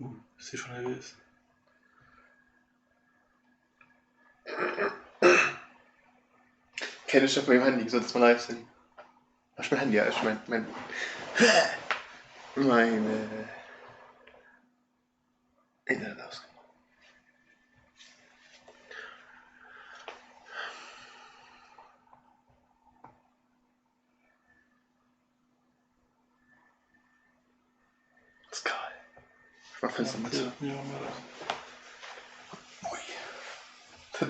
Uh, si schon nervös. Kenn ech op mengem Handy gesot, dass mer live sinn. Ech mein Handy, ech mein, mein, mein äh, Internet ausgemacht. Ass kal. Ech mach Fënster mol zou. Ui.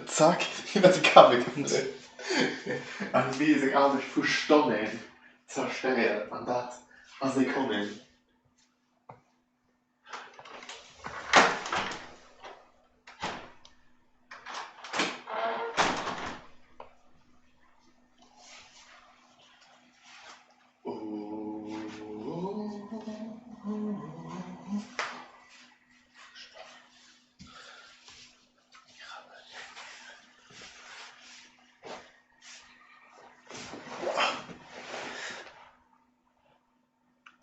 Zack, iwwer de Kabel geflunn. An wéi seng Aarbecht vu Stonnen zerstéiert, an dat a Sekonnen.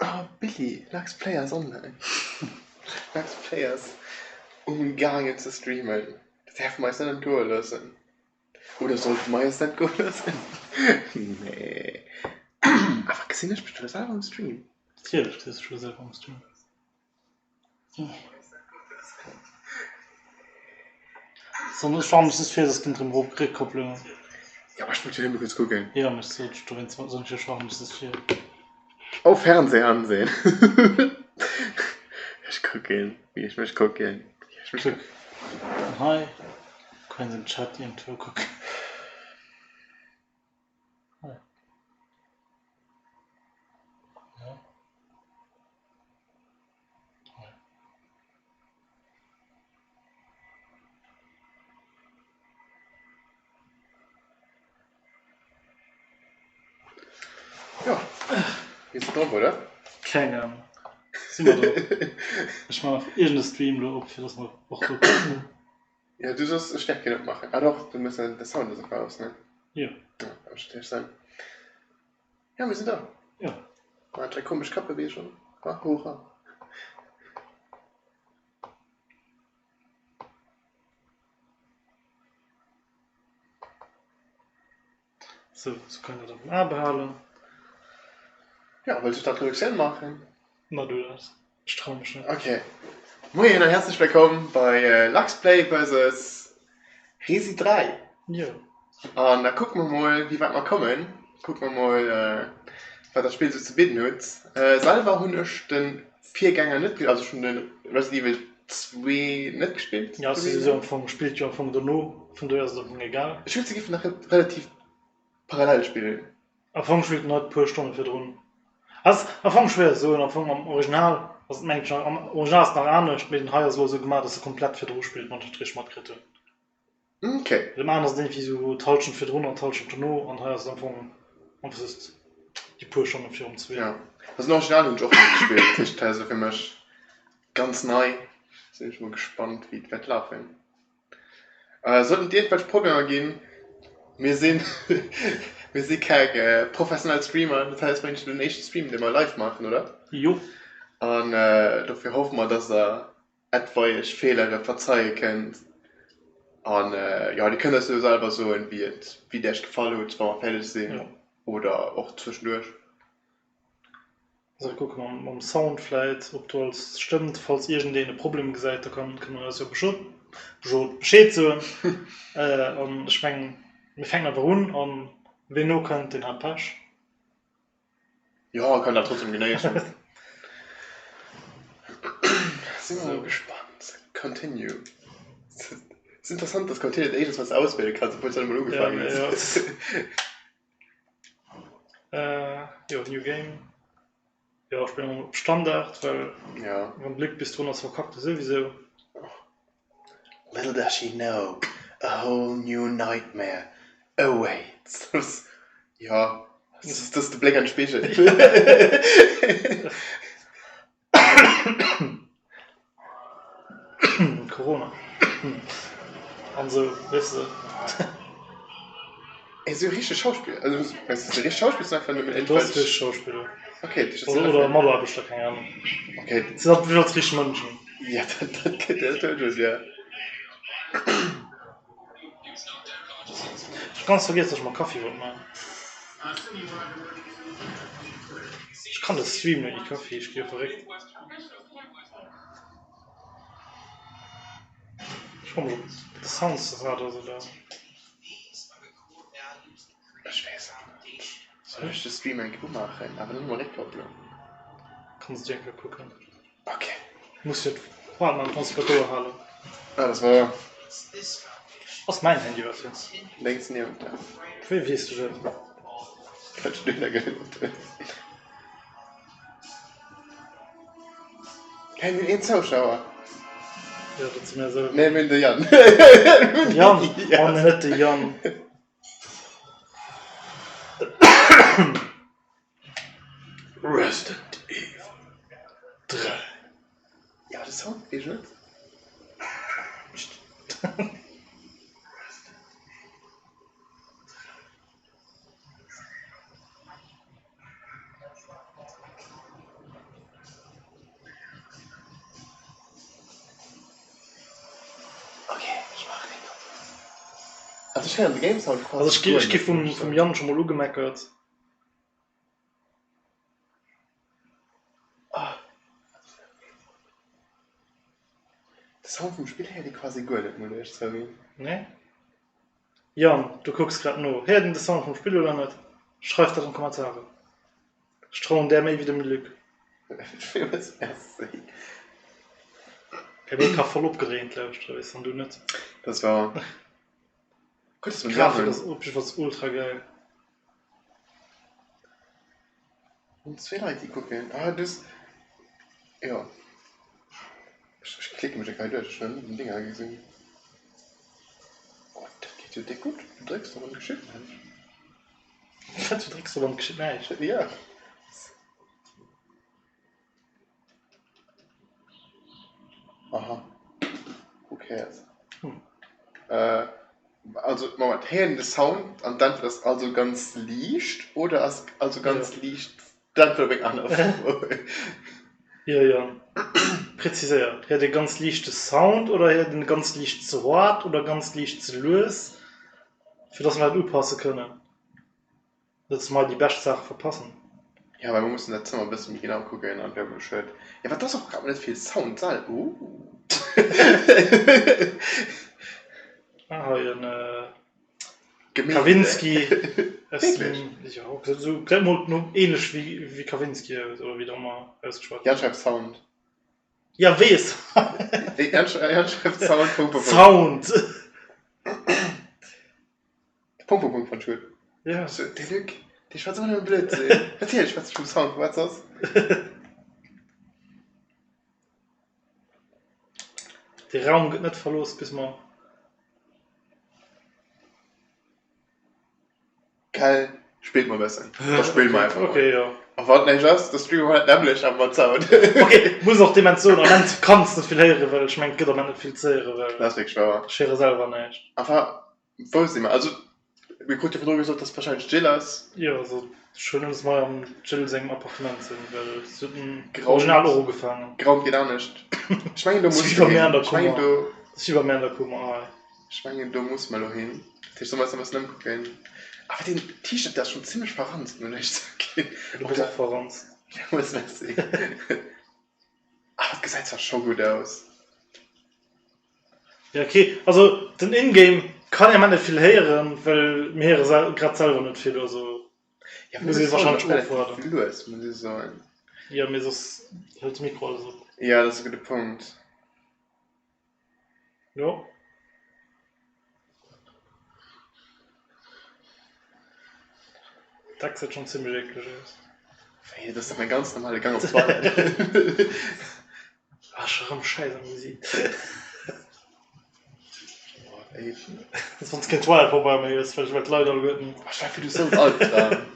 Oh Billy, Lux Play ass online. Lux Play ass umgaangen ze streamen. Dat däerfe mer eis net entgoe loossen. Oder sollte mer eis dat entgoe loossen? Nee. Awer gesinn ech mech do selwer am Stream? Natierlech gesäis du dech do selwer am Stream. Ech war mech fir dass kënnt rëm Réckkopplungen. Jo ech wollt jo nëmme kuerz kucken. Jo mech sot ech dowéinst soen ech jo ech war mech just fir. Oh Fernseh ansehen. Ech kucken wéi ech mech kucken. Kuck hei können se den Chat iergendwou kucken. Hei. Ja. Jo, mir sinn drop, oder? Keng Ahnung. Si mer drop? Ech man nach iergend e Stream lo op, fir dass mer och do kucken. Ja, du soss e Stäerkchen opmaachen. Ah doch, du muss de Sound ass och aus, ne? Jo. Ja, dat mécht natierlech Sënn. Ja, mir sinn do. Jo. Mat der komesch Kappbeweegung. Ha, hurra. Sou, sou kann dat am A behalen. Ja, wëlls du d'Introduktioun maachen? Ma du dat. Ech trau mech net. Okay. Moien an herzlech wëllkomm bei Luxplay versus Resi 3. Jo. An da kucke mer mol, wéi wäit mer kommen. Kucke mer mol, wat dat Spill sou ze bidden huet. Selwer hunn ech de Virgänger net, also ech hunn de Resident Evil 2 net gespillt. Ja, ass jo am Fong, spillt jo am Fong dono, vun dohier ass et am Fong egal. Ech wéilt se géifen nach relativ parallel spillen. Am Fong spillt en haut puer Stonne virdrun. Ass am Fong schwéier ze soen, am Fong am Original ass et mengen ech nach, am Original ass et nach anescht, mee den hei ass elo esou gemaach, dass e komplett virdru spillt, wann ech et richteg matkritt hunn. Ok. Bei deem aneren ass et iergendwéi esou d'Hallschent virdrun an d'Hallschent dono an hei ass et am Fong einfach just déi puer Stonne virum Zweeten. Ja, also den Original hunn ech och net gespillt, dat heescht dat ass elo fir mech ganz nei. Sinn ech mol gespannt wéi et wäert lafen. Sollten et iergendwelch Problemer ginn, mir sinn mir si keng professionell Streamer, dat hei ass mengen ech den éischte Stream dee mer live maachen, oder? Jo. An dofir hoffe mer dass der etwaig Feelere verzeie kënnt. An jo, dir kënnt eis jo selwer soen, wéi et wéi et iech gefall huet, wa mer fäerdeg sinn oder och zwëschenduerch. Also kucke mer mam Sound vläit, ob do alles stëmmt. Falls iergendeen e Problem gesäit, da kann kann en eis jo Beschot Beschot Bescheed soen. An ech mengen, mir fänken einfach un an ween nokënnt, deen hat Pech. Jo, kann dat trotzdem genéissen. Sinn mol gespannt. Continue. Ass interessant, dass Continue dat éischt ass, wat s de auswiele kanns, obwuel s de net emol ugefaangen hues. Jo, New Game. Jo, ech spillen op Standard, well wann de Luc bis drun ass, verkackt e souwisou. Little does she know, a whole new nightmare awaits. Jo, dat ass de Bléck an de Spigel. Corona an esou, weess de. Ey, sou richteg Schauspiller, also weess de, richteg Schauspiller sinn einfach nëmmen Du ass richteg Schauspiller. Okay, oder Mataarbechter, keng Ahnung. Okay. Si sinn op jidde Fall richteg Mënschen. Ja, dat, dat gëtt dat huet et, ja. Ech ganz vergiess, dass ech mer Kaffi wollt man. Ech kann de Stream net ouni Kaffi, ech gi jo verréckt. Ech froe mech, ob de Sound ze haart ass oder. Ech weess et net. Soll ech de Stream eng Kéier umaachen, awer nëmme mat Réckkopplung? Kanns du eng Kéier kucken. Ok. Muss jo waart mal, kanns du iwwer d'Ouer halen. Ah, dat war. Ass mäin Handy wat fir. Lénks niewent der. Wéi weess du dat? Well ech dohinner geluet hunn. Hey, mir hunn een Zouschauer. Jo, dat si mir selwer. Nee, mir hunn de Yann. De Yann? Oh nee, net de Yann. Resident Evil 3. Ja, de Sound weess ech net. Ok, ech maachen een op. Also ech héieren de Game Sound quasi Also ech gi ech gi vum vum Yann scho mol ugemeckert. Ah. De Sound vum Spill héiert ee quasi guer net, muss ech zouginn. Nee? Yann, du kucks grad no. Héiert een de Sound vum Spill oder net? Schreif dat an d'Kommentaren. Ech trauen där méi wéi dem Luc. Merci. Hie ka voll opgedréint lauschteren, weess an du net. Dat ass wahr. Gutt, dass mer déi D'Grafik hunn. ass op jiddefalls ultra geil. Hunn zwee Leit déi kucken. Ah du hues, jo. Ech ech klicke mech eng Kéier duerch, ech hunn nach ni den Ding hei gesinn. Oh dat geet jo déck gutt, du drécks op an et geschitt näischt. Wat, du drécks op an et geschitt näischt? Jo. Aha. Who cares? Hm. Äh, also Moment, héieren de Sound an d'Äntwert ass also ganz liicht oder ass also ganz Ja. liicht d'Äntwert op eng aner Fro? Jo, jo. Präziséier. Héiert ee ganz liichte Sound oder héiert een ganz liicht ze haart oder ganz liicht ze lues, fir dass mer dat upasse kënnen? Net dass mer hei déi bescht Saache verpassen. Ja, well mer mussen dat Zëmmer e bësse méi genau kucken an wär mol schued. Ja, wat ass och grad mol net vill Sound, Sal, ooh. Ah, hei en Gemälde. Kawinski aus Wierklech? dem, jo, gesäit esou, gesäit mol no ähnlech wéi, wéi Kawinski aus, oder wéi et och ëmmer ausgeschwat Jan gëtt. schreift Sound. Ja, wéi e Sound? Wéi, Jan schreift Sound, Punkt, Punkt, Punkt. Sound! Punkt, Punkt, Punkt fand ech gutt. Ja. So, de Luc, dee schwätzt ëmmer nëmme Blödsinn. Natierlech schwätzt ech vum Sound, wat soss? De Raum gëtt net verlooss, bis mer. Gell, spillt mol e bëssen. Da spille mer einfach mol. Okay, jo. A wann näischt ass, da streame mer dat nämmlecht, awer mat Sound. Okay, muss och dement soen, am Ament kanns net vill héieren, well ech mengen, et gëtt am Ament net vill ze héieren, well Dat ass wierklech wouer. ech héiere selwer näischt. Enfin, Wou si mer? Also, mir krute virdru gesot, dass wahrscheinlech d'Jill ass. Jo, also ech huelen un, dass mer hei am Jill sengem Appartement sinn, well se huet den Geraumt. Original och ugefaangen. Geraumt geet anescht. Ech mengen, do Ass muss wéi mer bei mir hin. an der Ech mengen, Kummer. do. Ass wéi bei mir an der Kummer, hei. Ech mengen, do muss mer elo hin. Dat heescht, solle mer eis nach e bëssen ëmkucken? Awer deen T-Shirt, dee ass schonn zimmlech verranzt, muss ech soen. Du bass och verranzt. Villmools merci. Awer et gesäit zwar scho gutt aus. Ja ok, also den Ingame kann ee mat net vill héieren, well mir héiere sel grad selwer net vill, also Ja, muss ee wahrscheinlech ofwaarden. Lues, muss ech soen. Jo, mee soss hëlt de Mikro alles op. Ja, dat ass e gudde Punkt. Jo. Dat gesäit schonn zimmlech eekleg aus. Wéi, dat ass dach mäi ganz normale Gang op d'Toilette. Ah, scho rëm Schäiss am Gesiit. Oh, ey. Als wann s keen Toilettepabeier méi hues, well well d'Leit alleguerten. Oh, stell vir, du hues esou en Albdram.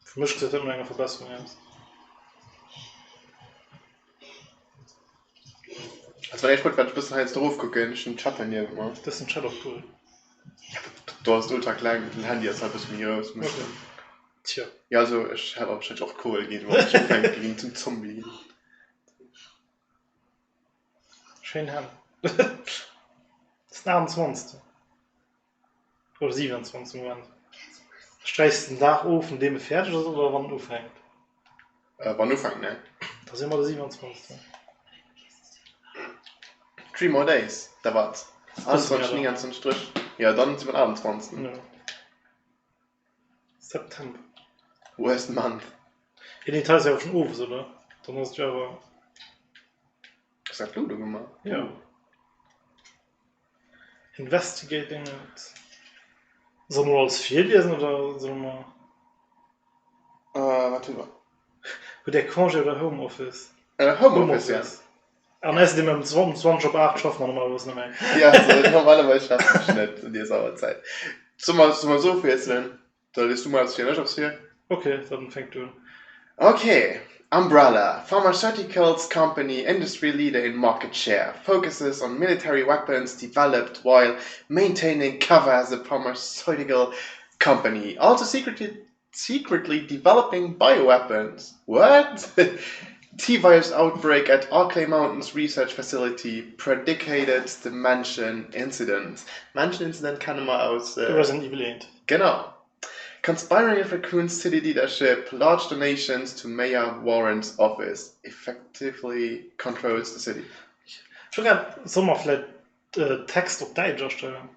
Fir mech gesäit dat no enger Verbesserung aus. Also, wann ech wollt, wat ech bëssen heiansdo erofkucken, ech hunn den Chat hei niewent mer. Du hues den Chat och do. Ja, do ass et ultra kleng, den Handy ass halt e bësse méi grouss. Okay. Tjo. Jo, also ech hätt mer wahrscheinlech och d'Kugel ginn, wann ech ufänke géing zum Zombie ginn. Schéin Hänn. Ass den 28. Oder 27. Moment. Sträichs de den Dag of, un deem e fäerdeg ass, oder wann en ufänkt? Wann en ufänkt, ne? Da si mer de 27. Three more days, da wat? 21, 29, 30, jo, dann si mer den 28. Jo. September. Worst month. Jo, nee, dat ass jo awer schonn owes, oder? Dann ass et jo awer. Ass dat elo do gemaach? Jo. Investigating it. Solle mer alles virliesen oder solle mer. Äh, wat hu mer? Hutt Dir Congé oder Homeoffice? Äh, Homeoffice, ja. An ausserdem ëm 20 op 8 schaffe mer normalerweis net méi. Ja, also normalerweis schaffen ech net un dëser Auerzäit. Solle mer, solle mer esou ofwiesselen? Da lies du mol eppes vir an ech eppes vir. Ok, dann fänk du un. Ok, Umbrella, pharmaceuticals company, industry leader in market share, focuses on military weapons developed while maintaining cover as a pharmaceutical company, also secretly secretly developing bioweapons. What? T-virus outbreak at Arklay Mountains research facility predicated the Mansion incident. Mansion incident kenne mer aus. Resident Evil 1. Genau. Conspiring with Raccoon City leadership, large donations to Mayor Warren's office, effectively controls the city. Ech hu grad, solle mer vläit Text op Däitsch astellen?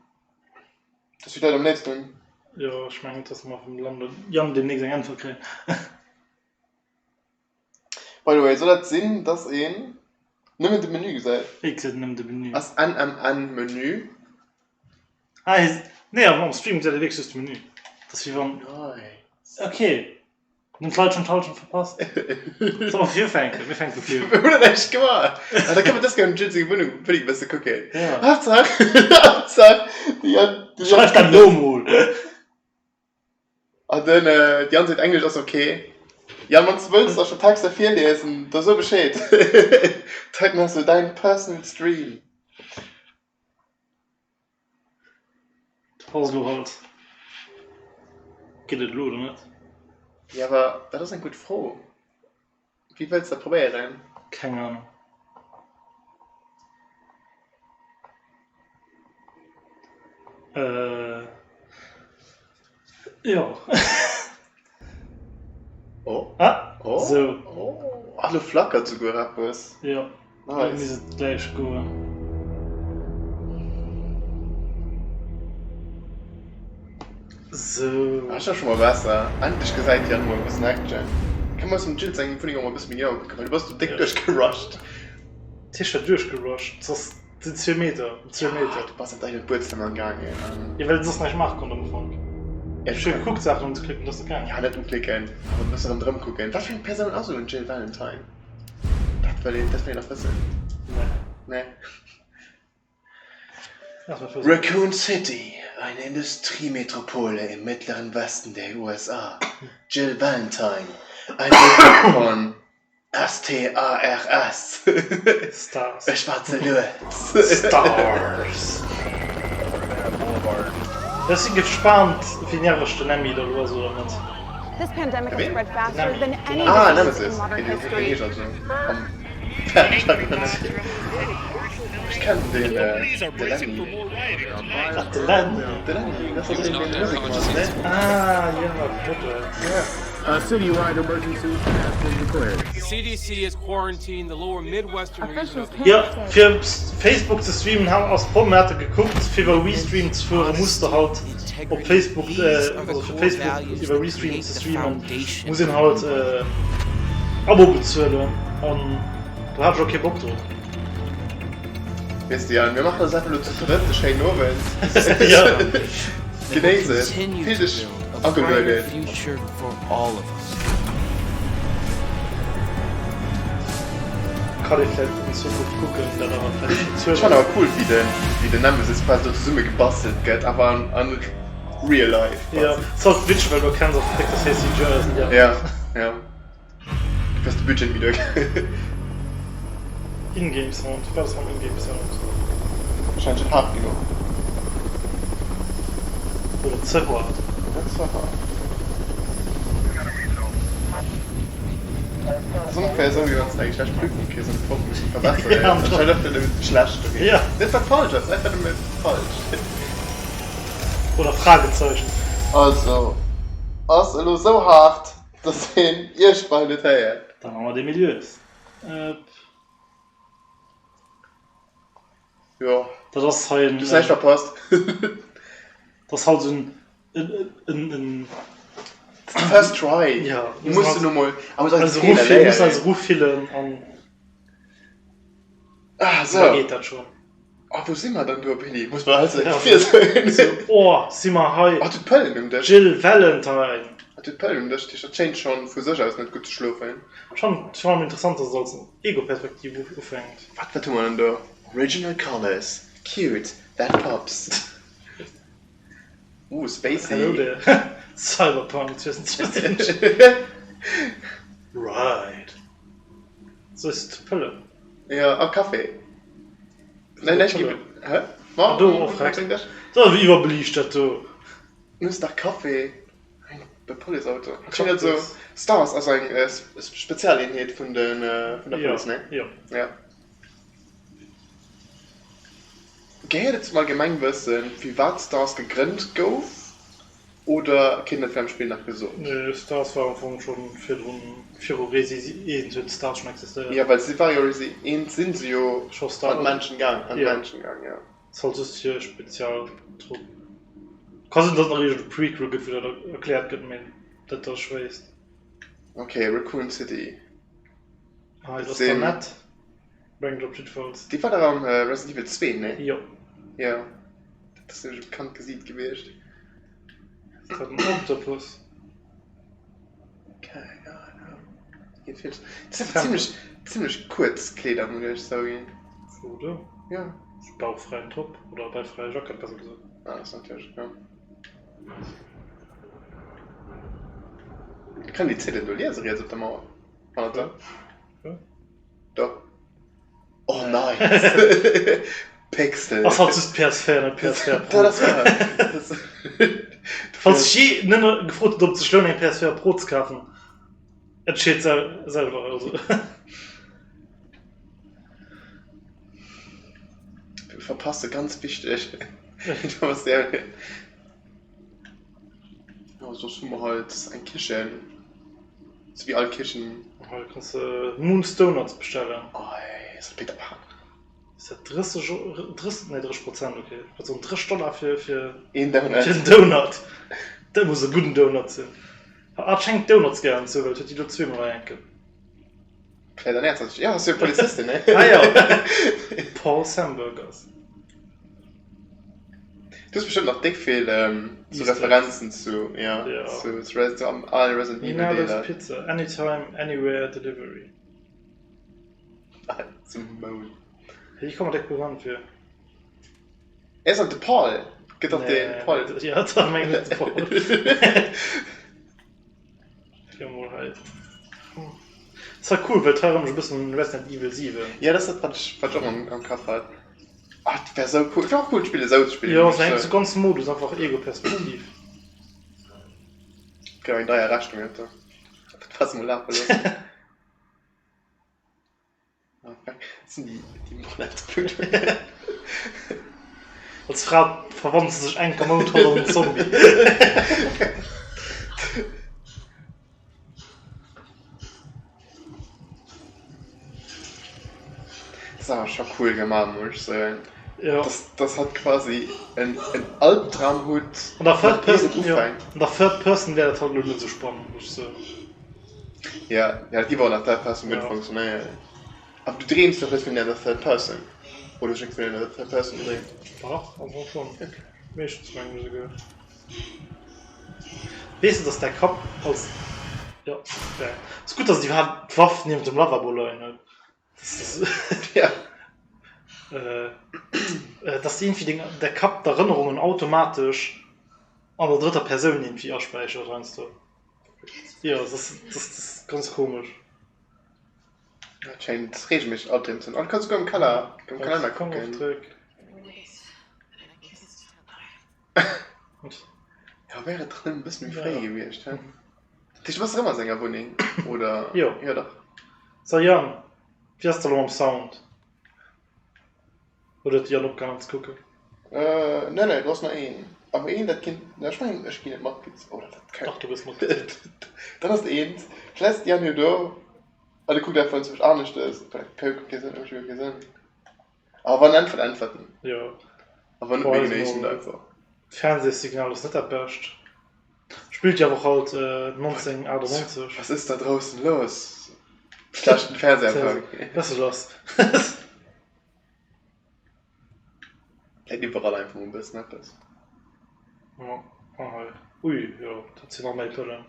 Dat wier vläit am léifsten. Jo, ech mengen net, dass mer vum Lando Yann deemnächst eng Äntwert kréien. By the way, soll dat sinn, dass een nëmmen de Menü gesäit? Wéi gesäit een nëmmen de Menü? Ass NMN Menü? Ah, nee, am Stream gesäit ee wierklech just de Menü. Dat ass wéi wann. Nice. Ok, hunn d'Leit schonn d'Hallschent verpasst? Solle mer vir ufänken? Mir fänke vu vir un. Mir hunn dat näischt gemaach. Ah, da kënne mer dës Kéier dem Jill seng Wunnung Wunneng e bësse kucken. Ja. Haaptsaach, Haaptsaach, de Yann, de Yann Schreif dat elo mol! An den Yann seet Englesch ass ok. Yann, wann s de wëlls, dass ech der Texter virliesen, da so Bescheed. D'heiten ass sou däin personal Stream. Ass elo halt. Geet et elo oder net? Jo, awer dat ass eng gutt Fro. Wéi wëlls de dat probéieren? Keng Ahnung. Äh, jo. Oh. Ah, oh. Sou. Oh. Ah, lo flackert souguer eppes. Jo. Nice. Misst et gläich goen. Sou. Ah, ass scho mol besser. Endlech gesäit Yann mol e bëssen Action. Kënne mer eis dem Jill seng Wunneng och mol e bësse méi genau ukucken, well du bass do déck duerchgerusht. Tisch war duerchgerusht. Soss sinn zwee Meter op zwee Meter. Du bass an d'eigent Buedzëmmer gaangen an. Jo, well et soss näischt maache konnt am Ufank. Ech hu gekuckt Saachen unzeklicken, et ass net gaangen. Ja, net uklicken, awer e bësse ronderëm kucken. Wat fir eng Persoun ass elo den Jill Valentine? Dat wëll een, dat wëll een nach wëssen. Nee. Nee. Raccoon City, eine Industriemetropole im Mittleren Westen der USA. Jill Valentine, ein Mitglied von STARS. Stars. Ech war ze lues. Stars. Ech si gespaant, wéi nerveg den Emmy da lo ass oder net. Ween? Ah, Nemesis. Deen heescht also am Ech kennen den de Lenny. Wat, de Lenny? De Lenny, dat ass deen deen Musek mat, ne? Ah jo, Brudder. Ja. A citywide emergency has been declared. CDC has quarantined the lower Midwestern region of the Jo, fir Facebook ze streamen ass Problem, mir hate gekuckt fir iwwer Restream ze fueren, muss de halt op Facebook, also fir Facebook iwwer Restream ze streamen, muss een halt Abo bezuelen an do hat ech och kee Bock drop. Weess de Yann, mir maachen eis einfach elo zu drëtt e schéinen Owend. Genéiss et, fill dech agelueden. Kann ee vläit an Zukunft kucken, dat awer vläicht Ech fannen awer cool wéi den wéi den Nemesis quasi do zesumme gebastelt gëtt awer an an real life Jo, quasi. ass halt witzeg well du erkenns och direkt dass hie CGI ass an déi aner Ja, net. ja. Dofir ass de Budget méi duer. In-game Sound, wat ass mam In-game Sound? Wahrscheinlech net haart genuch. Oder ze haart. Oder ze haart. Ass ongeféier esou wéi wann s de eng schlecht Prüfung kriss an d'Proff muss verbesseren. Ja, Anscheinend einfach nëmmen schlecht dogéint. Ja. Net wat falsch ass, einfach nëmme falsch. Oder Fragezeichen. Also, ass elo esou haart, dass een iech bal net héiert. Dann hu mer dee Milieus. Äh. Jo. Dat ass hei en. Du hues näischt verpasst. Dat ass halt esou en en en. First try. Ja. Muss du no mol. Muss eis erufillen an. Ah, sou. Da geet dat schonn. Oh, wou si mer dann do, Billy? Muss mer eis eng Vir soen? So, oh, si mer hei. Hat huet Pëllen um Dësch. Jill Valentine. Hat huet Pëllen um Dësch, dat heescht, dat schéint schonn vu sech aus net gutt ze schlofen. Schonn, schonn interessant, dass et als Ego-Perspektiv ufänkt. Wat, wat hu mer dann do? Original Colors, cute, that pops. Ooh, spacey. Hello there. Cyberpunk 2077. Right. Soss d'Pëllen. Jo, a Café. Nee, nee, ech gi. Hä? Ma, do, oh freck. Dat ass iwwerbeliicht, dat do. Du hues dach Café. De Policeauto. Dat schéngt also. Stars ass eng Spezialeenheet vun de, vun der Police, ne? Jo. Ja. Gehéiert et zum Allgemengwëssen, firwat Stars gegrënnt gouf? Oder kritt een dat während dem Spill nach gesot? Nee, Stars war am Fong schon virdrun, viru Resi 1 huet Stars schon existéiert. Jo, well si war jo Resi 1 sinn se jo Scho an Star, d'Menschen gaang, an jo. d'Menschen gaang, jo. Ass halt just hir Spezialtrupp. Ka sinn, dass et nach iergend e Prequel gëtt, wou dat erkläert gëtt, mee net dass ech wéisst. Ok, Raccoon City. Hei Dat ass der sinn. nett, mengen ech op jiddefalls. Déi war dach am Resident Evil 2, nee? Jo. Jo, dat ass nämlech e bekannt Gesiit gewiescht. Ass dat en Oktopus? Keng Ahnung. Geet vill. Dat sinn zimmlech, zimmlech kuerz Kleeder, muss ech soen. Oder? Jo. Bauchfräien Top oder bauchfräie Jackett, besser gesot. Ah, das ist natürlich, ja. Kann déi Ziedelen do liesen, riets op der Mauer? Hannert der? Ja. Do. Oh nice! Pixel. Ass halt just PS4, net PS4 Pro. Dat ass wahr. Falls sech jee nëmme gefrot huet, ob et sech lount eng PS4 Pro ze kafen, entscheet selwer. Also. Wir verpasse ganz wichteg Informatiounen. Jo, soss hu mer halt eng Kichen. Sou wéi all Kichen. Hei kanns de Moon's Donuts bestellen. Ei, ass dat Peter Pan? Ass dat 30, 30, nee 30 Prozent, okay. Ech wollt soen 30 Dollar fir, fir Een Donut. fir en Donut. Dat muss e gudden Donut sinn. Hatt schengt Donuts gären zou, well et huet déi lo zweemol hei enke. Vläit ernährt se sech. Jo, ass jo Polizistin, ne? Ah jo, Paul's Hamburgers. Du hues bestëmmt nach déck vill so Easter Eggs. Referenzen zu, ja, Ja. zu, zu Res- zu allen Resident Evil Minardo's Deeler. Pizza, anytime, anywhere delivery. Zum Mound. Hey, ich komme mir déck bekannt vir. Ass dat de Paul? Gëtt dach de Nee, Paul. ja, da mengen ech de Paul. Jo, mol hei. Ass halt cool, well et hei erëm e bëssen un Resident Evil 7. Ja, dat ass dat, wat ech, wat ech och am, am Kapp hat. Ah, dat wär sou cool. Et wär och cool, d'Spill esou ze spillen. Jo, sou eng ganz Modus, einfach Ego-Perspektiv. Gëtt awer eng deier Rechnung, dat do. Dat was mol lafe loossen. Ah, fuck. Dat sinn déi, déi Monat. Als Fra verwandelt se sech enk am Mount haut an en Zombie. Dat ass awer scho cool gemaach, muss ech soen. Ja. Dass, dass hatt quasi en, en Albdram hutt, An der Third mat ier et Person, jo, ufänkt. an der Third Person wär dat halt elo net esou spannend, muss ech soen. Ja, ja, dat géif och an der Third Person gutt Ja. funktionéieren. Awer du dreems doch net vun der Third Person. Oder hues du vun der Third Person gedreemt? Dach, am Fong schon. Meeschtens mengen ech esouguer. Weess de dass däi Kapp als jo geil. Ass gutt dass et iwwerhaapt d'Waff niewent dem Lavabo leien huet. Ja. Dass iergendwéi deng däi Kapp d'Erënnerungen automatesch an der drëtter Persoun iergendwéi aspäichert heiansdo. Jo dat ass dat ass ganz komesch. Dat schéngt regelméisseg Albdreem ze hunn. An du kanns souguer am Keller am Kalenner kucken. Ja, wär et dach nëmmen e bëssen méi fréi gewiescht, he? Dat heescht, du bass erëm a senger Wunneng, oder? Jo. Jo, dach. So Yann, wéi ass dat elo mam Sound? Oder huet de Yann opgehalen ze kucken? Äh, nee, nee, do ass nach een. Awer een, dat kinnt, ech mengen, ech ginn net matgez-, oh, dat dat Dach, du gëss matgezielt. Dann ass eent, vläicht ass de Yann jo do an e kuckt einfach enzwousch aneschtes. Vläicht kuckt kee Sënn, mécht jo kee Sënn. Awer wann äntwert, äntwert en. Jo. A wann net, mir genéissen et einfach. D'Fernsehssignal ass net dat bescht. Spillt jo awer och halt 1998. Was ist da draußen los? Schlechten Fernsehempfang. Was ist los? Läit iwwerall einfach mol e bëssen eppes. Jo, ah hei. Ui, jo, dat sinn nach méi Pëllen.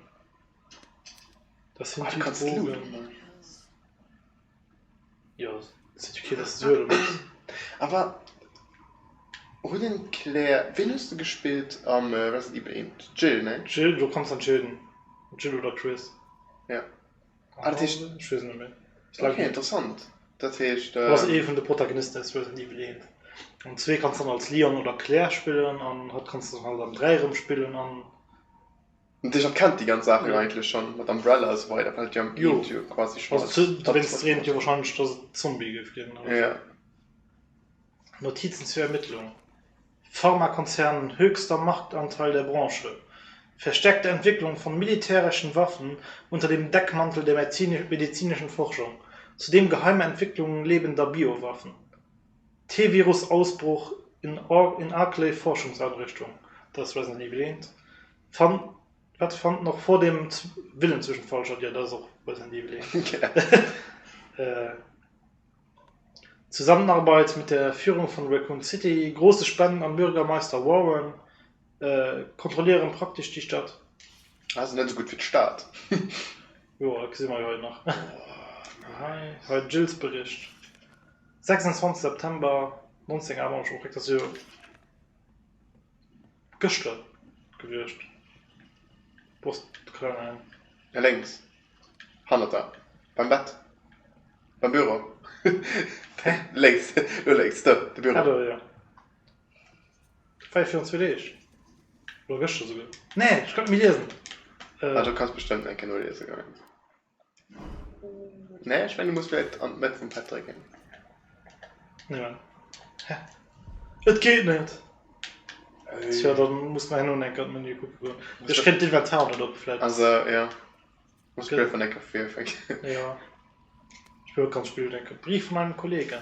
Dat sinn Ah, du déi kanns d'Lut Drogen. umaachen. Jo, seet jo keen, dass de se huele muss. Awer huet een d'Claire, ween hues de gespillt am Resident Evil 1? D'Jill, ne? D'Jill, do kanns entscheeden, Jill oder Chris. Ja. Ah, dat heescht. Ech weess et net méi. Okay, interessant. Dat heescht. Dat ass ee vun de Protagonisten aus Resident Evil 1. Am 2 kanns de dann als Leon oder Claire spillen an hatt kanns de dann halt am 3 erëm spillen an. Dat heescht, hatt kennt déi ganz Saach jo eigentlech schonn mat Umbrella a sou weider, well et jo am Eent jo quasi schonn. Also dowéinst dreemt jo warscheinlech, dass et Zombie géif ginn. Ja. Notizen zur Ermittlung, Pharmakonzern höchster Marktanteil der Branche, verstärkte Entwicklung von militärischen Waffen unter dem Deckmantel der medizinischen Forschung, zudem geheime Entwicklung lebender Biowaffen, T-Virus-Ausbruch in Arklay-Forschungseinrichtung, dat ass Resident Evil 1. Fand, wat fand noch vor dem Willenzwischenfall statt? Jo, dat ass och Resident Evil 1. Zusammenarbeit mit der Führung von Raccoon City, große Spenden an Bürgermeister Warren, kontrollieren praktisch die Stadt. Ah, sinn net esou gutt fir d'Stad. Jo, dat gesi mer jo hei nach. Hei, hei Jills Bericht, 26 September 1998, oh, dat ass jo Gëschter gewiescht. Wou ass de Kalenner hin? Ja lénks, hannert der, beim Bett, beim Büro. Hä? Lénks, do lénks, do, de Büro. Ah do, jo. Dat war jo virun zwou Deeg. Oder gëschter esouguer. Nee, ech kann net méi liesen. Ah, do kanns bestëmmt eng Kéier noliese goen. Nee, ech mengen du muss vläit an d'Mëtt vum Pad drécken. Nee, hä? Et geet net! Tja, dann muss mer herno eng Kéier d'Menü kucke goen. Ech kréien d'Inventar net op, vläit. Also, jo. Muss vläit vun enker vir ufänken. Jo. Ech wëll ganz Spill denken. Brief von einem Kollegen.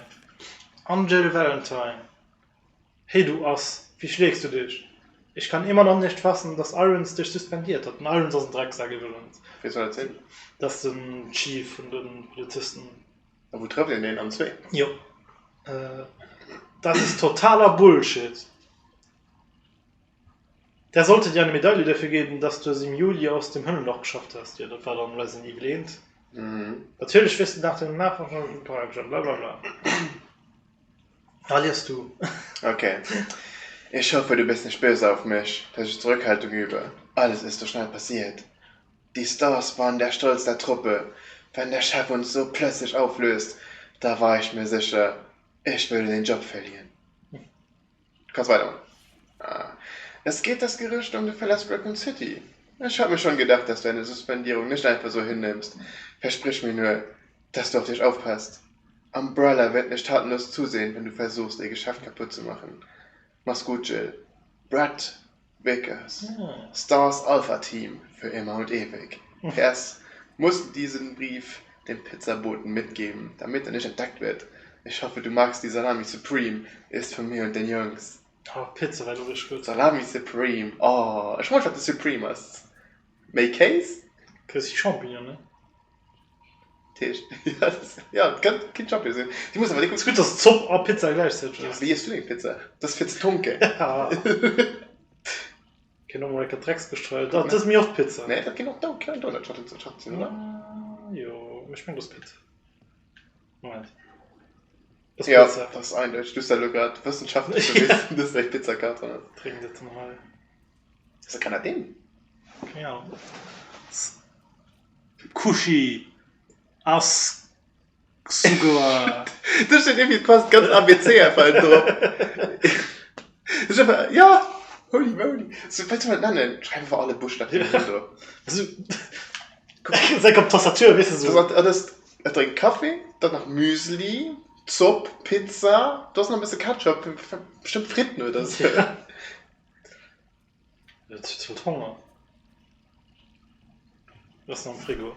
Angel Valentine. Hey du Ass, wie schlägst du dich? Ich kann immer noch nicht fassen, dass Irons dich suspendiert hat. Den Irons ass en Drecksak iwwregens. Wee soll dat sinn? Dat ass den Chief vun de Polizisten. A wou trëfft een deen? Am Zwee? Jo. Das ist totaler Bullshit. Der sollte dir eine Medaille dafür geben, dass du es im Juli aus dem Höllenloch geschafft hast. Jo, dat war dann Resident Evil 1. Natürlich wirst du nach dem Nachforschung blablabla. Da liest du. Okay. Ich hoffe, du bist nicht böse auf mich, dass ich Zurückhaltung übe. Alles ist so schnell passiert. Die Stars waren der Stolz der Truppe. Wenn der Chef uns so plötzlich auflöst, da war ich mir sicher, ich würde den Job verlieren. Du kannst weitermachen. Ah. Es geht das Gerücht um, du verlässt Raccoon City. Ich habe mir schon gedacht, dass du eine Suspendierung nicht einfach so hinnimmst. Versprich mir nur, dass du auf dich aufpasst. Umbrella wird nicht tatenlos zusehen, wenn du versuchst, ihr Geschäft kaputt zu machen. Mach's gut, Jill. Brad Vickers, Stars Alpha Team, für immer und ewig. PS, Muss diesen Brief dem Pizzaboten mitgeben, damit er nicht entdeckt wird. Ich hoffe, du magst die Salami Supreme, ist von mir und den Jungs. Oh, Pizza war richtig gut. Salami Supreme, oh, ech froe mech, wat de Supreme ass. Méi Kéis? Kéis Champignon, ne? Ja, et kënnt keen Champignon sinn. Déi muss awer déi. Ass gutt, dass Zopp a Pizza gläichzäiteg ass. Wéi iess du deng Pizza? Dat ass fir ze tunken. Keen Hunger, lecker Drecksgestrei. Dat ass méi oft Pizza. Nee, dat ginn och do kleng Donuts schatten sinn, oder? Jo, ech meng dat ass Pizza. Moment. Dat ass Pizza. Ja, dat ass eindeuteg. Du hues dat elo grad wëssenschaftlech bewiesen, dass dat Pizza Kaart dran ass. Drénk dat dann hei. Ass dat Kanadeen? Keng Ahnung. Kushi ass souguer. Do steet irgendwie quasi d'ganz ABC einfach drop. Das ist einfach, ja, holy moly. So, wéi soll man dat nennen? Schreif einfach alle Buschtawen drop. Säck op d'Tastatur, weess de sou. Das, das. Et drénkt Kaffi, dann nach Müsli, Zopp, Pizza, do ass nach e bësse Ketchup, bestëmmt Fritten oder sou. Et huet Honger. Ass nach am Frigo.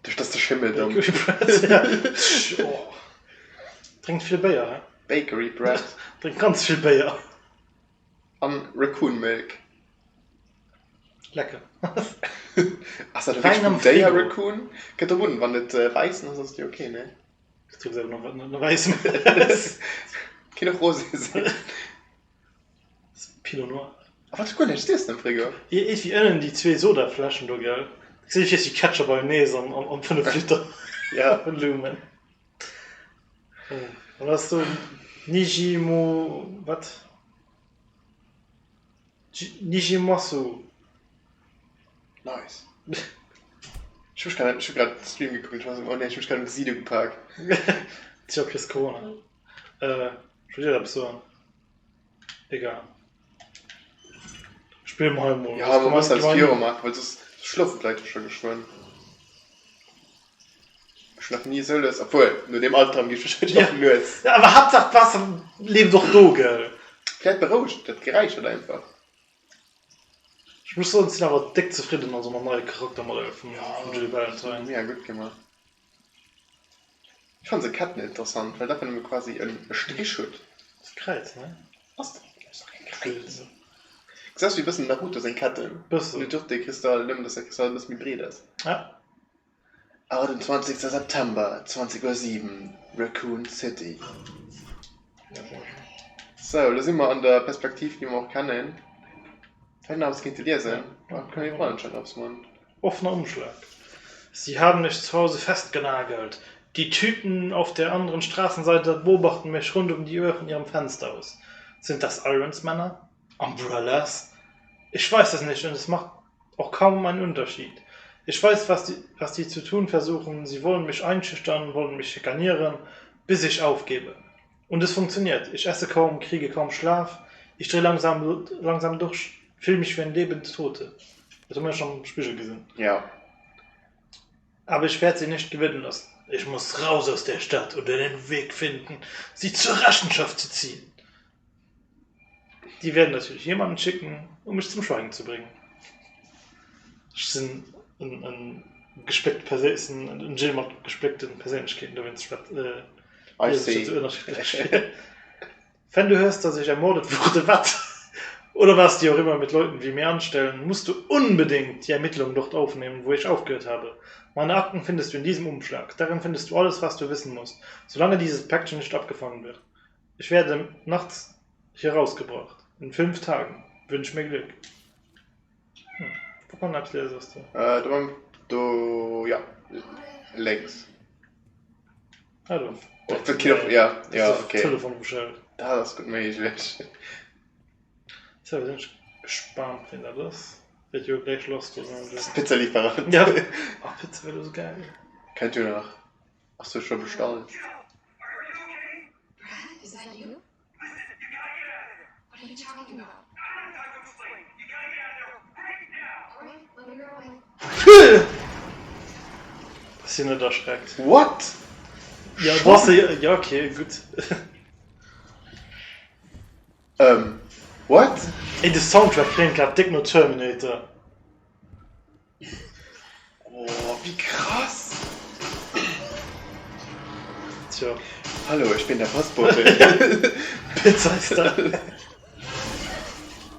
Duerch dass de Schimmel dann. Bakery Bread, ja. Oh. Drénkt vill Béier, he? Bakery Bread. Drénkt ganz vill Béier. An Raccoon Milk. Lecker. Ass dat wierklech vum Déier Raccoon? Kënnt drop un, wann et wäissen ass, ass et jo ok, ne? Ech drécks awer nach net wäissen. Kinnt och rosé sinn. Pinot Noir. A wat guer näischt z'iessen am Frigo? Iergendwéi ënnen déi zwee Sodafläschen do, gell? Gesäit wéi Ketchup Mayonnaise an 5 Liter Volumen. An ass do Nijimo wat? Nijimasu. Nice. Ech hu grad, ech hu grad Stream gekuckt, ech war sou, oh nee, ech hu mech grad um Gesiit ugepak. Tjo, kriss Corona. Äh, ech wollt dir eppes soen. Egal. Spill mer hei mol. Ja, man muss eppes viru maachen, well soss schlofen d'Leit jo scho geschwënn. Ech nach ni esou lues, obwuel, no deem Albdram gi ech wahrscheinlech och lues. Ja, awer Haaptsaach d'Waasser leeft och do, gell? Vläit berouegt dat Geräisch dat einfach. Ech muss soen, ech sinn awer déck zefridden also mam neie Charaktermodell vum Jill Valentine. Mega gutt gemaach. Ech fannen se Ketten interessant, well dat einfach nëmme quasi e Strich huet. Ass e Kräiz, ne? Ass dat ass doch keng Kräiz. Gesäit aus wéi e bëssen Naruto seng Ketten. Bëssen. Huet och dee Kristall, nëmmen dass de Kristall e bësse méi breet ass. Ja. 28. September, 20.07 Uhr, Raccoon City. Sou, lo si mer an der Perspektiv, déi mer och kennen. Hätt een eppes kéinte liesen? Ah, kann een iwwerall anscheinend eppes man. Offener Umschlag. Sie haben mich zu Hause festgenagelt. Die Typen auf der anderen Straßenseite beobachten mich rund um die Uhr von ihrem Fenster aus. Sind das Irons Männer? Umbrellas? Ich weiß es nicht und es macht auch kaum einen Unterschied. Ich weiß, was die, was die zu tun versuchen. Sie wollen mich einschüchtern, wollen mich schikanieren, bis ich aufgebe. Und es funktioniert. Ich esse kaum, kriege kaum Schlaf. Ich drehe langsam, langsam durch, fühle mich wie ein lebende Tote. Dat hu mir schonn am Spigel gesinn. Ja. Aber ich werde sie nicht gewinnen lassen. Ich muss raus aus der Stadt und einen Weg finden, sie zur Rechenschaft zu ziehen. Die werden natürlich jemanden schicken, um mich zum Schweigen zu bringen. Ech sinn en, en gespléckt Perséin, en Jill mat gespléckten Perséinlechkeeten, dowéinst schwätz, äh, I liesen ech see. dat sou ënnerschiddlech. Wenn du hörst, dass ich ermordet wurde, wat? Oder was die auch immer mit Leuten wie mir anstellen, musst du unbedingt die Ermittlungen dort aufnehmen, wo ich aufgehört habe. Meine Akten findest du in diesem Umschlag. Darin findest du alles, was du wissen musst, solange dieses Päckchen nicht abgefangen wird. Ich werde nachts hier rausgebracht. In fünf Tagen. Wünsch mir Glück. Hm. Wo kann eppes liesen, ass do? Äh, do beim, do, ja, lénks. Ah, do. Oh, dat geet och, ja, ja, okay. Telefon um Schëld. Dat ass gutt méiglech. So, sinn ech gespaant, wien dat ass. Wäert jo gläich lass do sinn. Das ist Pizzalieferant. Ja. Ach, Pizza wär do sou geil. Kennt jo nach. Ass jo scho bestallt. Ass hien net erschreckt? What? Ja, du hast ja, okay, gutt. Ähm, what? Ey, de Soundtrack kléngt grad déck no Terminator. Oh, wéi krass! Tja. Hallo, ich bin der Postbote. Pizza ist da.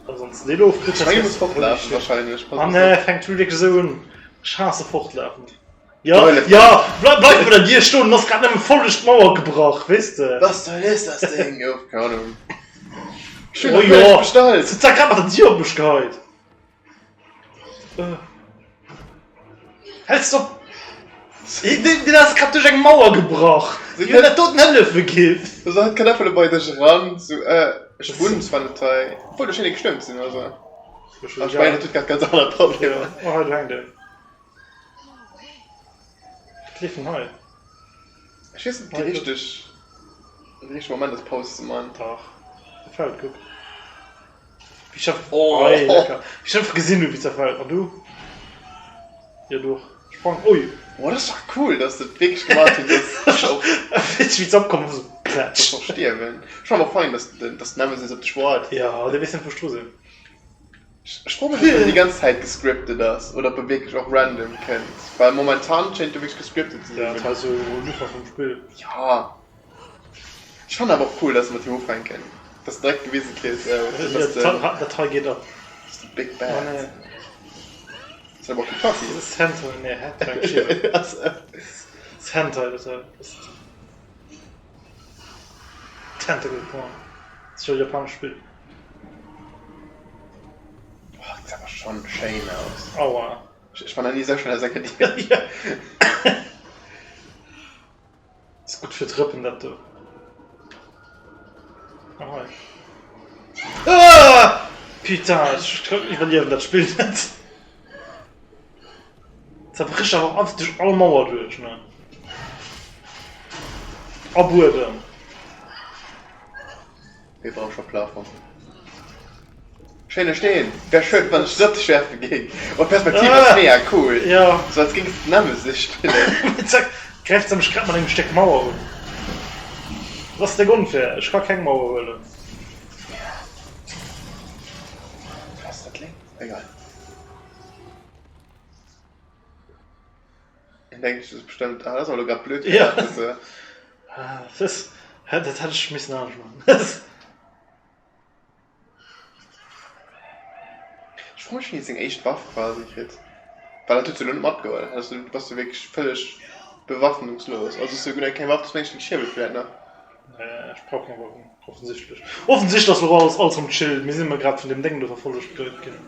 Ansonsten deen ofkritt. Schwäin muss fortlafen wahrscheinlech. Ah nee, fängt wierklech esou un. Ech haasse fortlafen. Ja, ja, bleib, bleib bei der Dier stoen, ass grad nëmme voll duerch d'Mauer gebrach, weess de. Was zur Hölle ist das Ding? Oh, keine Ahnung. Schön, Oh jo, bestellt. Huet grad mat der Dier op mech geheit. Hältst op! Deen ass grad duerch eng Mauer gebrach. Wéi huet dat doten hëllefe ginn? Also hat kann einfach bei dech ran so äh, ech wunnen zwar net hei, obwohl do schéngt ee gestëmmt ze sinn also. Ech mengen dat huet grad ganz aner Problemer. Oh hei do hänkt een. Wat leeft denn hei? Ech weess net ob déi richteg den richtege Moment ass Paus ze man. Dach, gefällt guck. Wéi ech einfach, oh, ey, lecker. Wéi ech einfach gesinn hu wéi zerfällt. An du? Jo doch. Sprang. Ui. Oh, dat ass dach cool, dass se et wierklech gemaach hunn, dass ech och. Wéi se opkommen, esou plätsch. Dass och stierwen. Ech fannen och fein, dass den, dass d'Nemesis op dech woart. Jo, dee weess net wou ech dru sinn. Ech froe mech, ob dat déi ganz Zäit gescriptet ass oder ob e wierklech och random kënnt, well momentan schéint e wierklech gescriptet ze sinn. Jo, dat war esou um Ufank vum Spill. Jo. Ech fannen awer och cool, dass se mat him ufänken, dass de direkt gewise kriss, oh, dat ass den. Dat hei geet ab. Dat ass de Big Bad. Oh nee. Ass awer och Walkie-Talkie. Dat ass Hentai, nee, hä? Dat war eng Schiel. Dat ass Hentai, dat hei. Dat ass Tentacle Porn. Dat ass jo e japanescht Spill. Oh, dat gesäit awer schonn schéin aus. Aua. Ech war nach ni esou schnell aus enger Dier. Ja. Ass gutt fir d'Rëppen dat do. Ah hei. Ah! Putain, ech iwwerliewen dat Spill net. Zerbrécht awer och einfach duerch all Mauer duerch, ne? A Buedem. Wee brauch scho Plafond? Schéine Steen! Wär schued wann ech se op dech werfe géing. Oh d'Perspektiv ass mega cool! Ja. Sou als géings de Nemesis spillen. Zack, gräift se mech grad mat engem Stéck Mauer un. Dat ass déck onfair, ech ka keng Mauer huelen. Ass dat lénks? Egal. Hien denkt sech bestëmmt, ah dat ass awer elo grad blöd Ja. gemaach, dass e. Ah, das, dat hätt ech missen anescht maachen. Ech froe mech, wéini seng éischt Waff quasi kritt. Well dat huet se elo net matgeholl. Also du bass jo wierklech vëlleg bewaffnungslos. Also hues du guer keng Waff, du hues mengen ech deng Schierbel vläit nach. Nee, ech brauch keng Waffen, offensichtlech. Offensichtlech ass elo alles, alles rëm chill. Mir sinn emol grad vun deem Déng do verfollegt ginn.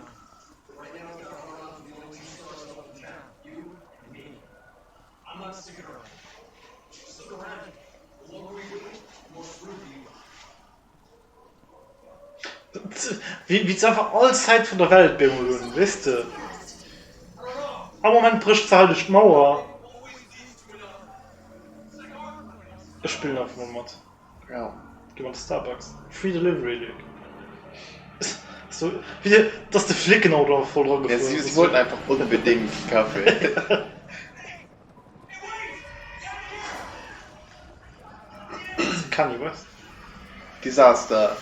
Wéi se einfach all Zäit vun der Welt bemol hunn, weess de. Am Moment brécht se halt duerch d'Mauer. Ech spillen einfach mol mat. Ja. Gi mer de Starbucks. Free delivery, Luc. So, wéi de, dass de Flickenauto einfach voll dra Ja, gefuer si, ass. si wollten einfach onbedéngt Café. Kanye West. Disaster.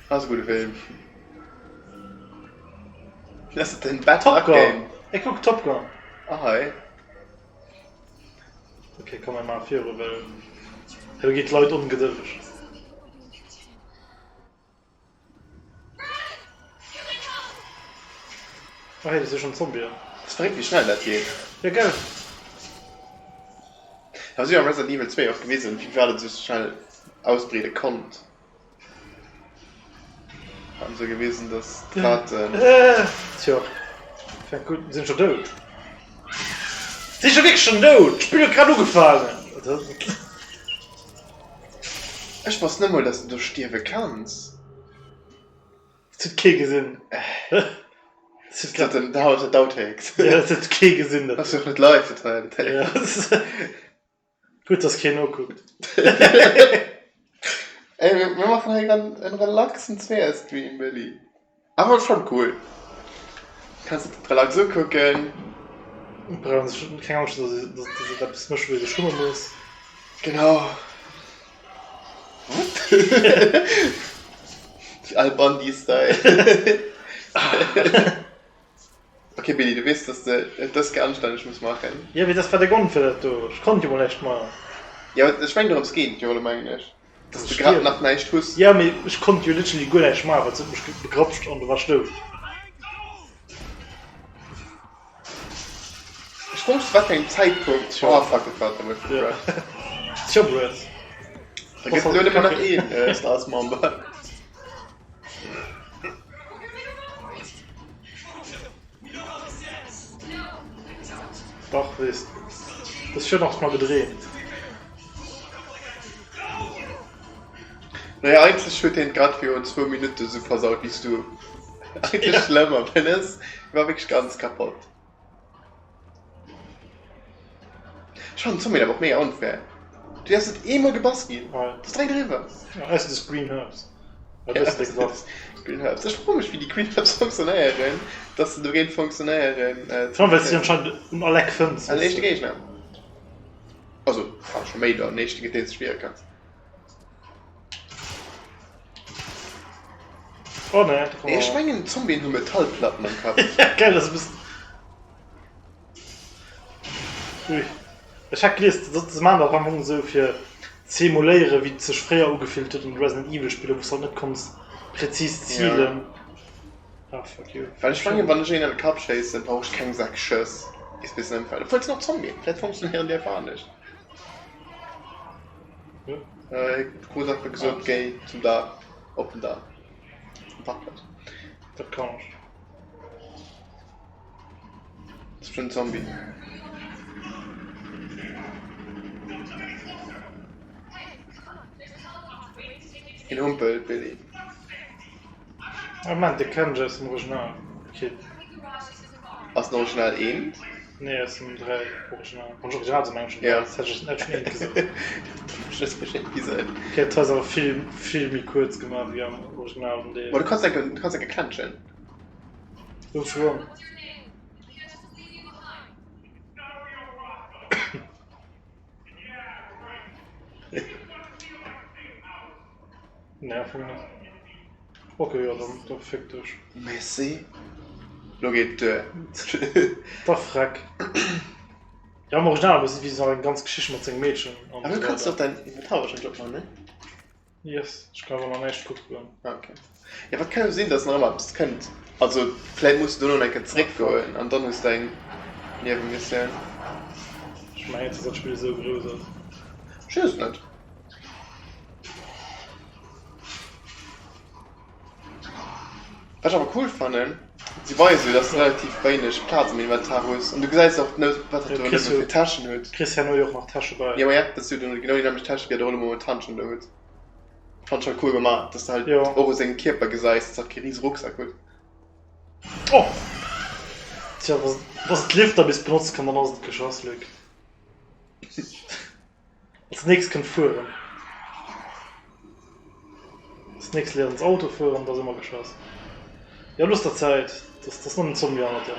Ass e gudde Film. Ass dat den Bad Top Luck Gun. Game? Ey, kuck, Top Gun. Ah, hei. Ok, komm mir maache viru, well do ginn d'Leit ongedëlleg. Oh hey, do si schonn Zombien. Ass verréckt wéi schnell dat geet. Jo gell. Awer si hu am Resident Evil 2 och gewisen, firwat et sech sou schnell ausbreede konnt. Haten se gewisen, dass d'Raten. Tjo, fänkt gutt, sinn scho dout. Si scho wierklech schon dout? D'Spill huet grad ugefaangen. Ech wosst net mol, dass de do stierwe kanns. Dat huet kee gesinn. Dat den dat Outtakes. Ja, dat huet kee gesinn. Dat ass jo och net live, dat war ja den Take. Ja. Gutt, dass keen nokuckt. Ey, mir, mir maachen hei grad en relaxen Zweeër-Stream, Willy. Awer schon cool. Kanns de relax ukucken. Brauchen sech keng Angscht, dass et dass et eppes mécht, wou ee sech schumme muss. Genau. Al Bundy-Style. Ok Billy, du weess dass de et dës Kéier anstänneg muss maachen. Jo, mee dass war de Grond fir dat do. Ech konnt jo mol näischt maachen. Jo, ech mengen dorëms geet et jo elo mengen ech, dass de grad nach näischt hues. Jo, mee ech konnt jo literally guer näischt maachen, well se huet mech begrapscht an du war ech dout. Ech froe mech zu wat fir engem Zäitpunkt. Oh fuck, dat war de Breath. Tjo Breath. Da gëtt elo nëmmen nach een Stars Member. Dach weess de. Ech hunn och mol gedreemt. Naja, eigentlech huet hien grad virun zwou Minutte sou versaut wéi s du. Eigentlech schlëmmer, well en war wierklech ganz kapott. Ech fannen d'Zombien awer och mega unfair. Du däerfs net eemol gebass ginn, du bass direkt eriwwer. Ausser des Green Herbs. Wat hues de gewaff? Green Herbs. Ech froe mech wéi déi Green Herbs funktionéieren, dass se dogéint funktionéieren. Vor allem well s de déi anscheinend un all Eck fënns. An den éischte Géigner. Also ah, scho méi der, den éischte géint deen s de spille kanns. Oh nee, da Ech mengen Zombien hu Metallplatten am Kapp. Ja geil, dat ass e bëssen. Ui. Ech hat gelies, se maachen dat am Fong esou fir ze emuléieren, wéi et sech fréier ugefillt huet an de Resident Evil Spiller, wou s de halt net konns präzis zilen. Ah fuck you. Well ech mengen, wann ech een an de Kapp schéissen, brauch ech keng 6 Schëss. Is bëssen ëmfeld. Obwuel et sinn och Zombien, vläit funktionéieren déi einfach anescht. Krut einfach gesot, géi zum Daach, op den Daach, um Parkplatz. Dat kann ech. Ass bestimmt Zombie. Een Humpel, Billy. Ah Moment, dee kennen ech aus dem Original. Okay. Ass den Original eent? Nee, aus dem 3 Original. Wann ech Original soen, mengen ech den 3. Ja. Dat hätt ech net schon eent gesot. Gesot. Okay, dat ass awer vill, vill méi kuerz gemaach wéi am Original den Deel. Ma du kanns enke, du kanns enke klenschen. Nee, am Fong net. Okay, jo, dann, da fick dech. Merci. Lo geet et duer. Da freck. Ja, am Original ass et wéi sou eng ganz Geschicht mat sengem Meedchen an Awer du kanns doch dein Inventar wahrscheinlech opmachen, ne? Yes, ech kann awer nach näischt kucke goen. Ah, okay. Ja, wat kann jo sinn, dass nach ëmmer eppes kënnt. Also, vläit muss du dono nach eng Kéier zeréckgoen an dann hues de eng Niewemissioun. Ech mengen net, dass dat Spill esou grouss ass. Ech weess et net. Wat ech awer cool fannen, si weisen jo, dass de relativ wéineg Plaz am Inventar hues an du gesäis och net, wat dat do nëmme fir Täschen huet. Kriss herno jo och nach Täsche bei. Jo, ma ja, dat ass jo dann genau déi nämmlecht Täsche, wéi der och elo momentan schonn do huet. Fannen ech halt cool gemaach, dass de halt och u sengem Kierper gesäis, dass dat kee rise Rucksak huet. Oh! Tja, wa se d'Lifter bis benotze kann, dann ass et geschoss, Luc. Als nächst kënnt fueren. Als nächst léieren se Auto fueren, da si mer geschoss. Jo, looss der Zäit, dass dass nëmmen Zombie hannert dir.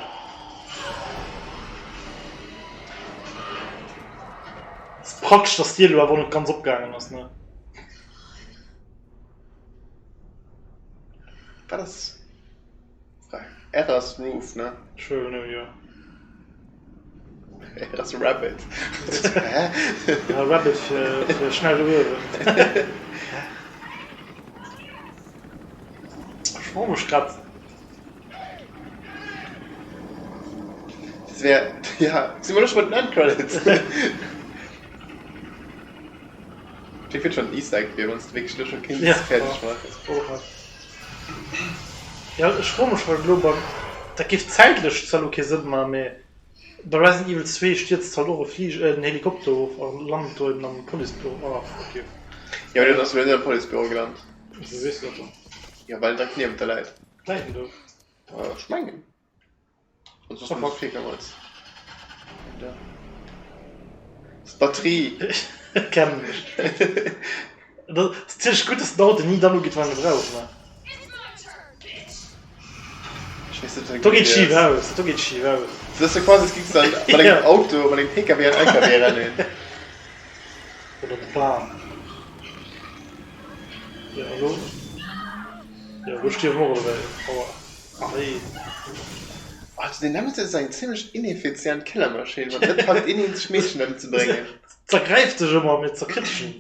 Ass praktesch, dass d'Dier elo awer och net ganz opgaangen ass, ne? Wat ass Errors Roof, ne? Schwören no, jo. Errors Rabbit. Hä? Ja, Rabbit fir, fir schnell uewen. Ech froe mech grad. Das wär, ja, si mer elo scho bei den Endcredits? Ech wier schon en Easter Egg wier, wann s de wierklech elo scho kéints fäerdeg maachen. Ja, ech froe mech halt elo beim, dat géif zäitlech zwar elo kee Sënn maachen, mee bei Resident Evil 2 stierzt halt och e Flig, en Helikopter of a lant do eben am Policebüro. Ah, fuck you. Jo, mee deen ass elo net am Policebüro gelant. Wéi weess du dat dann? Jo, well en direkt niewent der läit. Läit en do? Ech mengen. D'Batterie. Kennen ech. Dat ass natierlech gutt, dass den Auto ni dann ugeet, wann een e brauch, ne? Do geet schif aus, do geet schif aus. Dat ass jo quasi, als géings de mat engem Auto, mat engem PKW an LKW rennen. Oder de Plan. Jo, elo, jo, elo stierwe mer och alleguer. Aua. Also den Nemesis ass eng zimmlech ineffizient Killermaschinn, wann et net packt een eenzegt Meedchen ëmzebréngen. Zergräift sech ëmmer, mee zerkritt sech ni.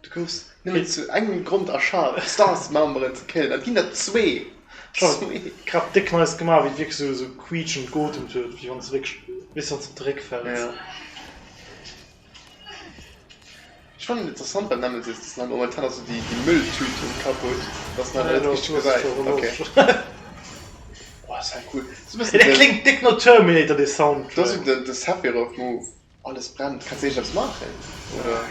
Du goufs nëmmen zu engem Grond erschaf, Stars-Memberen ze killen, an et ginn der zwee! Zwee! Grad déck nice gemaach, wéi et wierklech esou quietschend geotemt huet, wéi wann s de wierklech, weess, wann s de op de Réck fäls. Ech fannen et interessant beim Nemesis, dass en halt momentan nach sou déi Mülltüt um Kapp huet, dass en halt net richteg gesäit. Ok. Oh, dat ass halt cool. Dat ass e bëssen Den. Kléngt déck no Terminator, dee Soundtrack. Dat ass sou den Sephiroth Move. Alles brennt. Kanns de iergendeppes maachen, oder?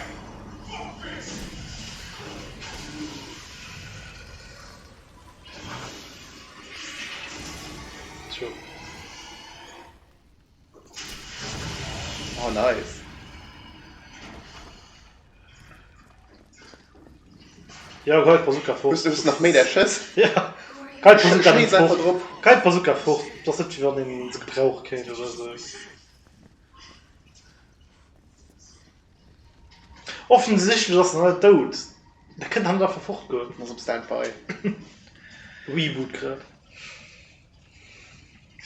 Tjo. Oh nice. Ja, geheit d'Bazooka fort. Hues du nach méi där Schëss? Ja, geheit d'Bazooka Schéiss einfach fort. drop. Geheit d'Bazooka fort. Dat ass net wéi wann een se gebrauche kéint oder esou. Offensichtlech ass en net dout. Da kënnt en net einfach fortgoen. En ass op Standby. Reboot grad.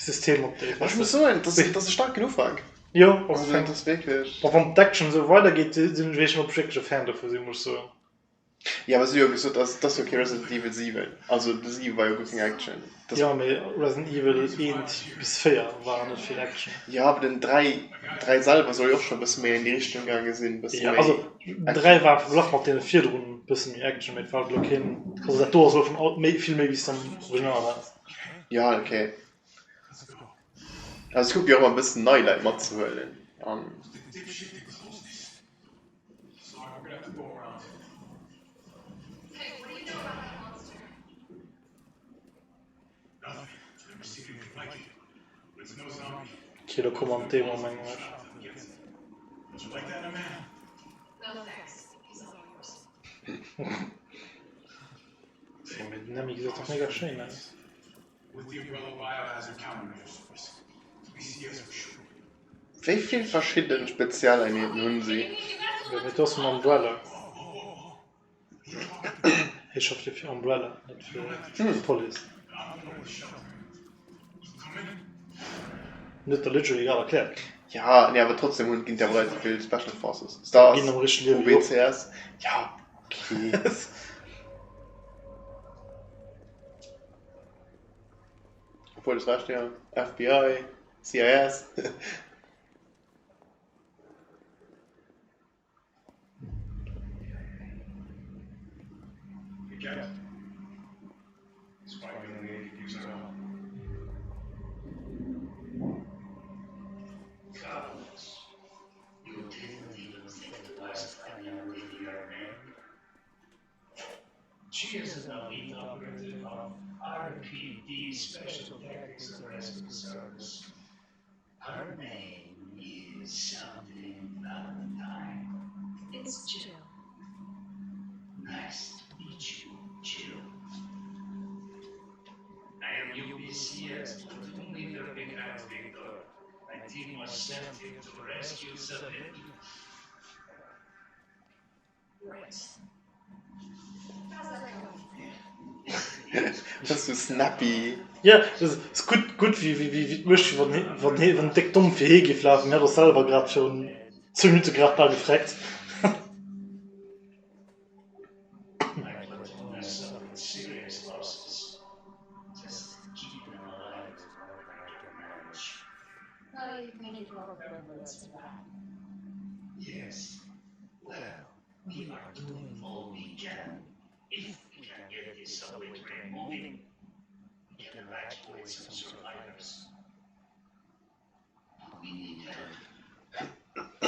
Systemupdate. Ech muss soen, dat ass e staarken Ufank. Jo, also dat ass wierklech. Bon, wann d'Action esou weidergeet, sinn ech wierklech och wierklech e Fan dovun sinn, muss ech soen. Jo, awer si hu jo gesot, dat ass jo kee Resident Evil 7. Also de 7 war jo guer keng Action. Jo, mee Resident Evil 1 bis 4 waren net vill Action. Jo, awer den 3, 3 selwer soll jo och scho e bësse méi an déi Richtung gaange sinn, e bësse Jo, méi also den 3 war am Verglach mat deene virdrun e bësse méi Action, mee et war elo keen, also dat do ass elo schonn all méi, vill méi wéi s de am Original has. Jo, okay. Also ech kucke jo och ëmmer e bëssen nei Leit matzehuelen an. Okay, lo komme mer an d'Demo, mengen ech. Mee den Emmy gesäit dach mega schéin aus. Wéi vill verschidden Spezialeinheeten hunn si? Mee do ass vun Umbrella. Hie schafft jo fir Umbrella, net fir d'Police. Huet der literally grad erkläert. Ja, nee, awer trotzdem hunn ginn d'awer relativ vill Special Forces. Stars, Ginn am richtege Liewe jo och. OBCS, ja, okay. Obwuel, hues Recht, ja. FBI, CIS. She is an elite operative of RPD Special Tactics and Rescue Service. Her name is something Valentine. It's Jill. Nice to meet you, Jill. I am UPCS platoon leader Mikhail Victor. My team was sent here to rescue civilians. Dat ass sou snappy. Jo, dat ass gutt, gutt wéi wéi wéi et mécht, wéi wann wann hee wann déck domm fir hee géif lafen. Hie hat och selwer grad virun zwou Minutte grad bal gefreckt. We are doing all we can. If we can get this subway train moving, we can evacuate some survivors. But we need help. I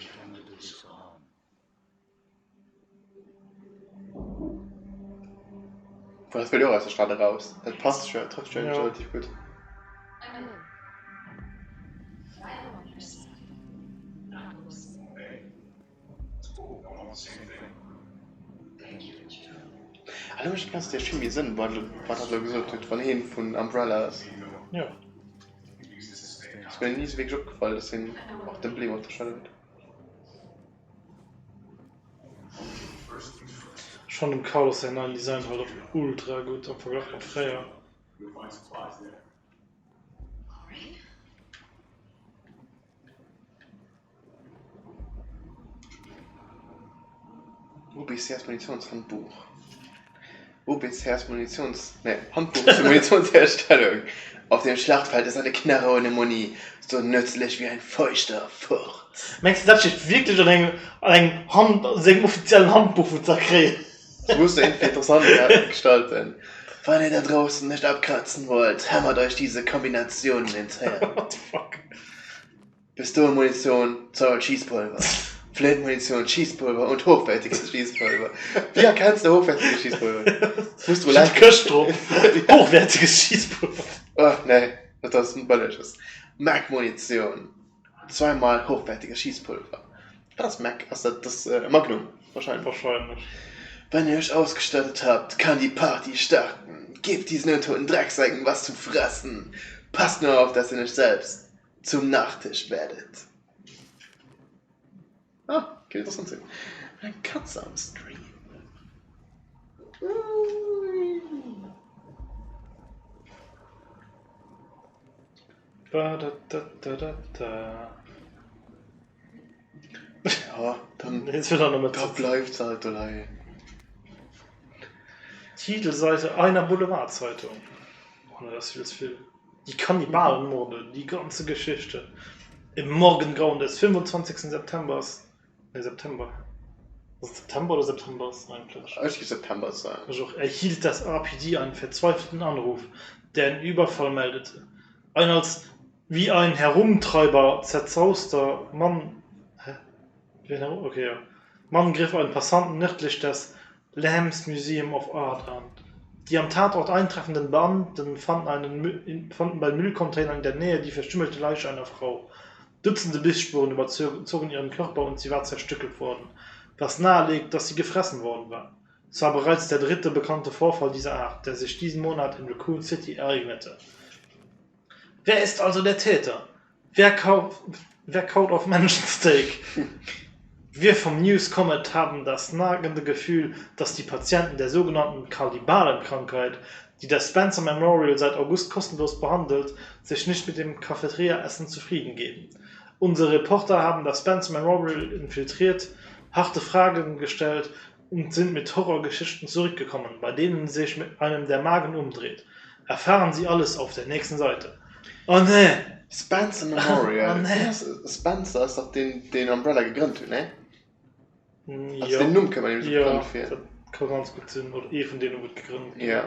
cannot do this alone. Well dat wëll jo och aus der Stad eraus. Dat passt jo, trëfft jo Ja. relativ gutt. I'm in. I'm on your side. Not yours. Ah, lo mécht dat Ganzt jo vill méi Sënn, wat wat hatt elo gesot huet, wann heen vun Umbrella ass. Jo. Ass mir ni esou wierklech opgefall, dass hien och d'Emblem op der Schëller huet. Ech fannen dem Carlos säin neien Design halt och ultra gutt am Verglach mat fréier. UBCS Munitionshandbuch UBCS Munitions nee Handbuch zur Munitionsherstellung Auf dem Schlachtfeld ist eine Knarre ohne Muni so nützlich wie ein feuchter Furz. Mengs de dat steet wierklech an engem an engem Hand sengem offiziellen Handbuch wou ze kréien? Das musst du irgendwie interessant gestalten. Wann ihr da draußen nicht abkratzen wollt, hämmert euch diese Kombination ins Hirn. What the fuck? Pistolenmunition, zaubert Schießpulver. Flintmunition, Schießpulver und hochwertiges Schießpulver. Wéi erkenns de hochwertiges Schießpulver? Muss dru Steet lachen. Këscht drop. Hochwertiges Schießpulver. Oh, nee, dat ass en bëlleges. Mac-Munition, zweimal hochwertiges Schießpulver. Wat ass Mac? Ass dat das äh, Magnum? Wahrscheinlech. Wahrscheinlech. Wenn ihr euch ausgestattet habt, kann die Party starten. Gebt diesen untoten Drecksäcken was zu fressen. Passt nur auf, dass ihr nicht selbst zum Nachtisch werdet. Ah, kéint interessant sinn. Eng Katz am Stream. Ba da da da da da. Ja, dann Jetzt wird er noch mit da bleift halt allein. Titelseite einer Boulevardzeitung. Oh, ne, das ist viel. Die Kannibalenmorde, die ganze Geschichte. Im Morgengrauen des 25. Septembers. Ne, September. Ass et September oder Septembers eigentlech? Ech géif September soen. Ech och. Erhielt das RPD einen verzweifelten Anruf, der einen Überfall meldete. Ein als wie ein Herumtreiber zerzauster Mann, hä? Wie ein Herum, okay, ja. Mann griff einen Passanten nördlich des Lamb's Museum of Art an. Die am Tatort eintreffenden Beamten fanden, einen, fanden bei Müllcontainern in der Nähe die verstümmelte Leiche einer Frau. Dutzende Bissspuren überzogen ihren Körper und sie war zerstückelt worden, was nahelegt, dass sie gefressen worden war. Es war bereits der dritte bekannte Vorfall dieser Art, der sich diesen Monat in Raccoon City ereignete. Wer ist also der Täter? Wer, kau wer kaut auf Menschensteak? Wir vom News Comet haben das nagende Gefühl, dass die Patienten der sogenannten Kalibalenkrankheit, die das Spencer Memorial seit August kostenlos behandelt, sich nicht mit dem Cafeteria-Essen zufrieden geben. Unsere Reporter haben das Spencer Memorial infiltriert, harte Fragen gestellt und sind mit Horrorgeschichten zurückgekommen, bei denen sich mit einem der Magen umdreht. Erfahren Sie alles auf der nächsten Seite. Oh nee! Spencer Memorial. Oh nee. Spencer ass dach deen, deen Umbrella gegrënnt huet, nee? Also Jo. den Numm kënnt mer nämlech Jo, bekannt vir. dat ka ganz gutt sinn. Oder ee vun deenen huet gegrënnt. Ja.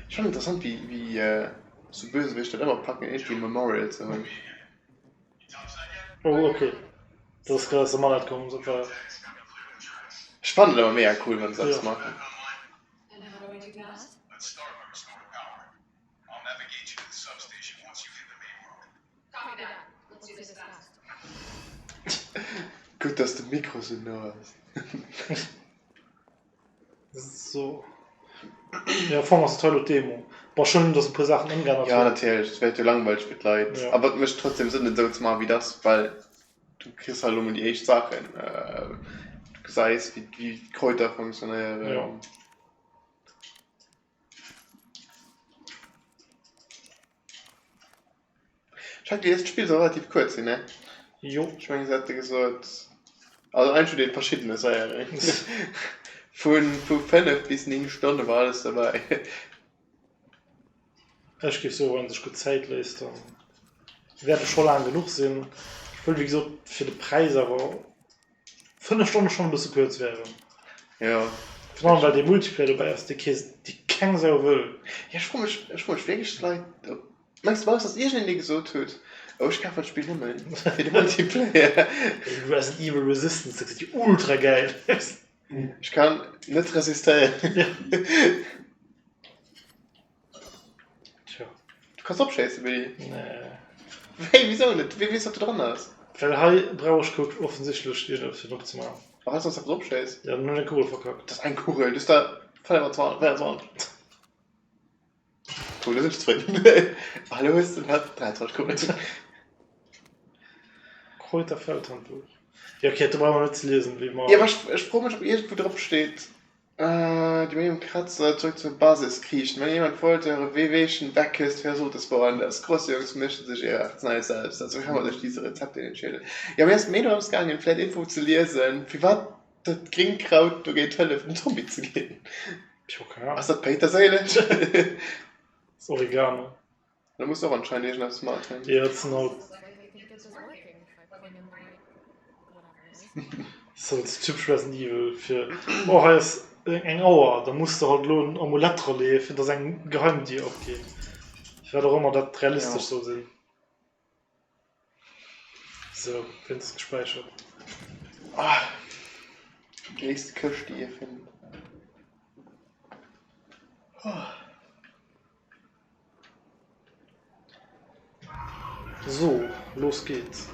Schon interessant, wéi, wéi sou Bösewichter dat ëmmer packen, iergendwéi e Memorial ze hunn. Oh, okay. Dat ass grad aus der Mallette komm. Dat war. Ech fannen et awer mega cool, wann se eppes Ja. maachen. Gutt, dass de Mikro sou no ass. So. Ja, am Fong ass et hei elo d'Demo. Bon, ech hunn dass e puer Saachen ëmgeännert Ja, hunn. natierlech, et wäert jo langweileg fir d'Leit. Ja. Awer et mécht trotzdem Sënn, et esou ze maachen, wéi et ass, well du kriss halt elo mol déi éischt Saachen. Du gesäis, wéi d'Kräuter funktionéieren. Ja. Ech hat gelies, d'Spill soll relativ kuerz sinn, ne? Jo. Ech mengen se hätte gesot, also eigentlech vun den verschiddene Serien, vu vu 5 bis 9 Stonne war alles dobäi. Ech géif soen, wann een sech gutt Zäit léisst, dann wäert et scho laang genuch sinn. Ech wëll wéi gesot fir de Präis awer 5 Stonne schonn e bësse kuerz wären. Jo. Virun allem well dee Multiplayer dobäi ass, dee kee, dee keng Sau wëll. Jo, ech froe mech, ech froe mech wierklech, d'Leit, ob, mengs du, dass iergendeen dee gesot huet, oh ech kafen d'Spill nëmme fir de Multiplayer? Resident Evil Resistance, dat gesäit jo ultra gäil aus. Ech kann net resistéieren. Ja. Tja. Du kanns opschéissen, Willy. Nee. Wéi, wisou net? Wéi weess, wat do dran ass? Well hei brauch ech guck offensichtlech iergendeppes fir en opzemaachen. A wann s du eppes opschéiss? Ja, dann hunn ech eng Kugel verkackt. Dat ass eng Kugel, du hues der 25, 24. Cool, do sinn ech zefridden. A lo hues de nach 23 Kugeln. Kräuterfeldhandbuch. Ja, okay, do brauche mer net ze liesen, wéi mer. Ja, awer ech, ech froe mech, ob iergendwou drop steet. Die Medium Kratzer zurück zur Basis kriechen. Wenn jemand wollt, eure Wehwehchen wegküsst, versucht es woanders. Große Jungs mischen sich ihre Arznei selbst. Dazu hämmert euch diese Rezepte in den Schädel. Jo, mir ass méi drëms gaangen, vläit Info ze liesen, firwat dat gréngt Kraut dogéint hëlleft, en Zombie ze ginn. Ech hu keng Ahnung. Ass dat Péiterséileg? Ass Oregano. Da muss och anscheinend iergendeppes mat hunn. Jo, dat sinn halt. Dat ass typesch Resident Evil fir, oh hei ass eng Auer, da muss de halt elo en Amulett dra leeë fir datt eng Geheimdier opgeet. Firwat och ëmmer dat realistesch soll sinn. Sou, wéinst ass gespäichert. Ah, gréisste Këscht déi ee fënnt. So, los geht's.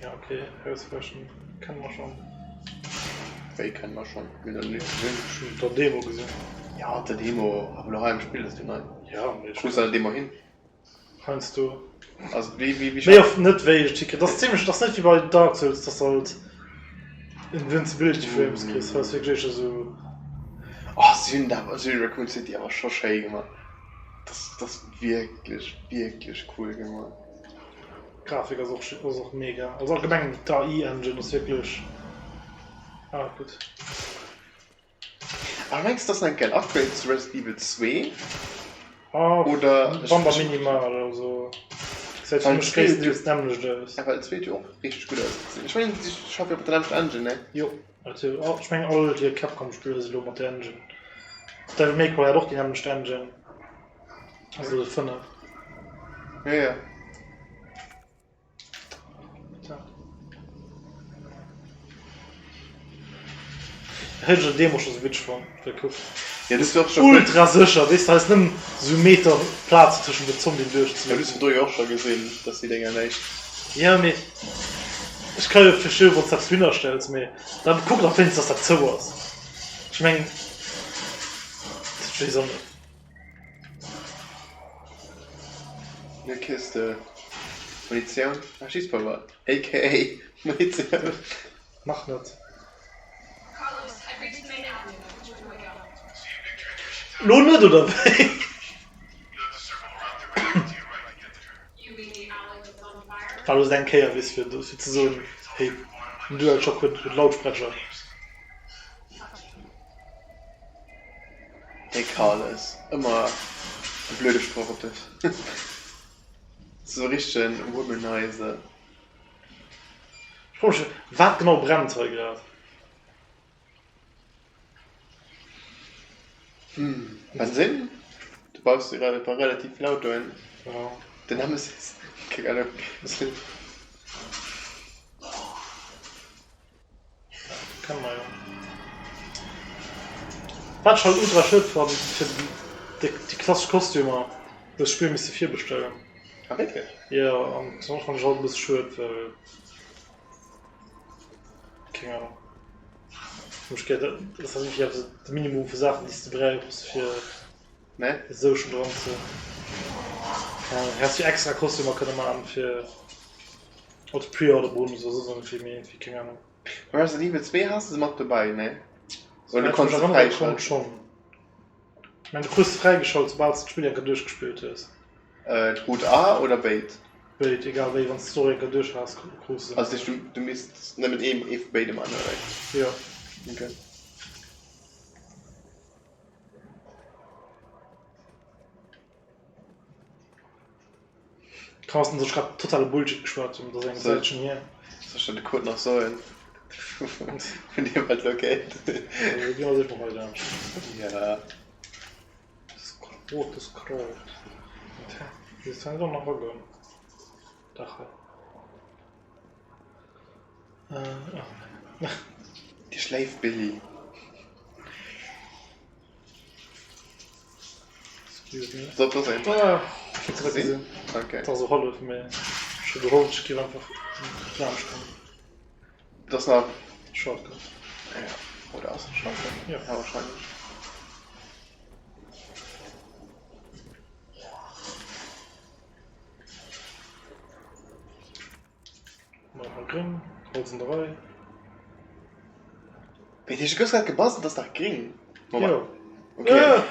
Ja okay, Hausflächen kennen mer schon. Wéi kennen mer schon? Mir hunn der net gesinn. Ech hunn der Demo gesinn. Ja der Demo, awer lo hei am Spill ass déi nei. Ja mee Wou ass der Demo hin? Heiansdo. Also wéi wéi wéi Méi oft net wéi ech ticken. Dat ass zimmlech, dat ass net wéi bei Dark Souls, dass de halt Invincibility Frames kriss. Hei ass wierklech éischter esou. Oh si hunn dat awer, si hunn Raccoon City awer scho schéi gemaach. Dat dat ass wierklech wierklech cool gemaach. D'Grafik ass och ass och mega. Also allgemeng d'AI Engine ass wierklech ah gutt. Awer mengs de, dat ass nach eng Upgrade zu Resident Evil 2? Ah, Oder wann da minimal, also gesäit fir mech gréisstendeels d'nämmlecht aus. Ja, well d'zweet jo och richteg gutt ausgesinn. Ech mengen, si schaffe jo op der nämmlechter Engine, ne? Jo, also ech mengen all déi Capcom-Spiller si lo mat der Engine. Devil May Cry hat och déi nämmlecht Engine, also de 5. Ja, ja. Hätt ech Demo scho sou witzeg fonnt, well kuck. Ja, du och scho Ultra sécher, weess de, hei ass nëmmen sou Meter Plaz tëschent den Zombien Ja, du hues duerchzeloossen. virdru jo och scho gesinn, dass déi Dénger näischt. Ja, mee ech ka jo verstoen, wann s de eppes dohinner stells, mee da kuck dach wéinstens, dass dat zou ass. Ech mengen, dat weess och net. Mir kriss de Munitioun, ah Schießpulver, aka Munitioun. Nach net. Lo net oder wéi? War just eng Kéier weess fir ze soen, hey den DualShock huet Lautsprecher. Hey Carles, ëmmer e blöde Sproch op dech. Sou e richtegen Womanizer. Ech froe mech, wat genau brennt hei grad? Hm, Bensin? Du baus dir grad e puer relativ vill Autoen. Ja. Den Nemesis, keng Ahnung. Kennen mer jo. Wat ech halt ultra schued fannen, fir déi klassesch Kostümer hues d'Spill misse virbestellen. Ah wierklech? Jo, an dat fannen ech halt e bësse schued, well keng Ahnung, ech gär dat ass wierklech eppes de Minimum vu Saachen déi s de brauchs fir Ne? esou schonn dran ze keng Ahnung, häss jo extra Kostümer kënne man fir Als Pre-Order Bonus oder soss iergendwéi, mee iergendwéi, keng Ahnung. Bei Resident Evil 2 has de se mat dobäi, ne? Oder du Sowäit ech konns mech se erënnere konnt fräischalten? schonn. Ech mengen du krus se fräigeschalt soubal s de d'Spill eng Kéier duerchgespillt hues. Äh, d'Route A oder béid? Béid, egal wéi, wann s de d'Story eng Kéier duerch has, krus de se Also mat. du, du misst nëmmen ee, ee vu béide man, oder wéi? Jo. Okay. Carsten, soll ech grad totale Bullshit geschwat hunn? Dat ass eng Zäitchen hier. Soll ech der de Code nach soen? Vun deem wat elo kéint. Gi mer sécher hei laanscht. Ja. Das rotes Kraut. Wéi kann ech do nach eragoen? Dach hei. Äh, ah. Dir schléift Billy. Excuse me. Soll do sinn? Ah, ich hab grad gesinn. Okay. Dat ass och hallef, mee ech hu gehofft, ech géif einfach laanscht kommen. Dat ass nach. Shortcut. Ja. Oder ass et Shortcut? Ja. Ja, wahrscheinlech. Mach mal gréng, Holz an der Rei. Wéi, du goufs grad gebastelt, ass dach gréng. Moment. Jo. Okay. Äh!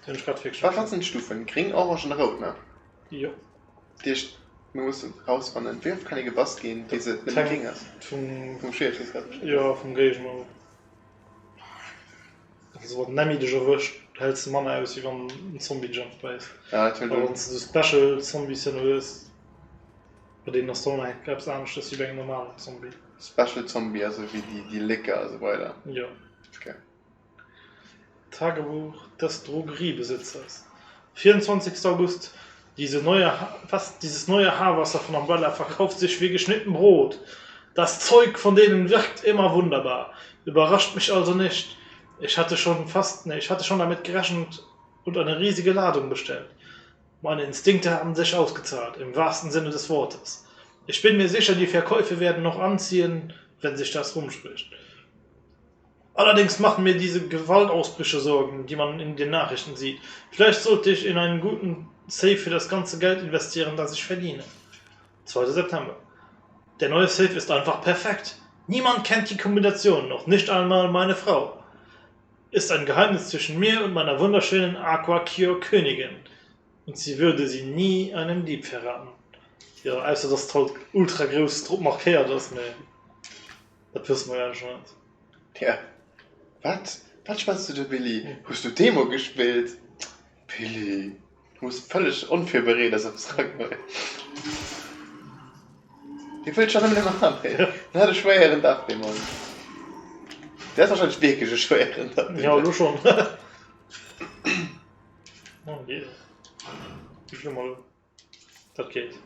Den hunn ech grad Wat, wat sinn d'Stufen? Gréng, orange an rout, ne? Jo. Dat heescht, mir mussen rausfannen, wéi oft kann ee gebastelt ginn, bis et nëmme gréng ass? Vum, Vum Schied, hues grad beschriwwen. jo, vum Géigner. Also wann den Emmy dech erwëscht, häls de manner aus, wéi wann en Zombie dech einfach bäisst. Ja, dat huet A wann s de sou Special Zombies herno hues, bei deenen ass dann och nach eng eppes aneschtes wéi bei engem normalen Zombie. Special Zombie, also wéi déi, déi Lécker a sou weider. Jo. Okay. Tagebuch des Drogeriebesitzers, 24. August, Diese neue, was, dieses neue Haarwasser von Umbrella verkauft sich wie geschnitten Brot. Das Zeug von denen wirkt immer wunderbar. Überrascht mich also nicht. Ich hatte schon fast, nee, ich hatte schon damit gerechnet und eine riesige Ladung bestellt. Meine Instinkte haben sich ausgezahlt, im wahrsten Sinne des Wortes. Ich bin mir sicher, die Verkäufe werden noch anziehen, wenn sich das rumspricht. Allerdings machen mir diese Gewaltausbrüche Sorgen, die man in den Nachrichten sieht. Vielleicht sollte ich in einen guten Safe für das ganze Geld investieren, das ich verdiene. 2. September. Der neue Safe ist einfach perfekt. Niemand kennt die Kombination, noch nicht einmal meine Frau. Ist ein Geheimnis zwischen mir und meiner wunderschönen Aqua Cure Königin. Und sie würde sie nie einem Dieb verraten. Jo, ausser dass et halt ultra grouss drop markéiert ass, mee dat wësse mer jo eigentlech nach net. Ja, wat? Wat schwätz du do Billy? Hues du d'Demo gespillt? Billy, du muss vëlleg onvirbereet ass eppes eragoen. Dee wëllt scho nëmmen ëmmer an, hee. En hat e schwéieren Dag, dee Mann. Dee ass wahrscheinlech wierklech e schwéieren Dag, deen Jo, huet. elo schonn. Oh je. Wéi vill hu mer elo? Dat geet.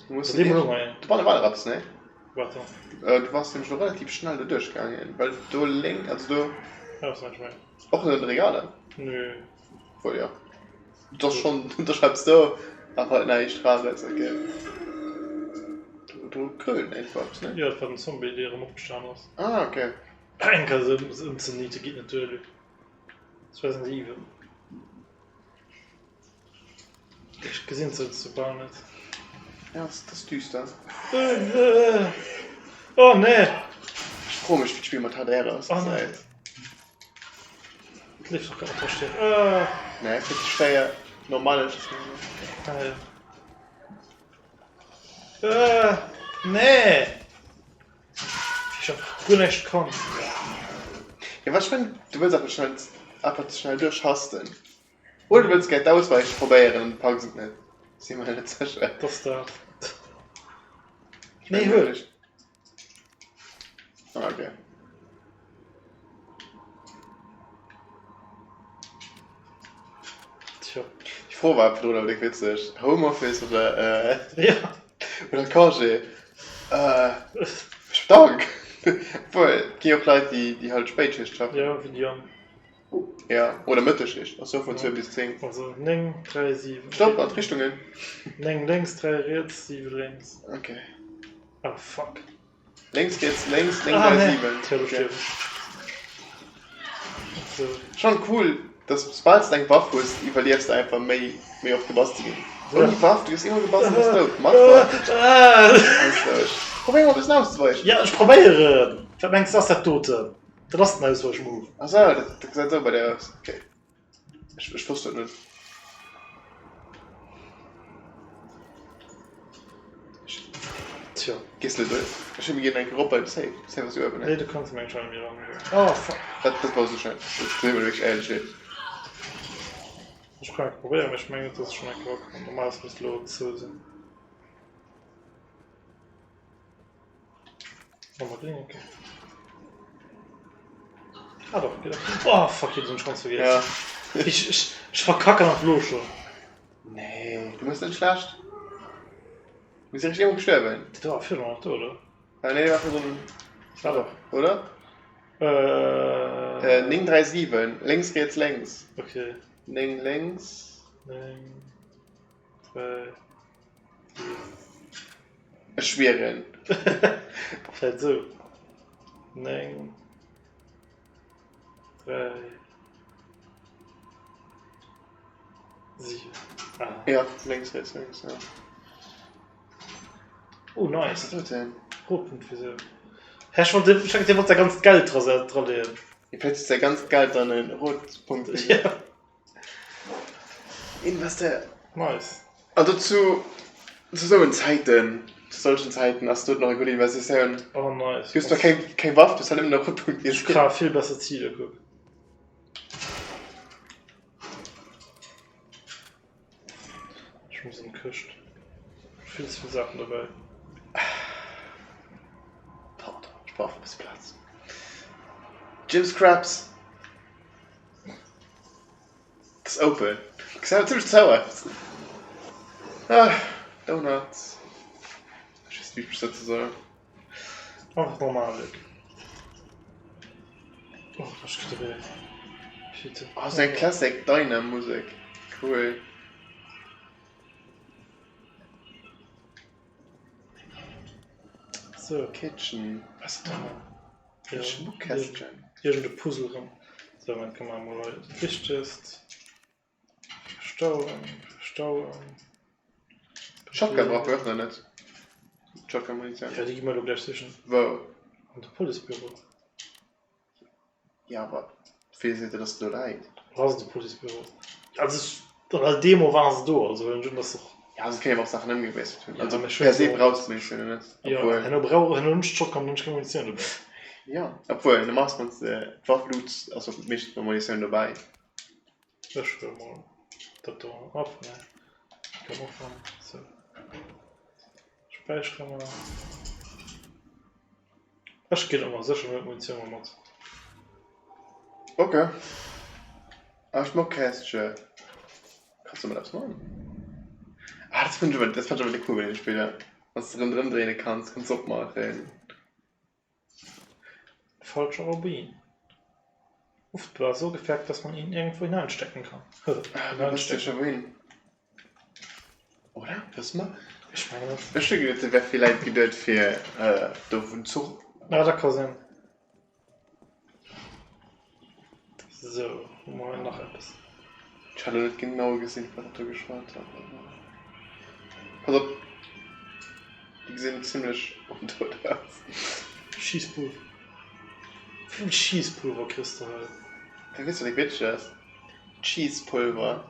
Du muss Dee mol hei. Du war war eppes, ne? Wat dann? Äh, du warst nämlich noch relativ schnell do duerchgaangen, well do lénk, also do. Ja, was meinst du? Och net an de Regaler? Nö. Obwohl, ja. Do ass schon, do ass eppes do, awer halt näischt Rares, okay. Do, do grölen einfach eppes, ne? Jo, dat war den Zombie, dee erëm opgestan ass. Ah, okay. Eng Kéier se ëmzeniite geet net duer, Luc. 2007. Ech gesinn se sou bal net. Ja, dat ass düster. Oh nee! Ech froe mech wéi d'Spill mat HDR ass. Oh nee. Et leeft och grad mat der Stier. Ah. Nee, fir ze schwéier. Normal ass es net. Ah, ja. Ah, nee! Ech hab guer näischt kannt. Ja, wat ech mengen, du wëlls einfach schnell, einfach ze schnell duerchhasten. Oder du wëlls gär d'Ausweiche probéieren an du packs et net. Si mer net sécher. Dass dat. Ech Nee, mengen huel. nämlech. Ah, okay. Tjo. Déi Fro war virdrun awer déck witzeg. Homeoffice oder, äh, Ja. oder Congé? Äh, ech dank. Obwohl, et gi och Leit, déi, déi halt Spéitschicht schaffen. Ja, wéi de Yann. Ja, oder Mëttesschicht, ass jo och vun 2 bis 10. Also 9, 3, 7. Stopp, an d'Richtungen. 9 lénks, 3 riets, 7 lénks. Okay. Ah, fuck. Lénks, riets, lénks, 9, Ah, 3, nee. 7. Tja, do Okay. stierf ech. So. Schon cool, dass soubal s de eng Waff hues, iwwerliefs de einfach méi, méi oft gebass ze ginn. Ouni Waff, du gëss eemol gebass an bass dout. Mat Waff, Ah. bass dout. Probéier mol e bëssen auszeweichen. Ja, ech probéieren. Wat mengs de ass dat doten? Dat ass den Ausweichmove. Ach sou, dat dat gesäit esou bei dir aus. Okay. Ech, ech wosst dat net. Tja. Gees du duerch? Ech mir ginn eng Kéier rop bei de Safe. De Safe ass jo uewen, ne? Nee, du kanns meng schon méi ran. Oh, fuck. Dat, dat war esou schéin. Dat deet mir wierklech éierlech leed. Ech kann eng Kéier probéieren, mee ech mengen net, dass ech schon eng Kéier erokomm. Normalerweis misst elo zou sinn. Ah doch, geht auch. Oh fuck, hier sind schon vergessen. Ja. Ich, ich, ich verkacke nach lo schon. Nee, du bist nicht schlecht. Du bist richtig irgendwo gestorben. Da war vier noch da, oder? Ah, nee, war so ein. Ah doch. Oder? Äh, Äh, 9, 3, 7. Links geht's längs. Okay. 9 links. 9, 3, Ech schwieren. Vläit esou. 9, 3, 7. Ah. Ja, lénks, riets, lénks, ja. Oh, nice. Was ass dat denn? Rotpunktviseur. Hä, ech wollt, ech denken, dir wollt säi ganzt Geld dra, dra leeën. Vläicht hues säi ganzt Geld an en Rotpunktviseur. Ja. Investéiert. Nice. An dozou, zu souen Zäiten, zu solchen Zäiten ass dat nach eng gutt Investitioun. Oh nice. Du hues zwar keng, keng Waff, du hues halt ëmmer nach Rotpunkt. Ech ka vill besser ziele, kuck. Ech muss an d'Këscht. Vill ze vill Saachen dobäi. Pardon, ech brauch e bësse Plaz. Jim's Crabs. Ass open. Gesäit awer zimmlech zou aus. Ah, Donuts. Ech weess net, wéi ech mech dozou soll. Einfach normal, Luc. Oh, ech kritt e Wéi. Oh, sou eng Classic Diner Musek. Cool. Sou. Kitchen. Was ass dat do? Ja. Schmuckkästchen. Iergend e Puzzle rëm. Sou, Moment, kënne mer emol hei dat Wichtegst. Verstauen, verstauen. Shotgun brauche mir och nach net. Shotgun-Munitioun. Ja, déi gi mer elo gläich sichen. Wou? An de Policebüro. Ja, awer wéi seet der, dass se do läit? Wo ass de Policebüro? Also ech, an der Demo ware se do, also huelen ech un, dass och. Ja, se kënnen jo och Saachen ëmgewiesselt hunn. Ja, Also mee ech per se huelen brauchs de Munitioun jo net. Jo, Obwuel. herno brauch, herno hunn ech d'Shotgun, hunn ech keng Munitioun dobäi. Ja, obwuel normalerweis wann s de d'Waff loots, ass och meeschtens mol Munitioun dobäi. Ech huele mol dat do of, ne? Komm och an, sou. Späichere mer. Ech ginn ëmmer sécher net Munitioun mol mat. Ok. Ah, Schmockkästche. Kanns du mat eppes man? Ah, dat fand ech awer, dat fand ech awer cool bei deene Spiller. Wann s de ronderëm dréine kanns, kanns opmaachen. Falscher Rubin. Oft war so gefärbt, dass man ihn irgendwo hineinstecken kann. Ah, du wëss jo scho wouhin. Oder? Wësse mer? Ech mengen net. Ech hu geduet, se wär villäit geduet fir do vun Zuch. Ja, dat ka sinn. Sou, hu mer hei nach eppes? Ech hat elo net genau gesinn, wat do geschwat hat. Pass op, déi gesinn zimlech ondout aus. Schiesspulver. Wéi vill Schiesspulver kriss de hei? Weess du, wat witzeg ass? Cheesepulver.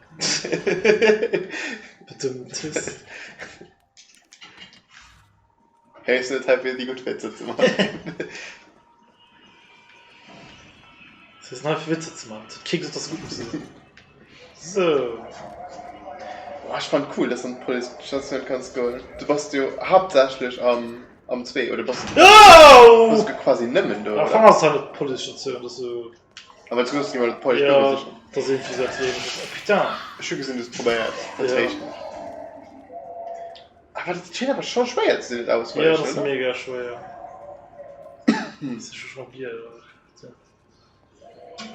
Bedëmmt. Hey, ech sinn net hei fir déi gutt Witzer ze maachen. Se sinn hei fir Witzer ze maachen. Et huet kee gesot, dass se gutt musse sinn. Sou. Oh, ech fand cool, dass du an d'Police-Statioun kanns goen. Du bass jo haaptsächlech am am 2 oder bass Oh! bass du quasi nëmmen do, Am Fong oder? ass et hei net d'Police-Statioun, dat ass esou. A well soss gi mer d'Police Ja, Büro sichen. dat ass irgendwie sou eppes Ähnleches. Oh putain! Ech hu gesinn, du hues probéiert, dat Ja. heescht. Awer dat schéint awer scho schwéier ze sinn, dat Ja, dat ausweichen, ass oder? mega schwéier. Dat ass scho scho bier.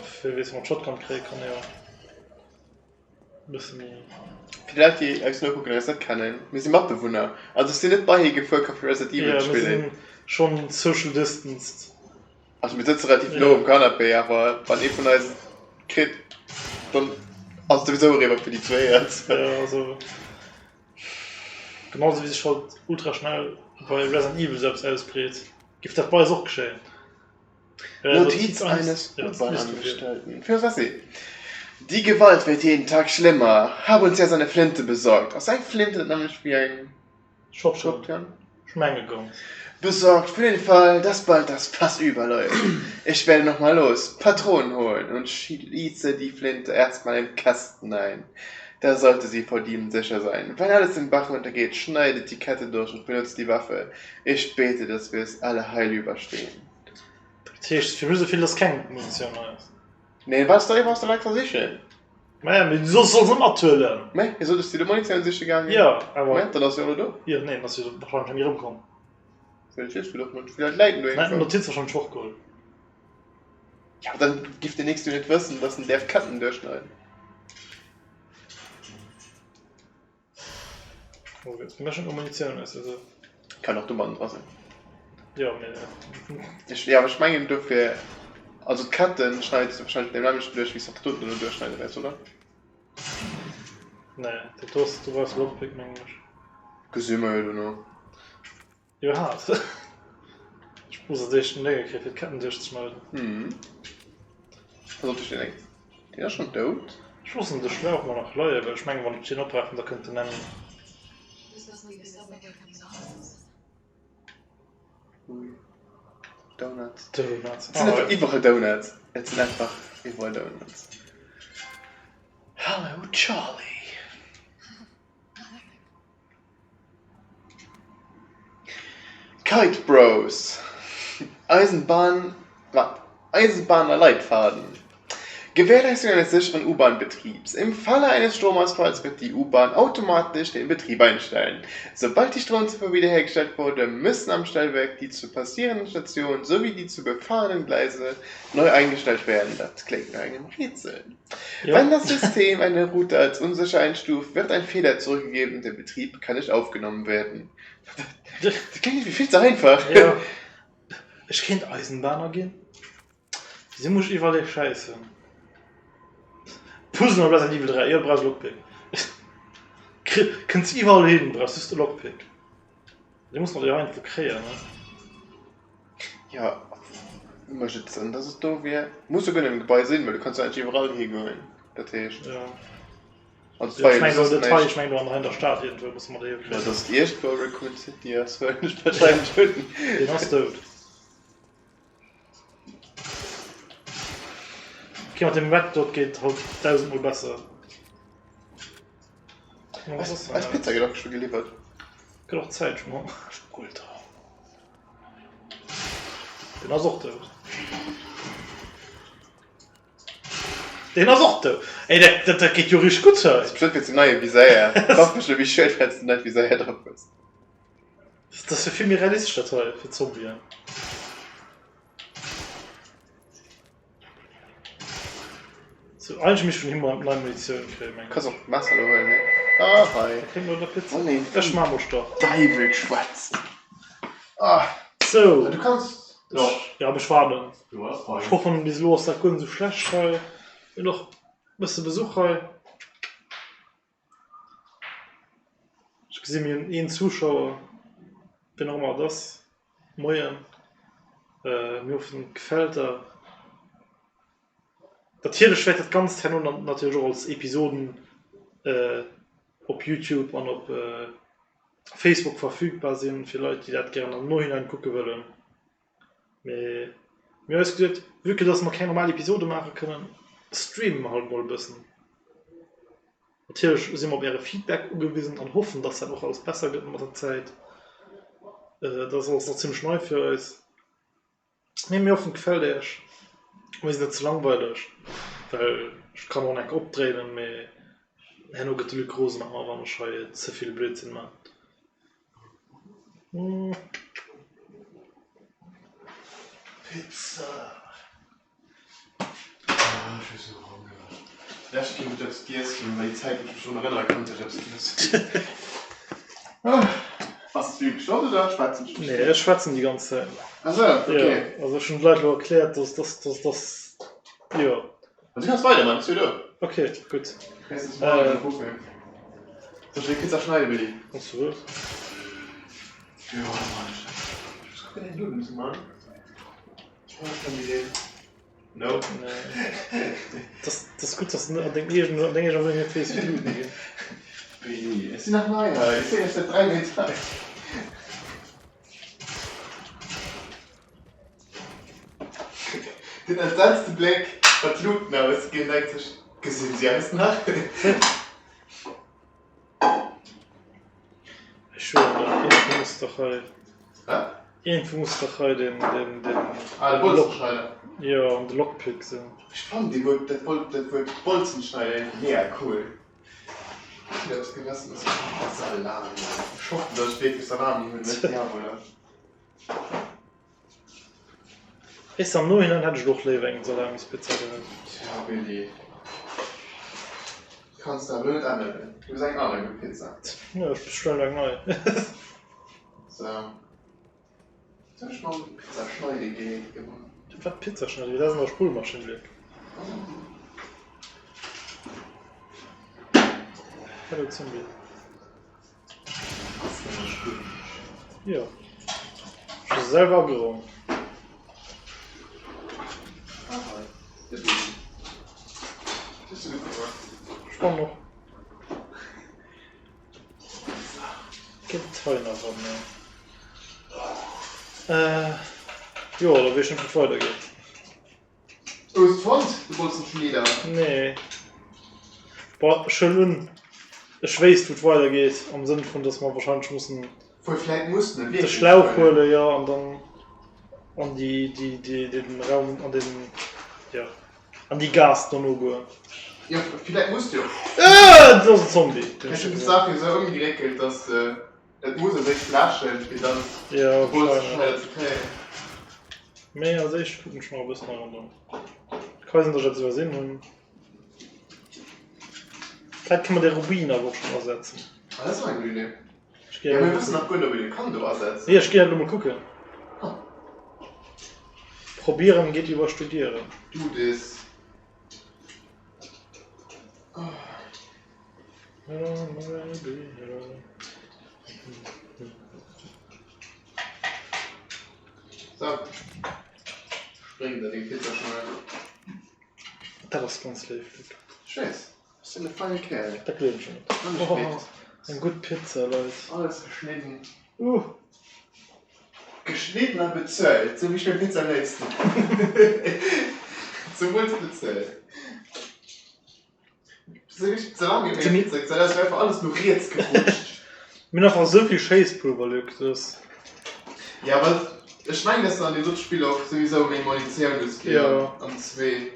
Fir weess mat Shotgun kréie kann jo e bësse méi. Fir déi Leit, déi eis nokucken an eis net kennen, Mir si Matbewunner. Also ech sinn net bei hie gefuer komm fir Resident Evil Ja, ze mir spillen. sinn schonn social distanced. Also mir sëtze relativ no um Canapé, awer wann ee vun eis et kritt, dann ass et souwisou eriwwer fir déi zwéi. Also. Ja, also genau sou wéi sech halt ultra schnell bei Resident Evil sou eppes ausbreet, géif dat bei eis och geschéien. Notiz eines U-Bahn-Angestellten. Für Sassi. Die Gewalt wird jeden Tag schlimmer. Hab uns jetzt eine Flinte besorgt. Ass eng Flinte net nämlech wéi eng Shotgun? Ech menge ganz. Besorgt für den Fall, dass bald das Fass überläuft. Ich werde noch mal los, Patronen holen und schließe die Flinte erst mal im Kasten ein. Da sollte sie vor Dieben sicher sein. Wenn alles den Bach runtergeht, schneidet die Kette durch und benutzt die Waffe. Ich bete, dass wir es alle heil überstehen. Dat heescht fir mech esouvill, dass keng Munitioun hei ass. Nee, was da was du extra sichen? Maja, mee du soss soll se mathuelen. Mee wéi solltest du déi Munitioun siche gaangen? Jo, awer. Mä dann ass se jo elo do. Jo, nee, dann ass se jo wahrscheinlech net méi erëmkomm. Vläicht weess du doch net. Vläicht läit en do Dann hätt iergendwou. d'Notiz wahrscheinlech fortgeholl. Jo, awer dann giff den nächste jo net wëssen, dass en däerf Ketten duerchschneiden. Oh, jetzt mir schon Munition ist also. Kann och domatten dra sinn. Ja, mee. Ech, ja, awer ech mengen dofir, also d'Ketten schneidest du wahrscheinlech mit dem nämmlechten duerch, wéi s de och d'doten elo duerchschneide wäerts, oder? Nee, dat do ass, do brauchs de Lockpick, mengen ech. Gesi mer jo dono. Jo, hat. Ech muss als éischt den Dénge kréien, fir d'Ketten duerchzeschneiden. Mhm. Pass op, do steet eng. Deen ass schonn dout. Ech loossen de Schlauch mol nach leien, well ech mengen, wann ech deen opraafen, da kënnt den Enemy. Ui. Donuts. Donuts. Et sinn einfach iwwerall Donuts. Et sinn einfach iwwerall Donuts. Hallo Charlie. Kite Bros. Eisenbahn, wat? Eisenbahner Leitfaden. Gewährleistung eines sicheren U-Bahn-Betriebs. Im Falle eines Stromausfalls wird die U-Bahn automatisch den Betrieb einstellen. Sobald die Stromzufuhr wiederhergestellt wurde, müssen am Stellwerk die zu passierenden Stationen sowie die zu befahrenden Gleise neu eingestellt werden. Dat kléngt no engem Rätsel. Jo. Wenn das System eine Route als unsicher einstuft, wird ein Fehler zurückgegeben und der Betrieb kann nicht aufgenommen werden. Dat kléngt iergendwéi vill ze einfach. Jo. Ech kéint Eisenbahner ginn. Wéi muss ech iwwerall hi schäissen? Puzzle mat Resident Evil 3, jo du brauchs e Lockpick. Kënns iwwerall hin, brauchs just e Lockpick. Dee muss mer jo einfach kréien, ne? Jo, mécht et Sënn, dass et do wier? Muss jo guer net am Gebai sinn, well du kanns jo eigentlech iwwerall higoen. Dat heescht. Jo. Also et war Ech jo meng soss dat hei, näischt. ech meng do an der Stad iergendwou musse mer dee jo Jo, kréien. dass et iergendwou Raccoon City ass, wëll ech wahrscheinlech hunn. Deen ass dout. Okay, mat dem Red Dot geet haut dausendmol besser. Eis eis Pizza gëtt och scho geliwwert. Gëtt och Zäit schon mal. Ultra. Den ass och dout. Den ass och dout. Ey, dat, dat, dat geet jo richteg gutt hei. Ass bestimmt wéinst dem neie Viséier. Kaff mech ewéi schued, well s de neit Viséier drop hues. Dat ass jo vill méi realistesch dat hei fir Zombien. So, eigentlech misst ech vun him mol nei Munitioun kréien, mengen Kanns ech. och d'Messer do huelen, ne? Ah, hei. Da kréie mer der Pizza. Oh nee, Ech maa mol Start. Däiwel schwätzt. Ah. So. Du kanns. Jo. Ja, ech waarden. Du ass fein. Ech hoffen bis elo ass dat guer net esou schlecht hei. Mir hunn och e bësse Besuch hei. Ech gesi mir hunn een Zuschauer, wien och ëmmer et ass. Moien. Mir hoffen et gefält der. Natierlech wäert dat Ganzt herno natierlech och als Episoden op Youtube an op Facebook verfügbar sinn, fir Leit, déi dat gären am Nohinein kucke wëllen. Mee mir hu eis geduet, vue que dass mer keng normal Episode maache kënnen, streame mer halt mol e bëssen. Natierlech si mer op äre Feedback ugewisen an hoffen, dass dat och alles besser gëtt mat der Zäit. Dat ass alles nach zimmlech nei fir eis. Mee mir hoffen et gefält iech. Mir sinn net ze langweileg, well ech kann och enk opdréinen, mee herno gëtt de Luc rosen mat mer, wann ech hei ze vill Blödsinn man. Pizza. Ah, ech hu sou Honger. D'lescht Kéier, wou ech eppes giess hunn, war déi Zäit, wou ech mech drun erënnere konnt, dass ech eppes giess hunn. Ass de Stream gestoppt oder schwätzen ech just? Nee, ech schwätzen déi ganz Zäit. Ah sou, okay. Jo, also ech hunn de Leit elo erkläert, dass, dass, dass, dass, jo. Du kanns weiderman, ech si jo do. Ok, gutt. Kanns du mal kucken. Soll ech dir Pizza schneiden, Willy? Wanns du wëlls. Jo, Mann. Ech muss kucken, eng Nudeln ze man. No. Nee. Das, das gutt, dass du an deng eegen, an deng eeger Wunneng net weess, wéi d'Luuten ginn. Willy, ech sinn nach nei hei. Ech sinn eréischt säit 3 Méint hei. Den entsetzte Bléck, wann d'Luuten ausginn, denkt sech, Gesinn si eis nach? Ech schwören der, iergendwou muss dach hei. Hä? Iergendwou muss dach hei den, den, den. Ah, de Bolzenschneider. Jo, an de Lockpick sinn. Ech fannen dee Wuert, dat Wuert, dat Wuert Bolzenschneider iergendwéi mega cool. Ech hunn eppes genossen, Salami. Ech hoffen, datt ech wierklech Salami hunn, net Diavola. Weess de, am Nohinein hätt ech och léiwer eng Salamispizza gehat. Tja, Willy, kanns de awer elo net änneren. Du hues eng aner gutt Pizza. Jo, ech bestellen eng nei. Sou, soll ech mam Pizzaschneidegerät gemaach? Wat Pizzaschneidegerät? Dat ass an der Spullmaschinn, Luc. Hallo Zombie. Jo. Ech hu se selwer ageraumt. Ech fannen och. Gëtt hei nach erëm méi. Jo, da weess ech net wéi et weidergeet. Hues de fonnt, de Bolzenschneider? Nee. Boah, ech huelen un, ech wéisst wou et weidergeet, am Sënn vun dass mer wahrscheinlech mussen Wuel, vläit muss en de wierklech Schlauch huelen. huelen, jo, an dann an déi, déi, déi, den Raum, an den, jo. An déi Gaass dono goen. Jo, villäit muss de jo. Äh, do ass en Zombie. Ech hunn d'Saach jo sou ëmgeréckelt, dass de et muss als éischt läschen, fir dann Jo, de wahrscheinlech. Bolzeschneider ze kréien. Mee als éischt kucken ech nach e bëssen hei ronderëm. Ka sinn, dass ech eppes iwwersinn hunn. Vläit kënne mer dee Rubin awer och schonn asetzen. Ah, dat ass och eng gutt Idee. Ech ginn Ja, elo mir mol wëssen nach kucken. guer net, ob een e kann do asetzen. Nee, ech ginn elo mol kucken. Ah. Probieren geht über studieren. Du des. So. Spring der deng Pizza schnell. Dat ass ganz léif, Luc. Ech weess. Ech sinn e feine Kerl. Dat gleewen ech net. Oh, eng gutt Pizza, Leit. Alles geschnidden. Uh. Geschnidden a bezuelt, sou wéi ech meng Pizza am léifsten. Zemools bezuelt. Sou wéi ech ze laang meng Pizza gezuelt, ass einfach alles no riets gerutscht. Mir hunn einfach esou vill Schéisspulver, Luc, dat. Ja, well ech mengen, dass de an deem dote Spill och souwisou méi Munitioun hues wéi am zwee.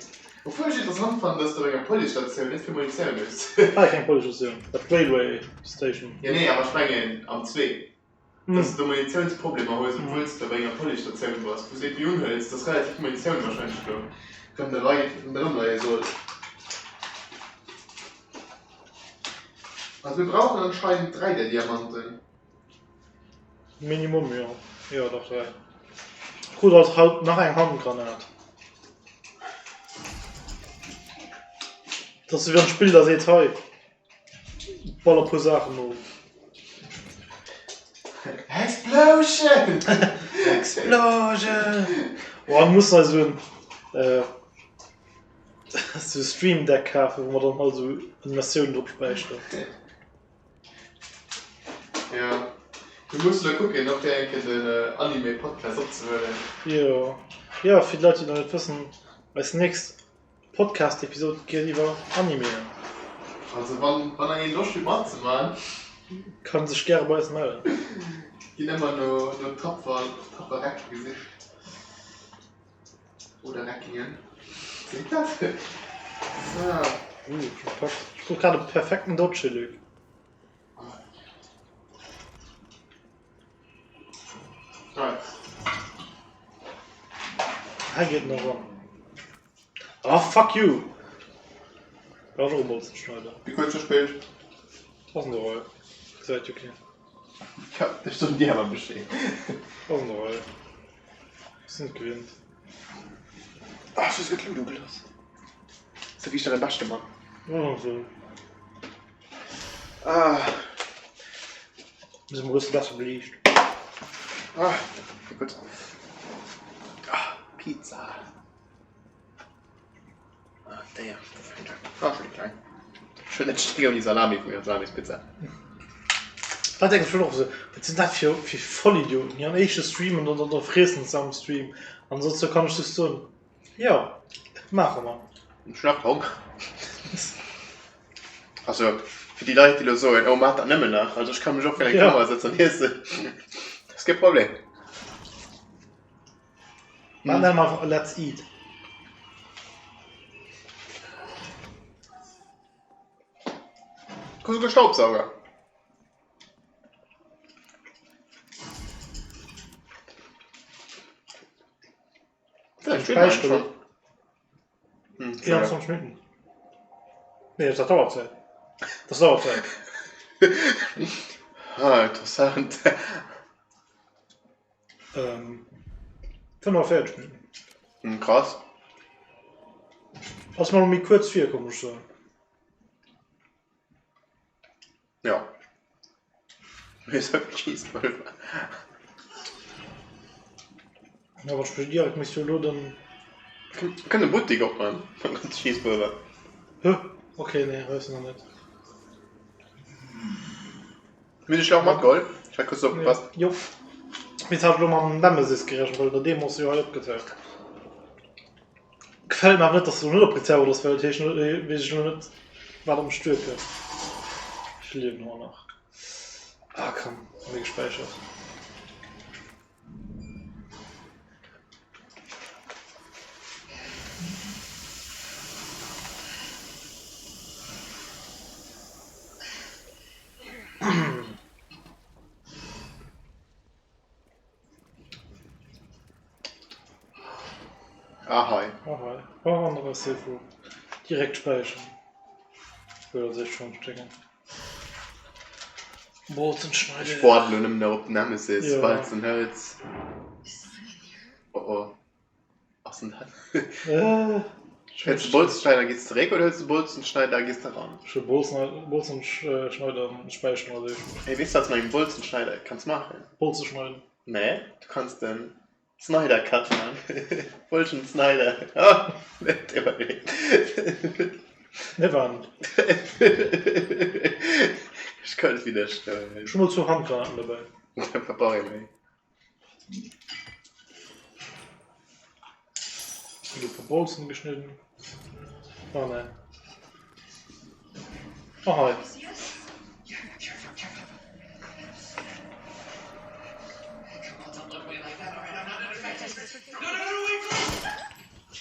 Obwuel ech interessant fannen, dass de op enger Policestatioun net vill Munitioun hues. War keng Policestatioun, dat Railway Station. Jo nee, awer ech mengen am zwee, dass de do Munitiounsproblemer hues, obwuel s de op enger Policestatioun bass, wou s de iergendwéi unhëls, dass relativ vill Munitioun warscheinlech do ronderëm leie sollt. Also mir brauchen anscheinend 3 där Diamanten. Minimum jo, jo dach 3. Krut als haut nach eng Handgranat. Dat ass wéi wann d'Spill der seet, hei baller puer Saachen of. Explosion! Explosion! Oh, mir mussen eis esou en esou Stream Deck kafen, wou mer dann halt esou Animatiounen drop späicheren. Jo, mir mussen elo kucken och fir eng Kéier den Anime Podcast opzehuelen. Jo, jo, fir déi Leit déi nach net wëssen, eis nächst Podcast Episode geet iwwer Animeën. Also wann wann nach een Loscht huet matzeman. Kann sech gäre bei eis mellen. Ginn ëmmer no no tapfer tapfer Recke gesicht. Oder Reckingen. Seet dat? So. Uh, schon gepackt. Ich brauch grad e perfekten Dodge, Luc. Nice. Hei geet nach ran. Ah, fuck you! Brauch och e Bolzenschneider. Wéi kuerz gespillt? Ass an der Rei. Gesäit jo keen. Ja, ech soen dir awer Bescheed. Ass an der Rei. Sinn et gewinnt. Ach, ech hu souguer d'Lut ugelooss. Sou wéi ech dat am beschte man. Oh, sou. Ah. Mir sinn e bësse besser beliicht. Ah, gutt. Ah, Pizza. Ah, damn. Ah, schön klein. Schön net Stéck ouni Salami vun der Salamispizza. Dat denken ech schon och esou, wat sinn dat fir fir Vollidioten, déi an éischte streamen an dann da friessen se am Stream. An dozou kann ech just soen, jo, maache mer. Ech hunn einfach Honger. Also fir déi Leit déi elo soen, oh maacht dat nëmmen nach, also ech ka mech och virun eng Kamera setzen an iessen, dat ass kee Problem. Mä nenne mer einfach Let's Eat. Kuck, esouguer Staubsauger. Späicher schon. 24 Minuten. Nee, dat dauert Zäit. Das dauert Zäit. Ah, interessant. Ähm, 45 Minuten. Hm, krass. Ass mer méi kuerz virkomm, muss ech soen. Ja. Mee sou Cheesepulver. Ja, wann ech mech direkt misst jo elo den. Kënne Buttik opman mat ganz Cheesepulver. Hë? Okay, nee, weess nach net. Mir hunn de Schlauch matgeholl. Ech hat kuerz opgepasst. Jo. Mee hat elo mam Nemesis gerechent, well der Demo ass jo hei opgetaucht. Gefält mir awer net, dass se elo net opgezaubert ass, well dat heescht weess ech elo net, wat op mech duerkënnt. Ech liewen ëmmer nach. Ah komm, hu mir gespäichert. Ah hei. Ah hei. Oh, an der Safe Room. Direkt späicheren. Wou als éischt schonn Bolzen schneiden. Ech waarden elo nëmmen nach op den Nemesis, Ja. well s en hëls. Oh oh. Ass en dat? Äh, Hëls de Bolzenschneider a gees zeréck oder hëls de Bolzenschneider a gees de ran? Ech hu Bolzen, Bolzenschneider an späicheren als éischt. Hey, weess du wat s de mat engem Bolzenschneider kanns maachen? Bolze schneiden. Nee, du kanns den Snyder Cut man. Bolzen Snyder. Oh, net iwwerleet. Ne war net. Ech kann net widderstoen. Ech hu mol zwou Handgranaten dobäi. Dat brauch ee méi. E puer Bolzen geschnidden. Oh nee. Oh hei.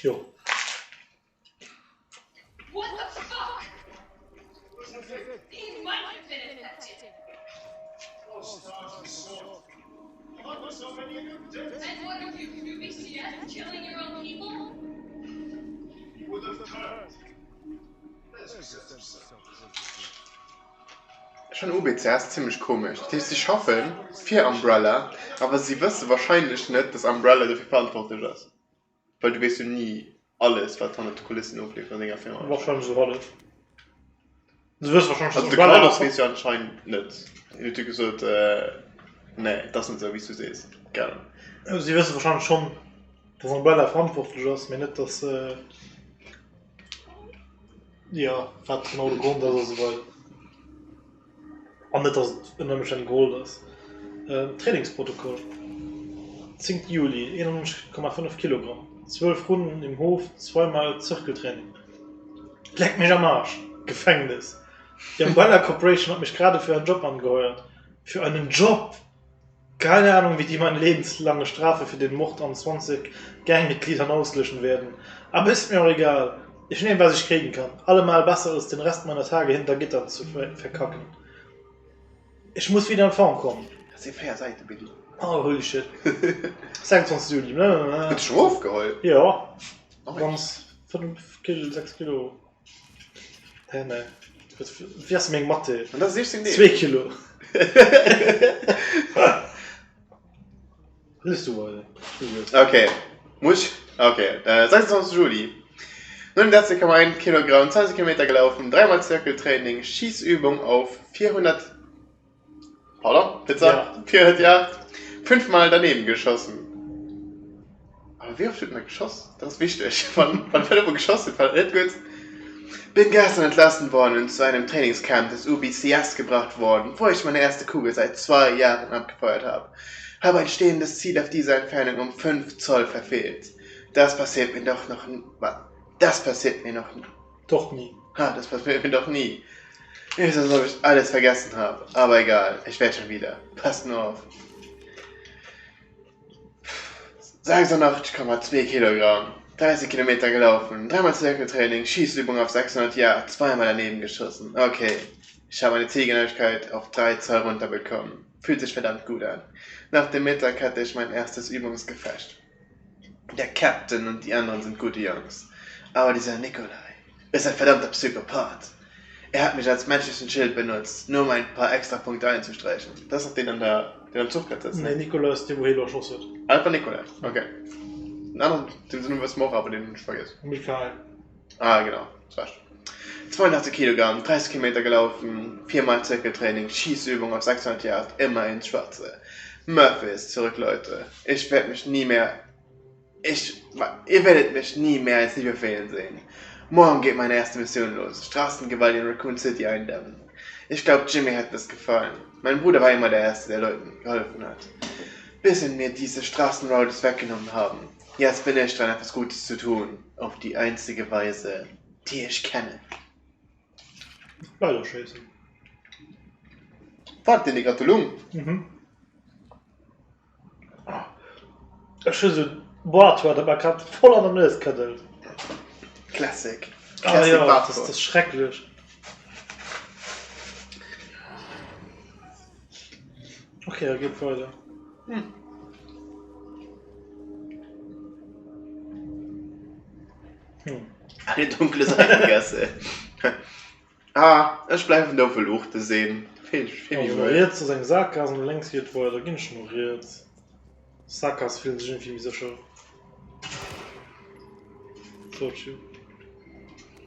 Jo. Ech fannen UBCS zimmlech komesch. Dat heescht si schaffe fir Umbrella, awer si wësse warscheinlech net, dass Umbrella dofir verantwortlech ass. Well du weess jo ni alles, wat hannert de Kulissen ofleeft an denger Firma. Warscheinlech esou hallef. Du wëss warscheinlech, Also de Carlos weess jo anscheinend net. Hien huet jo gesot, nee, et ass net esou, wéi s du sees. Gell? Si wësse warscheinlech schonn, dass Umbrella verantwortlech ass, mee net, dass. Jo, wat genau de Grond ass a sou weider. An net, dass et ënner Ëmstänn geholl ass. Trainingsprotokoll, 10 Juli, 91,5 Kilogramm, 12 Runden im Hof, zweimal Zirkeltraining. Leck mich am Arsch! Gefängnis! Die Umbrella Corporation hat mich gerade für einen Job angeheuert. Für einen Job! Keine Ahnung, wie die meine lebenslange Strafe für den Mord an 20 Gangmitgliedern auslöschen werden. Aber ist mir auch egal. Ich nehme, was ich kriegen kann. Allemal besser als den Rest meiner Tage hinter Gittern zu verkacken. Ich muss wieder in Form kommen. Dat si 4 Säite, Billy. Oh, holy shit. 26 Juli. Huet dech erofgeholl? Jo. Ganz 5 Kilo, 6 Kilo. Hä, nee. Wéi ass meng Mathé? An dat ass 16 Deeg. 2 Kilo. Lies du weider. Okay. Muss ich? Okay. Äh, 26. Juli. 39,1 Kilogramm, 20 Kilometer gelaufen, dreimal Zirkeltraining, Schießübung auf 400. Pardon, Pizza? Ja. 400 Yard. Fünfmal daneben geschossen. Aber wéi oft huet en da geschoss? Dat ass wichteg. Wann wann fënnefmol geschoss huet, war dat net gutt. Bin gestern entlassen worden und zu einem Trainingscamp des UBCS gebracht worden, wo ich meine erste Kugel seit zwei Jahren abgefeuert habe. Habe ein stehendes Ziel auf dieser Entfernung um 5 Zoll verfehlt. Das passiert mir doch noch wa das passiert mir noch Doch nie. Ha, das passiert mir doch nie. Mir ist, als ob ich alles vergessen habe. Aber egal, ich werde schon wieder. Passt nur auf. 86,2 Kilogramm, 30 Kilometer gelaufen, dreimal Zirkeltraining, Schießübung auf 600 Yard, zweimal daneben geschossen. Okay, ich habe meine Zielgenauigkeit auf 3 Zoll runterbekommen. Fühlt sich verdammt gut an. Nach dem Mittag hatte ich mein erstes Übungsgefecht. Der Captain und die anderen sind gute Jungs. Aber dieser Nikolai ist ein verdammter Psychopath. Er hat mich als menschlichen Schild benutzt, nur um ein paar Extrapunkte einzustreichen. Dat ass dach deen an der, deen am Zuch grad sëtzt, Nee, ne? Nicolas ass dee wou hie lo erschoss huet. Ah, dat war Nicolas, okay. Den aneren, den Numm wësse mer och, awer deen hunn ech vergiess. Mikael. Ah, genau, hues Recht. 82 Kilogramm, 30 Kilometer gelaufen, viermal Zirkeltraining, Schießübung auf 600 Yard, immer ins Schwarze. Murphy ist zurück, Leute. Ich werd mich nie mehr Ich, ihr werdet mich nie mehr als nie befehlen sehen. Morgen geht meine erste Mission los. Straßengewalt in Raccoon City eindämmen. Ich glaube, Jimmy hat das gefallen. Mein Bruder war immer der Erste, der Leuten geholfen hat. Bis sie mir diese Straßenrowdies weggenommen haben. Jetzt bin ich dran, etwas Gutes zu tun. Auf die einzige Weise, die ich kenne. Leit erschéissen. Wat, deen dee grad do lung? Mhm. Ech hu sou Boartoir, dat mer grad voll an der Nues këddelt. Classic. Ah Classic jo, dat Barthaut. ass schrecklech. Okay, da geet weider. Eine dunkle Seitengasse. Ah, ech bleiwen do wou Luuchte sinn. Also riets ass eng Saakgaass an lénks geet et weider. Ginn ech no riets. Saakgaass fillen sech iergendwéi méi sécher. Sot jo.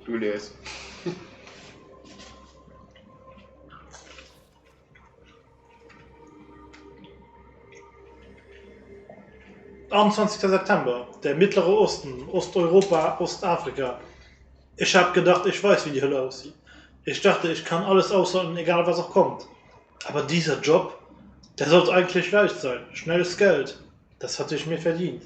Du lies. 21. September, Der Mittlere Osten, Osteuropa, Ostafrika. Ich habe gedacht, ich weiß, wie die Hölle aussieht. Ich dachte, ich kann alles aushalten, egal was auch kommt. Aber dieser Job, der sollte eigentlich leicht sein. Schnelles Geld, das hatte ich mir verdient.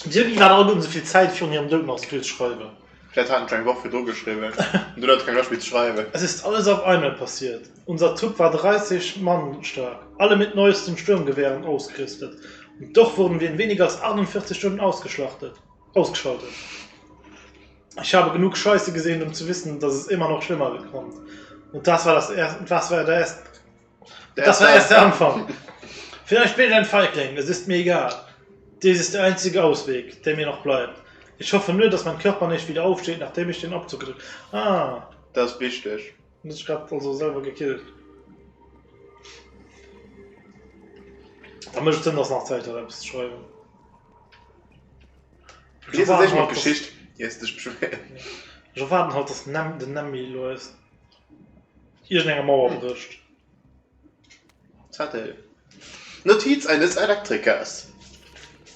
Wéi hunn déi Leit alleguerten esou vill Zäit virun hirem Doud nach esou vill ze schreiwen? Vläit haten se eng Woch virdru geschriwwen an dunn hat se keng Loscht méi ze schreiwen. Es ist alles auf einmal passiert. Unser Trupp war 30 Mann stark, alle mit neuesten Sturmgewehren ausgerüstet, und doch wurden wir in weniger als 48 Stunden ausgeschlachtet, ausgeschaltet. Ich habe genug Scheiße gesehen, um zu wissen, dass es immer noch schlimmer kommt. Und das war das erst, das war der erst, Das war erst der Anfang. Vielleicht bin ich ein Feigling, es ist mir egal. Dies ist der einzige Ausweg, der mir noch bleibt. Ich hoffe nur, dass mein Körper nicht wieder aufsteht, nachdem ich den Abzug gedrückt Ah. Dat ass wichteg. Hun sech grad also selwer gekillt. Da mécht et Sënn, dass nach Zäit hat eppes ze schreiwen. Lies eréischt mol d'Geschicht, iers de dech beschwéiers. Ech erwaarden halt, dass den Nemmi elo aus iergendenger Mauer brécht. Zettel. Notiz eines Elektrikers.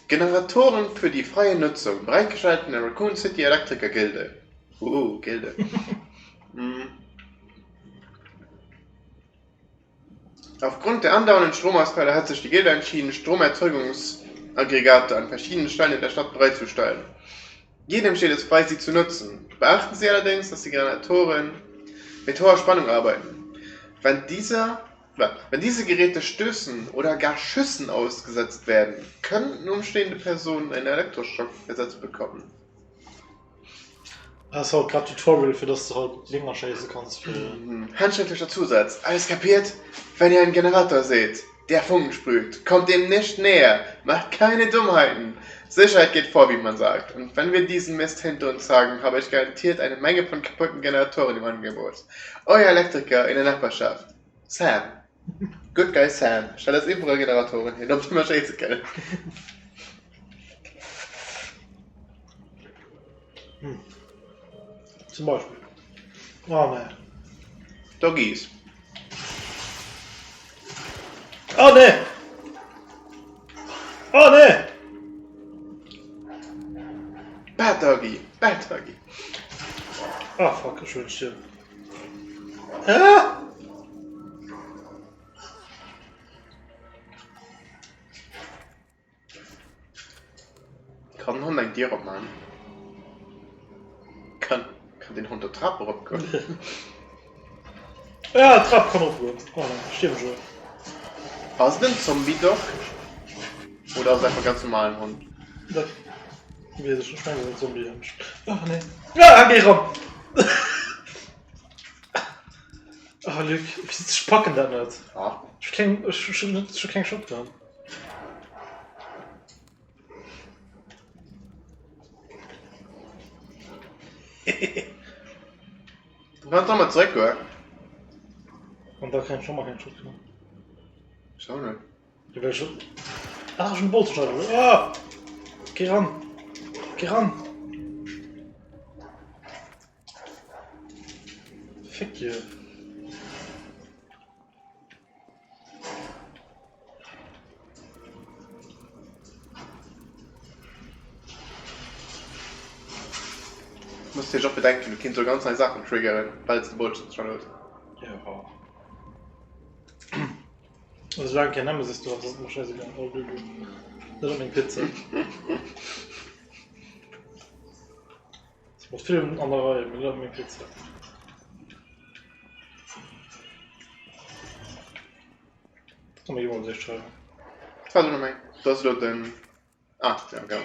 Generatoren für die freie Nutzung, bereitgestellt von der Raccoon City Elektrikergilde. Ooh, Gilde. Aufgrund der andauernden Stromausfälle hat sich die Gilde entschieden, Stromerzeugungsaggregate an verschiedenen Stellen in der Stadt bereitzustellen. Jedem steht es frei, sie zu nutzen. Beachten Sie allerdings, dass die Generatoren mit hoher Spannung arbeiten. Wenn dieser, wenn diese Geräte Stößen oder gar Schüssen ausgesetzt werden, könnten umstehende Personen einen Elektroschock versetzt bekommen. Dat ass halt grad Tutorial fir dass de halt Dinger schéisse kanns fir. Handschriftlicher Zusatz, Alles kapiert? Wenn ihr einen Generator seht, der Funken sprüht, kommt dem nicht näher, macht keine Dummheiten! Sicherheit geht vor, wie man sagt. Und wenn wir diesen Mist hinter uns haben, habe ich garantiert eine Menge von kaputten Generatoren im Angebot. Euer Elektriker in der Nachbarschaft, Sam. Good Guy Sam stellt eis iwwerall Generatoren hin, op déi mer schéisse kënnen. Zum Beispill. Oh nee. Doggies. Oh nee! Oh nee! Bad Doggy, Bad Doggy. Ah fuck, ech wëll stierwen. Ah! Kann den Hond eng Dier opman? Kann, kann den Hond der Trap eropgoen? Ja, d'Trap kann eropgoen. Oh nein, ech stierwe scho. Ass et en Zombie-Dog? Oder ass et einfach e ganz normalen Hond? Dat weess ech net. Ech mengen, et ass en Zombie-Hond. Ach nee. Ah, géi eran! Ah, Luc, ech packen dat net. Ah. Ech hu keng, ech hu keng Shotgun. Du kannst nochmal zurückgehen. An da kann ich nochmal keinen Shotgun. Schau net. Ja, well schon. Ach, schon Bolzenschalter. Ah! Geh ran! Geh ran! Fick dir. Muss dech och bedenken, du kinns och ganz nei Saachen triggeren, well s de Bullshit schon hues. Ja. Also solange keng Nemesis do ass, ass et mer scheißegal. Oh, du, du. Net op meng Pizza. Mat Film an der Rei, mee net op meng Pizza. Komm, mir gi mol d'éischt schreiwen. Wat elo meng? Do ass elo den. Ah, ja, genau.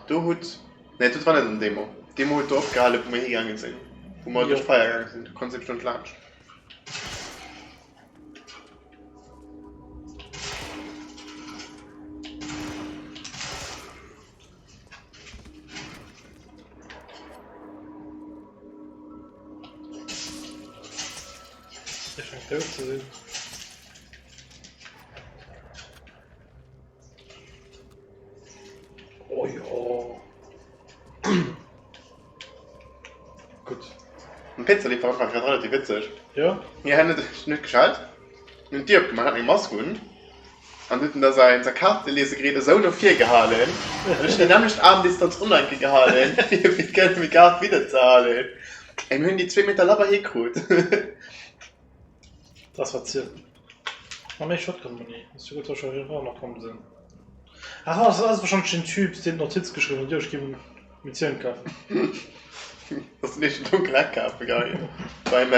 Do hutt. Nee, dat war net den Demo. Demo huet do opgehale, wou mir higaange sinn. Wou mer duerch d'Feier gaange sinn. Do konns de bestimmt laanscht. Dee schéngt dout ze sinn. Oh jo. Gutt. Den Pizzalieferant war grad relativ witzeg. Jo? Mir han net net geschellt, mir hunn d'Dier opgemaach, hat eng Mask un an huet en da säin säi Kaartelesegerät esou no vir gehalen an ech hunn déi nämmlecht Aarmdistanz och nach eng Kéier gehalen, fir fir kënnen méi Kaart widder ze halen. Ey, mir hunn déi zwee Meter labber hikrut. Das war ziel. Ma méi Shotgun Money. Ass jo gutt, dass ech och nach komm sinn. Ach, das ass wahrscheinlech den Typ, deen d'Notiz geschriwwen huet, jo, ech gi Munitioun kafen. Ass den éischten donkel Eck kafe gaangen beim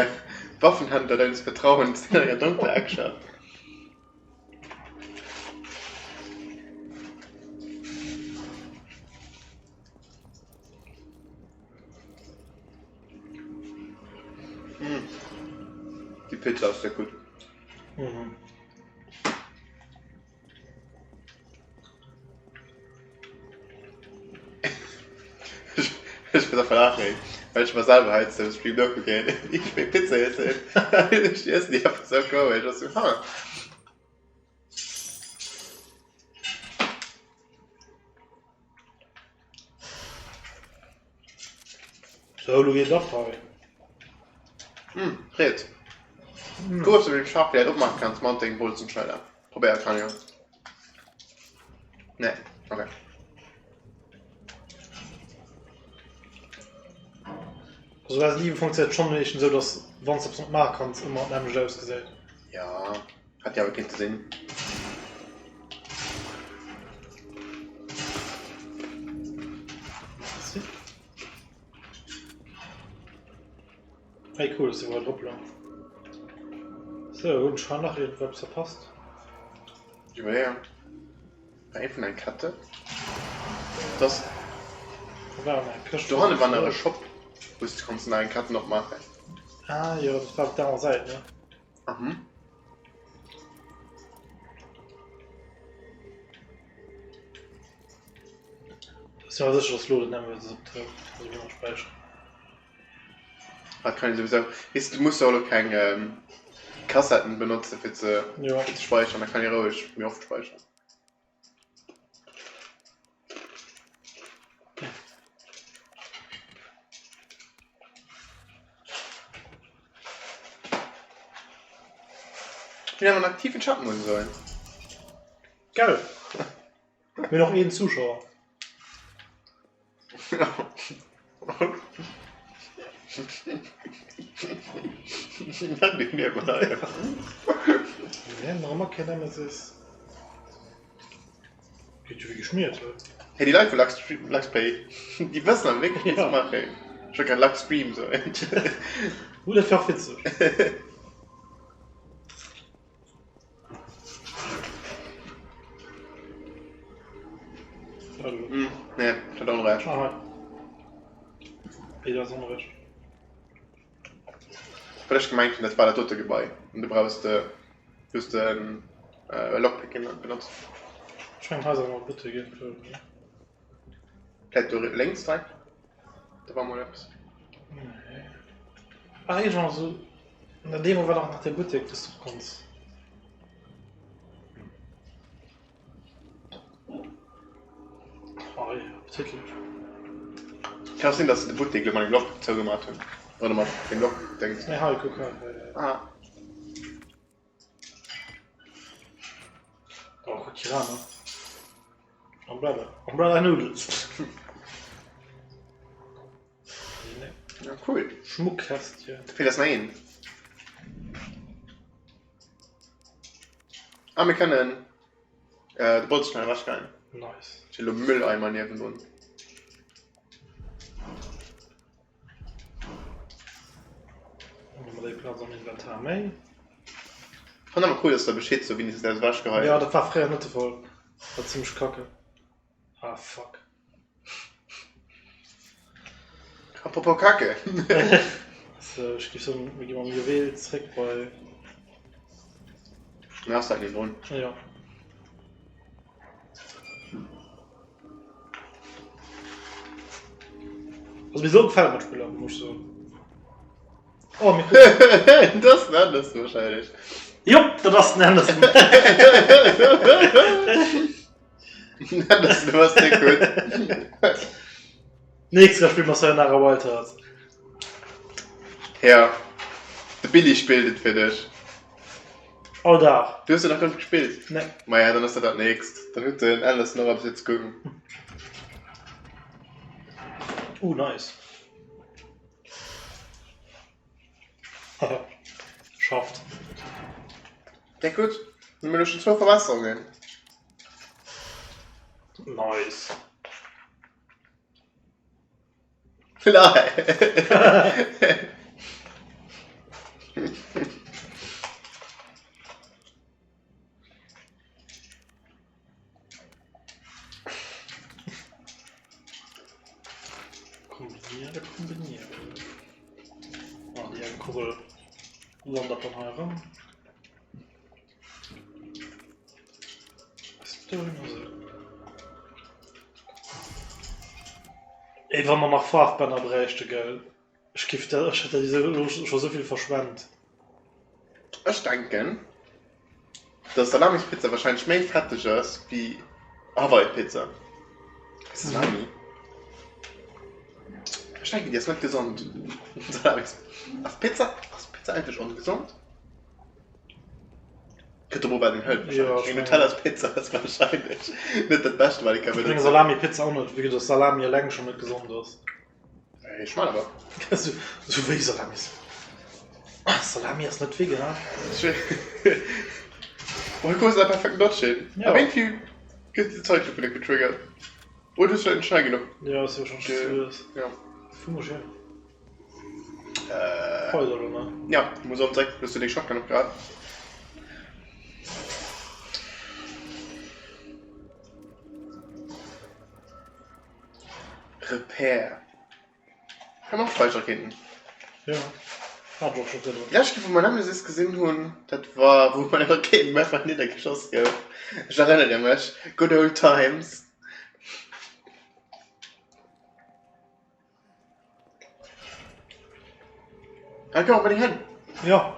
Waffenhändler deines Vertrauens, deen an enger donkeler Eck schafft. Déi Pizza ass sehr gutt. Mhm. Ech muss einfach laachen, well ech mer selwer hei zum Stream nokucken, wéi ech meng Pizza iessen. Ech iessen déi einfach sou komesch. Ech sou, ha. Sou, lo geet et ab hei. Hm, riets. Kuck, ob s du mit dem Schaf vläicht opmaache kanns mat dengem Bolzenschneider. Probéier kann jo. Nee, okay. Also Resident Evil funktioniert schon meeschtens esou, dass wann s de eppes mat maache kanns, ëmmer d'nämmlecht ausgesäit. Ja, hat jo awer kéinte sinn. Hey cool, dass iwwerall drop lang. So, hunn ech hei nach iergendwou eppes verpasst? Ech iwwerleeën. War ee vun eng Kette? Das Da war nach eng Këscht. Dohanne war nach e Shop, wou s de konns nach eng Ketten opmaachen. Ah jo, dat war op der anerer Säit, ne? Mhm. Ech si mer sécher, dass elo den Nemesis optaucht. Also ginn mer späicheren. Dat kann een souwisou. Weess de, du muss jo och elo keng Kassetten benotze fir ze Ja. fir ze speicheren, da kann ee roueg méi oft speicheren. Mir hunn awer en aktiven Chat, muss ech soen. Gell? Mir hunn och een Zuschauer. Geet jo wéi geschmiert hei. Hey, déi Leit vu Luxplay, déi wëssen awer wierklech wéi se maachen. Ech wollt grad Luxstream soen. Uh, dat wär och witzeg. Mm, nee, ich hat Onrecht. Aha. Wéi dat ass Onrecht? Well ech gemengt hunn, dat war dat dote Gebai. An du brauchs de, du hues den äh, Lockpicking benotzt. Ech mengen hei ass awer nach e Buttek iergendwou, ne? Vläit do lénks direkt? Do war mol eppes. Nee. Ach, iergendwann esou. An deem war dach nach dee Buttek, wou s du konns. Oh, ja, appetitlech. Kann och sinn, dass se de Buttek elo mat engem Loch zougemat hunn. Oder mat dem Loch-Dings. Nee, hei, kuck hei. hei, hei. Ah. Oh, kuck hier an. Umbrella. Umbrella Noodles. Ja, cool. Schmuckkästchen. Da feelt eis nach een. Ah, mir kënnen äh, de Bolzen ewechgeien. Nice. Ech hu lo Mülleimer niewendrun. Dann hu mer déi Plaz am Inventar méi. Fannen awer cool, dass der Bescheed so wéini se dat ewechgeheien. Ja, dat war fréier net de Fall. War zimmlech kacke. Ah, fuck. Apropos Kacke. So, ech géif soen, mir gi mam Juwel zréck bei. Mir ass dat niewendrun. Ja. Also bis elo gefält mer d'Spill awer, muss ech soen. Oh, mir kucken. Dat ass den Anderson wahrscheinlech. Jop, dat ass den Anderson. Den Anderson, du bass net gutt. Nächst Jahr spille mer Sayonara Wild Hearts. Ja, de Billy spillt et fir dech. All Dag. Du hues et nach net gespillt? Nee. Maja, dann ass dat dat nächst. Dann huet den Anderson och eppes fir ze kucken. Uh, nice. Schafft. Ja gutt, hunn mir elo schon zwou Verbesserungen. Nice. Kombiniere, kombiniere. Ah, déi eng Kugel wandert dann hei erëm. Ey, wa mer nach Faarfbänner bräichte, gell? Ech giff dat, ech hätt dat elo scho souvill verschwent. Ech denken, dass Salamispizza wahrscheinlech méi fetteg ass wéi Hawaii-Pizza. Salami? Ech denken, déi ass net gesond. Salamis. Ass Pizza, ass Pizza eigentlech ongesond? Kënnt drop u wat een hëlt wahrscheinlech. Eng Nutellaspizza ass wahrscheinlech net dat Bescht wat ee ka Ech menge benotzen. Salami-Pizza och net, vue dass Salami eleng schonn net gesond ass. Ech man awer. Sou wéi Salamis. Salami ass net vegan. Oh, du kommst da perfekt Dodge hin. Ja. Aber irgendwie gëtt die Zeitlupe net getriggert. Oder du bist vielleicht nicht schnell genug. Ja, ass jo schon Ge ja. Wou muss ech hin? Äh. Weider oder ne? Ja, du muss am Dreck, bis du deng Shotgun opgehat. Repair. Kann och Speicherraketen. Ja. Hat ech och scho virdrun. Déi lescht Kéier wou mer Nemesis gesinn hunn, dat war wou mat Rakéitenwerfer niddergeschoss gouf. Ech erënnere mech, good old times. Da komm bei deng Hänn. Ja.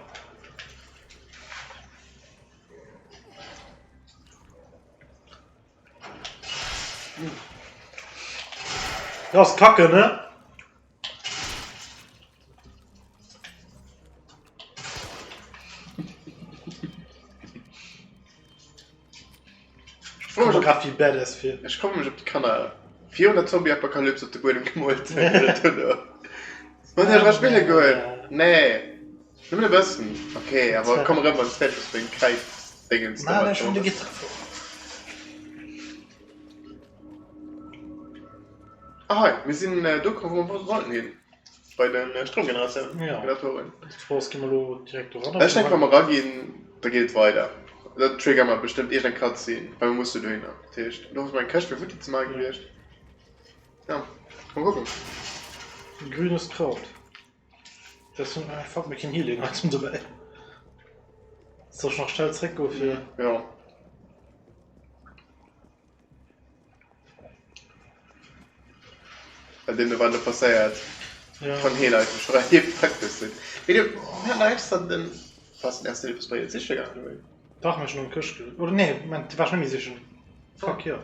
Das ist Kacke, ne? Ich komme Komm grad wie badass fir. Ech komme mech op déi Kanner virun der Zombie-Apokalypse op de Buedem gemoolt hunn. Wollt Dir dra spille goen? Nee. Nëmmen e bëssen. Ok, awer komm erëm wann s fäerdeg bass mat dengem Kräiddéngens do. Nein, ech hunn de Gitter fonnt. Ah hei, mir sinn do komm wou mer sollten hin. Bei de Stroumgeneratoren. Ja. D'Fro ass, gi mer elo direkt do ran? Ech denken wa mer eraginn, da geet et weider. Da triggere mer bestëmmt iergend eng Cutscene, well mer musse dohinner. Dat heescht, do ass meng Këscht fir futti ze maache gewiescht. Ja, mol kucken. Grünes Kraut. Das hun ah, fuck, mir keen Healing Item dobäi. Soll ech nach schnell zréck goe fir. Ja. Well deemno wat elo passéiert, Ja. kann Heal Item scho relativ praktesch sinn. Mee du, mir haten nach extra den, was den ersten Deel bei dir siche gaangen, oder? Dach, mir schon am Këscht ge. Oder nee, Moment, déi war ech net méi sichen. Fuck, jo.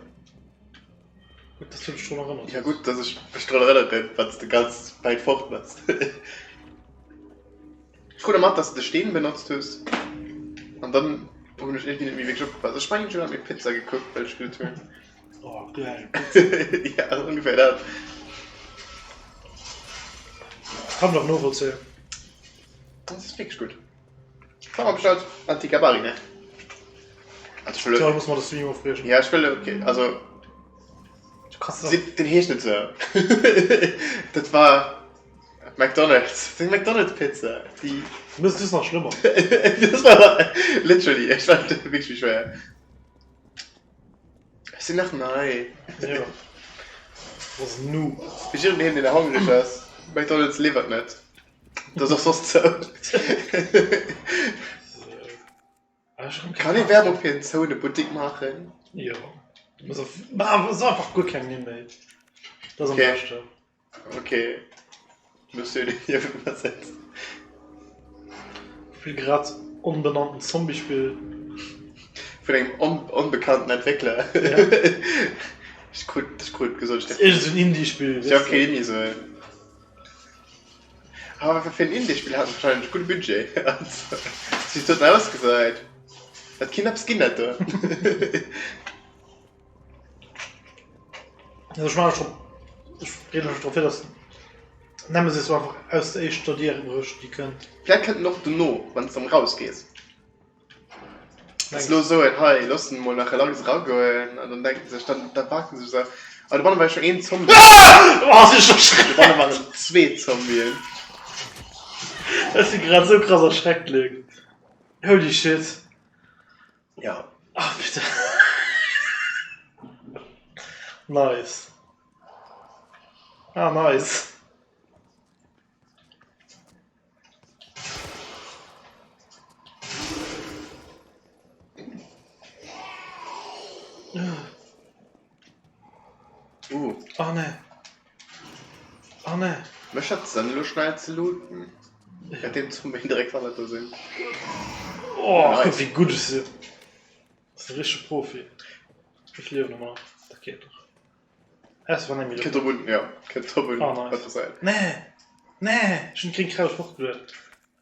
Gutt, dass du dech drun erënnert Ja hues. gutt, dass ech mech drun erënnert hunn, wann s de ganz wäit fort bass. Ech krut mat, dass de de Steen benotzt hues an dann hunn ech iergendwéi net méi wierklech opgepasst. Ech mengen, ech hunn nach méi Pizza gekuckt, well ech geduet hunn. Oh, geil Pizza. Ja, ass ongeféier dat. Kann ech och novollzéien. Dat ass wierklech gutt. Wat mer bestallt? Antica Bari, ne? Also ech wëll. Tja, muss mer de Stream ofbriechen. Ja, ech wëll, okay, also. Du kanns Si, den heescht net sou. Dat war McDonald's, seng McDonald's Pizza, déi. Du mëss et just nach schlëmmer. Dat war literally, ech war wierklech méi schwéier. Ech sinn nach nei. Jo. Was nu? Fir jiddereen, deen nach hongreg ass, McDonald's liwwert net. Dat ass och soss zou. Kann ee Werbung fir en zoune Buttik maachen? Jo. So einfach guer keng Nimm méi. Dat ass am Okay. beschten. Okay. Monsieur den Niewenasetzt. Spill grad onbenannten Zombie-Spill. Vun engem onbekannten Entwéckler. Ech krut, ech krut gesot, ech däerf. Iergend esou en Indie-Spill, weess de. Ech däerf keen Indie soen. Awer fir en Indie-Spill hat en wahrscheinlech e gudde Budget. Also, wéi et doten ausgesäit, dat kinnt eppes ginn, dat do. Also ech maache scho, ech bereede mech drop vir, dass Nemesis einfach aus der éischter Dier rëscht, déi kënnt. Vläit kënnt en och dono, wann s de erëm rausgees. Dass elo soen, hei looss en emol nach relax eragoen an dann denken sech, dann da paken se sech esou, ah dobanne war jo schonn een Zombie. Ah! Oh, sinn ech erschreckt! Dobanne waren zwee Zombien. Ech si grad esou krass erschreckt, Luc. Holy shit. Ja. Ah, bitte. Nice. Ah, nice. Uh. Oh nee. Oh nee. Mécht dat Sënn elo schnell ze looten? Wäert deem Zombie direkt hannert der sinn. Oh, Nice. kuck wéi gutt ech sinn. Dat ass e richtege Profi. Ech liewen ëmmer nach. Dat geet doch. Es war nämlich. Kënnt drop un, jo. Kënnt drop un, Oh, nice. wat passéiert. Nee! Nee! Ech hunn d'gréng Kraut fortgeluet.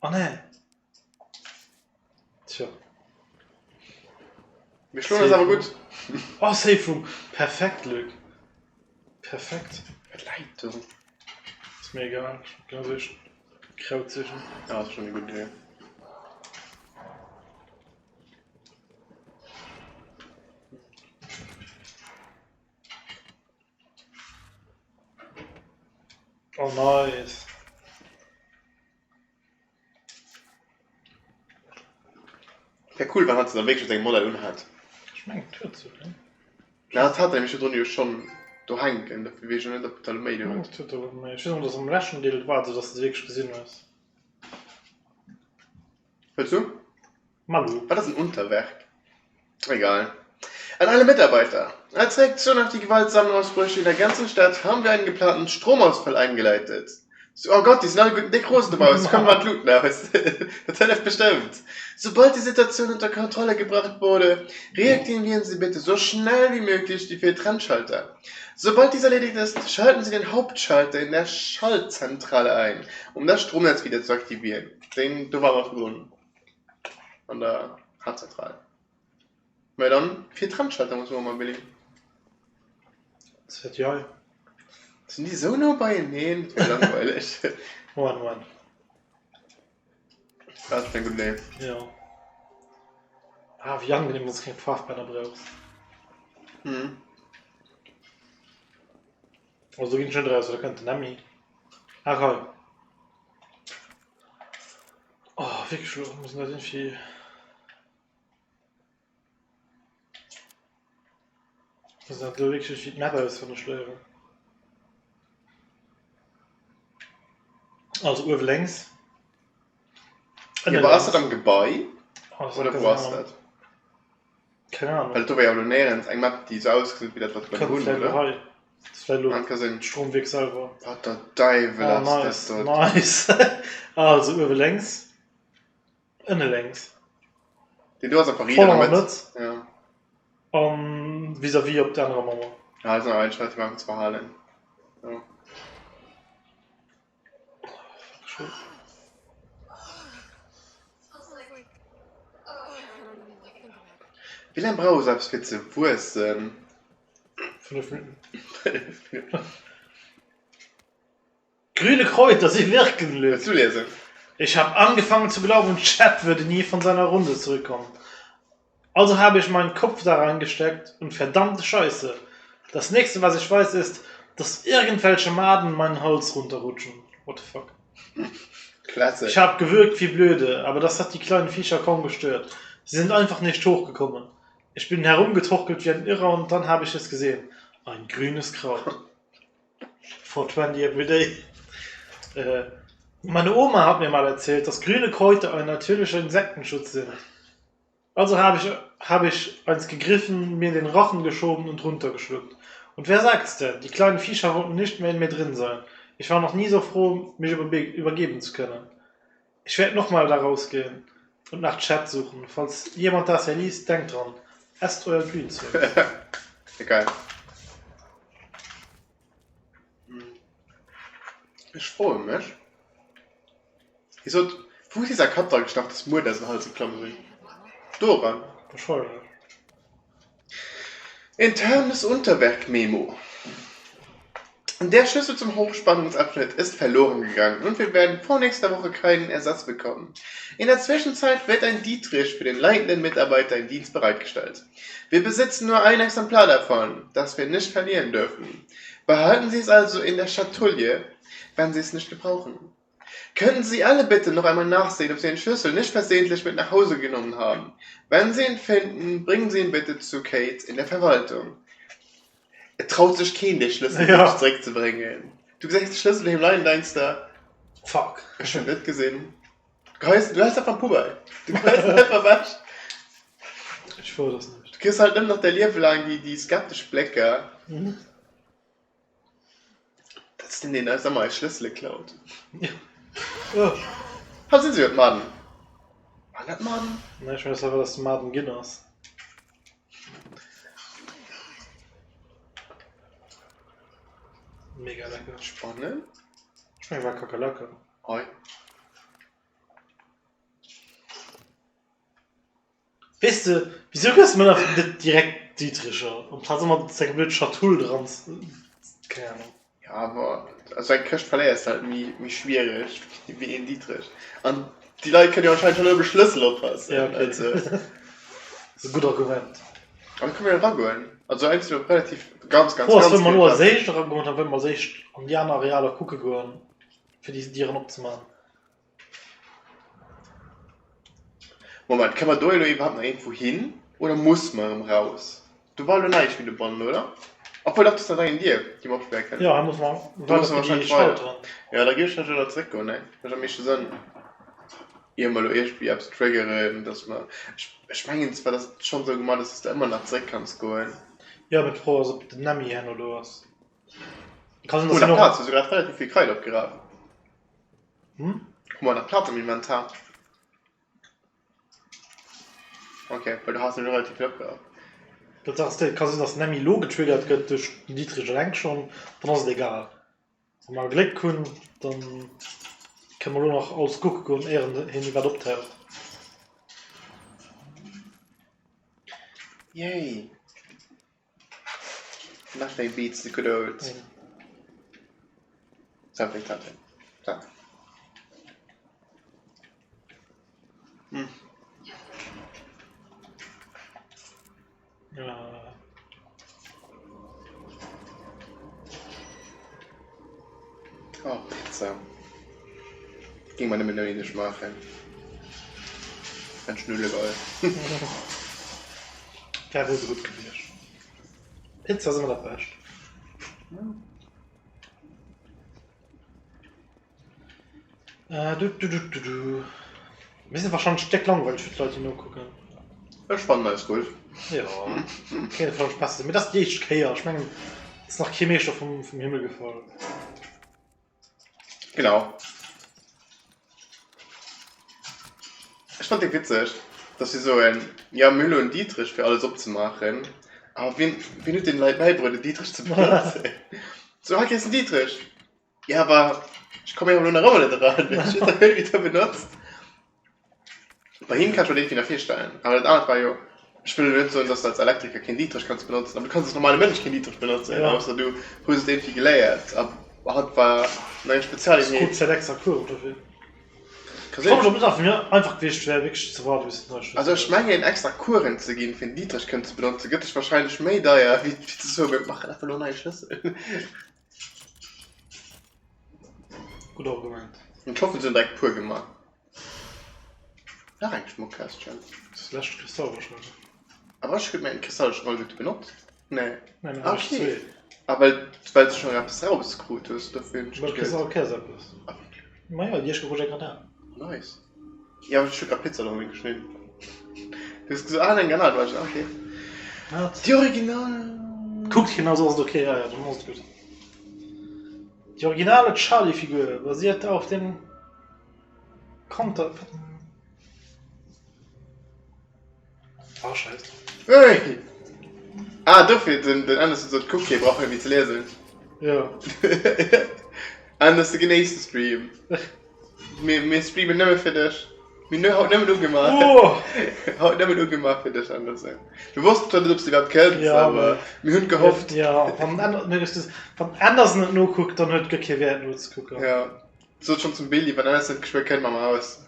Oh nee! Tja. Mir schloen eis awer gutt. Oh, Safe Room! Perfekt, Luc. Perfekt. Wat läit do? Ass mir egal. Ech wollt genau sech Kraut sichen. Ah, ass schon eng gutt Idee. Oh, nice. Wär cool wann hatt se dann wierklech sengem Modell unhätt. Ech mengen et huet se, ne? Na dat hat nämlech virdrun jo schonn do hänken, dofir weess ech jo net ob et da lo méi huet. Et huet elo méi. Ech weess net ob dat am leschten Deel war, esou dass de se wierklech gesinn hues. Wëlls du? Malu. Wat ass en Unterwerk? Egal. An alle Mitarbeiter, Als Reaktion auf die gewaltsamen Ausbrüche in der ganzen Stadt haben wir einen geplanten Stromausfall eingeleitet. So, oh Gott, déi sinn alleguerten déck rosen dobaussen, komm mer d'Luuten aus, dat hëlleft bestëmmt. Sobald die Situation unter Kontrolle gebracht wurde, reaktivieren Sie bitte so schnell wie möglich die vier Trennschalter. Sobald dies erledigt ist, schalten Sie den Hauptschalter in der Schaltzentrale ein, um das Stromnetz wieder zu aktivieren. Deen do war mer virdrun an der Haaptzentral. Mä dann fir Trennschalter muss man Billy. Das wird ja. Sinn déi sou no beieneen? Dat wär langweileg. Moment, Moment. Dat ass eng gutt Idee. Ja. Ah, wéi angenehm, dass du keng Faarfbänner brauchs. Mhm. Also do ginn ech net eraus, da kënnt den Emmy. Ach hei. Oh, wierklech elo muss dat irgendwie. Muss dat elo wierklech wéi d'Map auswenneg léieren. Also uewe lénks. Ja, aber ass dat am Gebai? Oh, Oder wou ass dat? Keng Ahnung. Well do war jo elo néierens eng Map, déi esou ausgesäit wéi dat, wat mer Kënnt hunn, vläicht oder? elo hei. Dat ass vläicht elo Ah, ka sinn. d'Stromwierk selwer. Wat der Däiwel Oh, ass dat nice, dort? nice. Also uewe lénks, ënne lénks. Deen do ass einfach Voll riit an an der der Mëtt. Mëtt. Ja. An vis-à-vis op der anerer Mauer. Ja, ass nach eng relativ einfach ze behalen. Ja. Wéi laang brauch esou eppes fir ze wuessen? 5 Minuten. Grüne Kräuter, sie wirken, Luc. Wëlls du liesen? Ich habe angefangen zu glauben, Chad würde nie von seiner Runde zurückkommen. Also habe ich meinen Kopf da reingesteckt und verdammte Scheiße, das nächste was ich weiß ist, dass irgendwelche Maden meinen Hals runterrutschen. What the fuck? Klasse. Ich habe gewürgt wie blöde, aber das hat die kleinen Viecher kaum gestört. Sie sind einfach nicht hochgekommen. Ich bin herumgetorkelt wie ein Irrer und dann habe ich es gesehen. Ein grünes Kraut. 420 everyday. Äh, meine Oma hat mir mal erzählt, dass grüne Kräuter ein natürlicher Insektenschutz sind. Also habe ich, habe ich eins gegriffen, mir in den Rachen geschoben und runtergeschluckt. Und wer sagt's denn? Die kleinen Viecher wollten nicht mehr in mir drin sein. Ich war noch nie so froh, mich übergeben zu können. Ich werde nochmal da rausgehen. Und nach Chat suchen. Falls jemand das hier liest, denkt dran. Esst euer Grünzeug. Geil. Ech froe mech. Hie sot, Wou huet hie säi Kapp dra gestach, dass d'Mueden aus dem Hals geklomm sinn? Doran. Wahrscheinlech. Internes Unterwerk-Memo. Der Schlüssel zum Hochspannungsabschnitt ist verloren gegangen und wir werden vor nächster Woche keinen Ersatz bekommen. In der Zwischenzeit wird ein Dietrich für den leitenden Mitarbeiter im Dienst bereitgestellt. Wir besitzen nur ein Exemplar davon, das wir nicht verlieren dürfen. Behalten Sie es also in der Schatulle, wenn Sie es nicht gebrauchen. Könnten Sie alle bitte noch einmal nachsehen, ob Sie den Schlüssel nicht versehentlich mit nach Hause genommen haben? Wenn Sie ihn finden, bringen Sie ihn bitte zu Kate in der Verwaltung. Et traut sech keen dee Schlëssel Ja. wirklich zeréckzebréngen. Du gesäis de Schlëssel doheem leien, denks der, Fuck. ech hunn net gesinn. Du geheis, du geheis einfach Poubelle. Du geheis einfach weg. Ech wou das Du net. kriss halt nëmmen nach däi Liewe laang déi, déi skeptesch Blécker. Mhm. Dat ass deen, deen eis ëmmer eis Schlëssele klaut. Oh. Hei sinn se jo, d'Maden. Waren dat Maden? Nee, ech weess awer, dass de Maden ginn ass. Mega lecker. Spannend. Ech mengen, war Kakerlake. Hei. Weess de, wisou gëss de mer net direkt Dietricher, amplaz ëmmer seng blöd Schatull dran ze, keng Ahnung. Ja, awer esou eng Këscht verléiers de halt méi, méi schwiereg wéi een Dietrich. An déi Leit kënnen jo anscheinend schonn op e Schlëssel oppassen. Ja, okay. Also. Dat ass e gutt Argument. Awer da kënne mir jo eragoen. Also eigentlech si mer relativ ganz, ganz, D'Fro ass, ganz wëlle mer vill elo als Plazen. éischt eragoen oder wëlle mer als éischt an déi aner Arealer kucke goen, fir déi Dieren opzemaachen? Moment, kënne mer do elo iwwerhaapt nach iergendwou hin oder musse mer erëm raus? Do war elo näischt méi dobannen, oder? Obwuel dach, do ass nach eng Dier, déi mer opspäre kënnen. Jo, hei musse mer Do weider musse mer fir déi wahrscheinlech weider. Schalteren. Jo, da géif ech vläicht elo zeréckgoen, ne? Mécht am meeschte Sënn. Ier mer elo iergendwéi eppes triggeren, dass mer. Ech, ech mengen zwar, dass et schonn esou gemaach ass, dass de ëmmer nach zeréck kanns goen. Jo, mee d'Fro ass, ob den Nemmi herno do ass. Ka sinn, Oh, dass nach hien och. Plaz, hues du grad relativ vill Kraid opgeraf. Hm? Hu mer nach Plaz am Inventar? Okay, well du has nämlech relativ vill opgeraf. Dat ass déi, ka sinn, dass den Emmy elo getriggert gëtt duerch den Dietrich eleng schonn, dann ass et egal. Wa mer Gléck hunn, dann kënne mer elo nach alles kucke goen, éier hien iwwerhaapt optaucht. Yay! Nothing beats the good old something something something. Mm. Ja. Oh, Pizza. Ging man nëmmen nëmmen maachen. Ganz schnöde geil. Dat ass gutt gewiescht. Pizza ass ëmmer dat Bescht. Äh, du, du, du, du, du. Mir sinn wahrscheinlech déck langweileg fir d'Leit, déi nokucken. Ech fannen eis gutt. Jo, kéint wahrscheinlech besser sinn. Mee dat ass déi éischt Kéier. Ech mengen, et ass nach kee Meeschter vum, vum Himmel gefall. Genau. Ech fand déi witzeg, dass si soen, ja mir hunn elo en Dietrich fir alles opzemaachen, awer wien, wien huet den Leit bäibruet en Dietrich ze benotzen? So, hei kriss en Dietrich. Ja awer ech komme jo elo nach ëmmer net eran, ech weess nach net wéi der benotzt. Bei him kann ech mer dat irgendwie nach virstellen, awer dat anert war jo, ech wëll elo net soen, dass de als Elektriker keen Dietrich kanns benotzen, awer du kanns als normale Mënsch keen Dietrich benotzen, Ja. ausser du hues et irgendwie geléiert a hatt war no eng Es krut Spezialeenheet. vläicht extra Coursen dofir. Ka Fro mech, sinn. ob et einfach méi einfach gewiescht wär, wierklech ze waarde bis den neie Also Schlüssel ech do ass. mengen extra Coursen ze ginn fir en Dietrich kënnen ze benotzen, gëtt dech wahrscheinlech méi deier wéi fir ze soen, mir maachen einfach elo en neie Schlëssel. Gutt Argument. Ech hoffen se hunn direkt puer gemaach. Nach eng Schmuckkästchen. Das lescht Kristall wahrscheinlech. Awer ech huet mir eng Kristalle schon alleguerte benotzt? Nee. Nee, mir hat Okay. zwee. Ah, well, well du schon eppes rauskrut hues, dofir hunn ech Ma du kriss gegillt. all Kéiers eppes. Ah, wierklech? Ma jo, déi éischt gouf ech grad Nice. Ja, awer ech hu grad Pizza dohinne geschnidden. Du hues gesot, ah, eng Granat, war ech, okay. Wat? Déi original. Kuckt hien, also ass et okay. Ja, ja, dann ass et gutt. Die originale Charlie-Figur basierte auf dem Konter. Ah, scheiße. Hey! Ah, dofir den, den Anderson sot, kuck, hie brauch net méi ze liesen. Ja. Anderson, genéiss de Stream. Mir, mir streamen nëmme fir dech. Mir hunn haut nëmmen ugemaach. Oh! Haut nëmmen ugemaach fir dech, Anderson. Mir wossten zwar net, ob s de iwwerhaapt kënns, Ja, awer mir hunn gehofft. Ja, wann, Ander- nee, das ist- wann Anderson net nokuckt, dann huet guer kee Wäert nozekucken. Ja. Sot schonn zum Billy, wann Anderson geschwë kënnt, ma mer aus.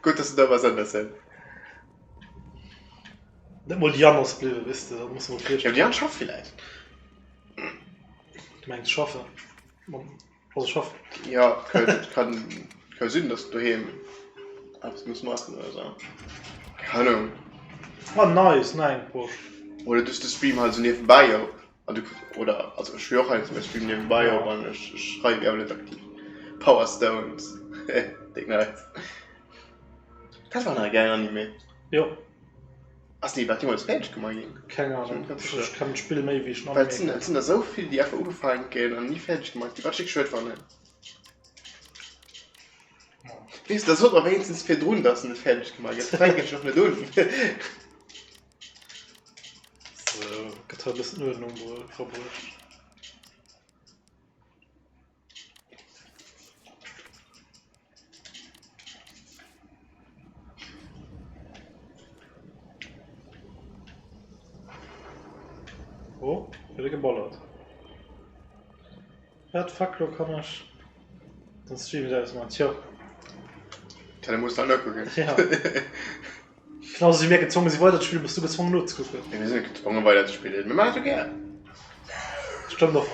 Gutt, dass du do bass, Anderson. Net mol déi aner ass bliwwen, weess de, dat muss de mol Ja, déi virstellen. aner schafft villäicht. Du mengs schaffen? Also schaffen. Ja, et kann ka sinn, dass doheem eppes muss maachen oder sou. Keng Ahnung. Oh nice, nach eng Posch. Oder du hues de Stream halt sou niewebäi op an du oder also ech hu jo och heiansdo mäi Stream niewebäi op an ech schreiwe awer net aktiv. Power Stones, déck nice. Dat war nach e gäilen Anime. Jo. Ass deen iwwerhaapt jeemools fäerdeg gemaach ginn? Keng Ahnung, ech kennen d'Spill méi wéi ech den Well Anime et sinn, et sinn der esou vill déi einfach ugefaangen ginn an ni fäerdeg gemaach ginn, wat ech wierklech schued fannen. Weess de, da sot mer wéinstens virdrun, dass en net fäerdeg gemaach gëtt, da fänken ech och net un. Sou, gëtt hei e bëssen Uerdnung verbruecht. Oh, huet e geballert. Wat fuck, lo kann ech den Stream net ausmaachen. Tjo. Tja, da muss du halt nokucken. Ja. Genau sou wéi mir gezwongen si weider ze spillen, bass du gezwongen nozekucken. Nee, mir sinn net gezwongen weider ze spillen. Mir maachen et jo gär. Stëmmt och.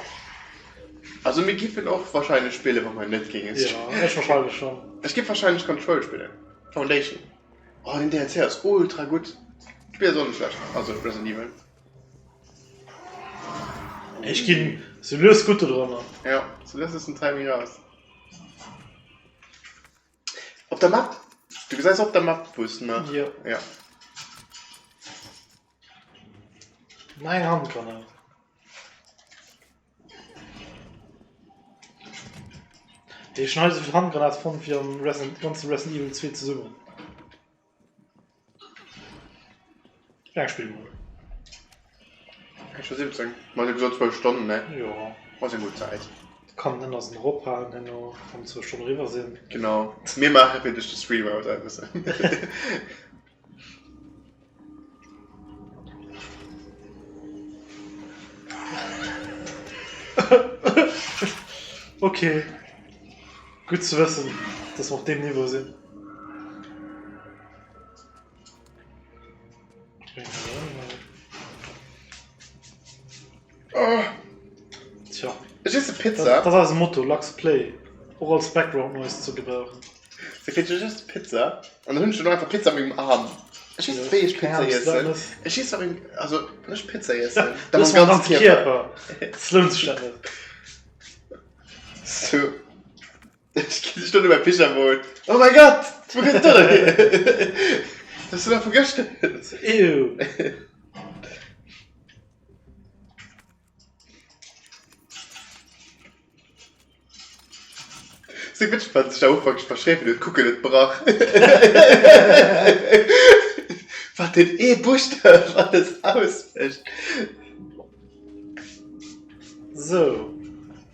Also mir giffen och wahrscheinlech spillen, wa mer net géinge Ja, ech wahrscheinlech schonn. Ech giff wahrscheinlech Control spillen. Foundation. Oh, den DLC ass ultra gutt. D'Spill ass och net schlecht. Also Resident Evil. Ech ginn sou lues gutt dodranner. Ja, sou lues ass den Timing raus. Op der Map? Du gesäis op der Map wou s ne? Jo. Ja. Nach eng Handgranat. Ech hunn hei esouvill Handgranat fonnt wéi am Resident, ganze Resident Evil 2 zesummen. Wéi laang spille mer? Ech scho 17. Ma du gesot 12 Stonnen, ne? Jo. Ass eng gutt Zäit. Kann den Ënnersen erophalen herno, wann zwou Stonnen eriwwer sinn. Genau. Mir maache fir dech de Stream aus, Ënnersen. Okay. Gutt ze wëssen, dass mer op deem Niveau sinn. Oh. Tja. Ech esse Pizza. Dat ass eise Motto, Lux Play. Och als Background Noise ze gebrauchen. Sou kritt ech just Pizza an dann hunn ech duerno einfach Pizza mat mengem Arm. Ech weess net wéi ech Pizza iessen. Ech iesse mat mengem, also wann ech Pizza iessen, da mam ganze Kierper. Dat lount sech dat net. Sou. Ech ginn ech do bei Pyjama. Oh mein Gott! Wo kënnt dat denn hier? Dat ass nach vu gëschter. Ew. Sou witzeg, wann sech am Ufank verschréiwen huet, kucken et brach. Wat den ee Buschtaf alles ausmécht. Sou,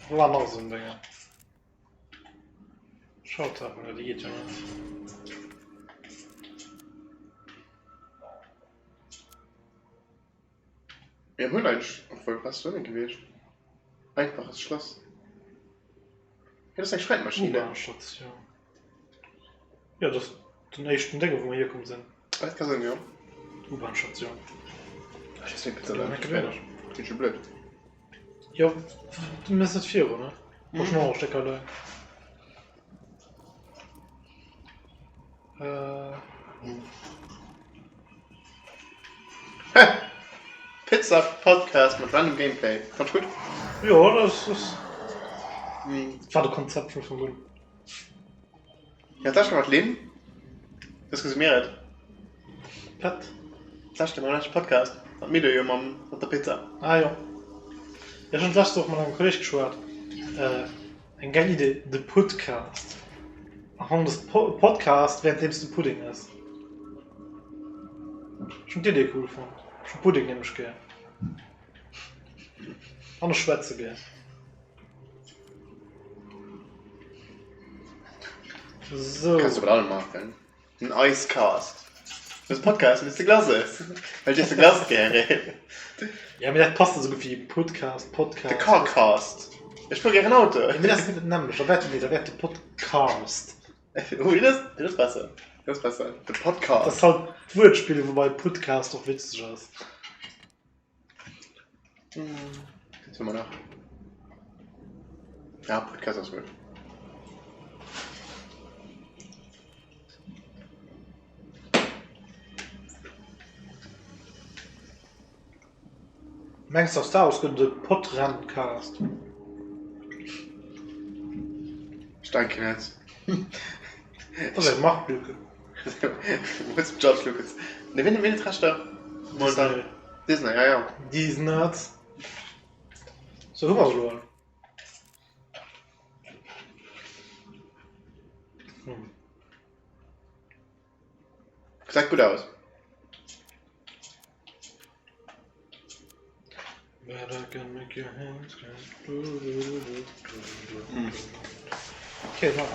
wo war nach esou en Déngen? Schautafel, déi geet jo net. Mir hunn eigentlech, obwuel, was do gewiescht? Einfaches Schloss. Ja, dat ass eng Schreibmaschine. U-Bahn-Station. Jo, dat ass den éischten Dénge wou mer hierkomm sinn. Dat ka sinn, jo. U-Bahn-Station. Ech iessen eng Pizza, dann ass fäerdeg. Klingt scho blöd. Jo, du mëss net virun, ne? Brauch schon och e Stéck allein. Äh. Pizza Podcast mat random Gameplay. Fand ech gutt. Jo, dat ass. War de Konzept vun Ufank un. Ja, d'lescht Mal mat Lynn. Das gesi mir et. Wat? D'lescht Mal, leschte Podcast. Mat mir do jo mam, mat der Pizza. Ah jo. Jo, ech hunn d'lescht Woch mat engem Kolleg geschwat. Äh, eng gäil Idee, de Pudcast. Am Fong des Po Podcast währenddeems du Pudding ëss. Ech hunn d'Idee cool fonnt. Ech hu Pudding nämlech gär. An ech schwätze gär. Sou. Kanns du mat allem maachen. Den Icecast. Dës Podcast mat de Glaces. Well du de Glace gär Ja, mee dat passt esou gutt wéi Pudcast, Podcast. De Carcast. Ech fuer gären Auto. Ja, mee dat ass net dat nämmlecht. Da wäert nee, da wäert de Podcast. Ui, dat ass, dat ass besser. Dat ass besser. De Podcast. Dat ass halt d'Wuertspill, woubei Pudcast och witzeg ass. Wat hu mer nach? Ja, Podcast ass gutt. Mengs de aus Star Wars gëtt et e Podrenncast? Ech denken net. Dat ass eng Marktlücke. Hues George Lucas. Ne wien wien huet d'Rechter? Disney. Disney, ja ja. These nuts. Sou hu mer se elo all. Hm. Gesäit gutt aus. Okay, nice.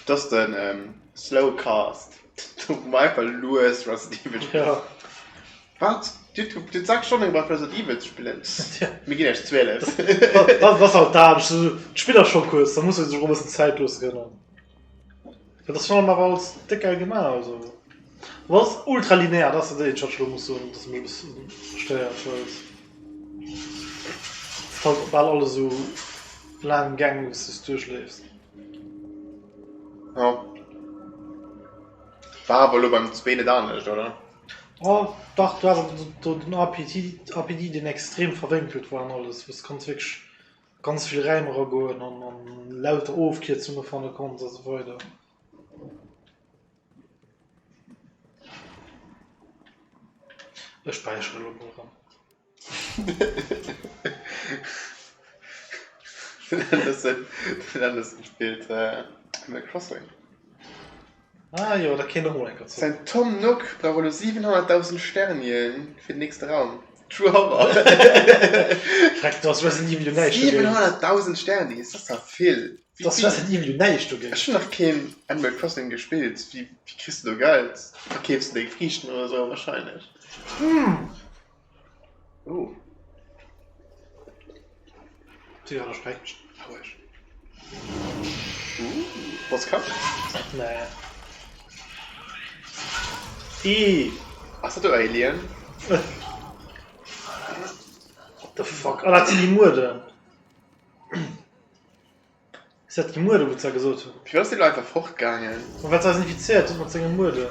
Dat ass den ähm, Slow Cast. Do wou mer einfach lues Resident Evil spillen. Ja. Wat? Dir hutt 6 Stonnen gebraucht fir Resident Evil ze spillen? Mir ginn eréischt 12. Dat ass halt dat. D'Spill ass scho kuerz, da muss ee sech och e bëssen Zäit loosse kënnen. Dat ass schon awer alles déck geil gemaach also. Awer ass ultra linear, dat ass dat eenzegt wat ech elo muss soen, dat mech e bëssen stéiert, well et ass halt bal alles esou laang Gäng wou s du duerchleefs. Jo. War awer elo beim zwee net anescht, oder? Oh dach, du has awer do den RPD, RPD deen extrem verwénkelt war an alles, wou s konns wierklech ganz vill Räim eragoen an an lauter Ofkierzunge fanne konns a sou weider. Ech späichere elo mol erëm. Den Anderson, den Anderson spillt Animal Crossing. Ah jo, dat kéint och mol eng Kéier Säin Tom Nook brauch elo 700.000 Sternien fir den nächste Raum. True Horror. Schreck, du ass Resident Evil jo näischt dogéint. 700.000 Sternis, dat ass ja vill. Dat ass Resident Evil jo näischt dogéint. Ech hunn nach keen Animal Crossing gespillt. Wéi wéi kriss du do Geld? Verkeefs du deng Friichten oder sou wahrscheinlech. Oh. Zigarre erschreckt. Autsch. Uh, Bosskampf? Nee. Ih. Ass dat do Alien? What the fuck? Ah, dat sinn déi Mueden. Ass dat déi Mueden, wou se da gesot hunn? Firwat ass dee lo einfach fortgaangen? Ma well se eis infizéiert huet mat senge Mueden.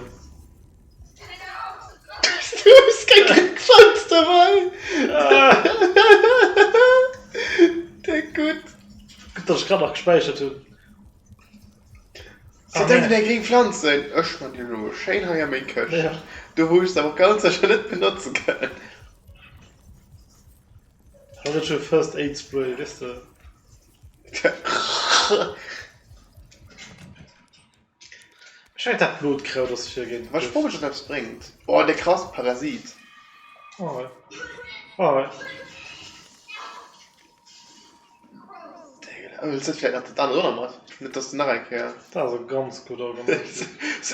Du hues keng gréng Pflanz dobäi! Déck gutt! Gutt, datt ech grad nach gespäichert hunn. Si denken eng gréng Pflanzen, ech man déi elo schéin hei a meng Këscht, do wou ech se awer och ganz sécher net benotze kann. Dat ass scho First Aid Spray, weess de. Ech mengen dat blot Kraut ass fir géint Ech froe mech ob dat eppes bréngt. Oh de krass Parasit. Oh ouais. Oh ouais. Wëlls net vläit nach dat anert och nach mat? Net dass de nach eng Kéier. Dat ass e ganz gutt Argument.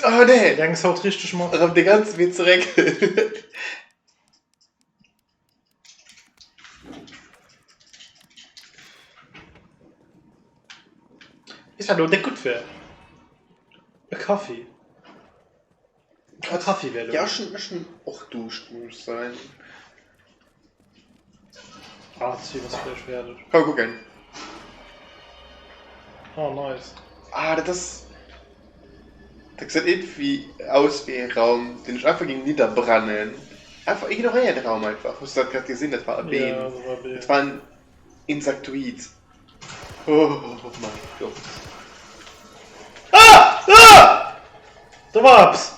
Oh nee! Du denks haut richteg mat. Erëm de ganze Wee zeréck. Weess wat elo déck gutt wär? E Kaffi. E Kaffi wär elo Ja gutt. ech hunn ech hunn och Duuscht muss ech soen. Ah d'Zwiwwel ass vläicht fäerdeg. Komm kucken. Oh nice. Ah dat ass Dat gesäit iergendwéi aus wéi ee Raum, deen ech einfach géing nidderbrennen. Einfach ignoréier de Raum einfach. Hues du dat grad gesinn? Dat war e Been. Ja, dat war e Been. Dat war en Insektoid. Oh mein Gott. Ah! Ah! Do war eppes!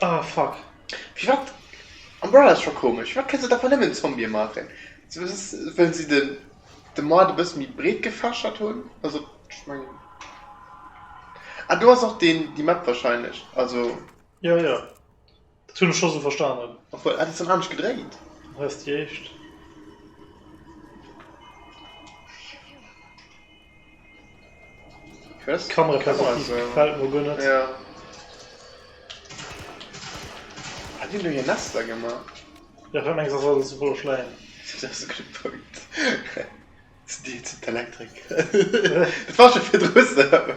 Ah fuck. Firwat? Umbrella ass scho komesch. Firwat kënne se et einfach nëmmen Zombië maachen? Wëllen si de Moart e bësse méi breet gefächert hunn? Also. Ech mengen. Ah, do ass och deen, déi Map wahrscheinlech. Also. Jo, jo. Dat hunn ech scho sou verstanen. Obwuel, ah, dat ass dann anescht gedréint. Hei ass déi éischt. D'Kameraperspektiv gefält mer guer net. Ja. Hat deen do hir Nester gemaach? Jo, wat mengs ass alles esou voller Schläim? Dat ass e gudde Punkt. Déi zu d'Elektrik. Dat war scho virdru sou.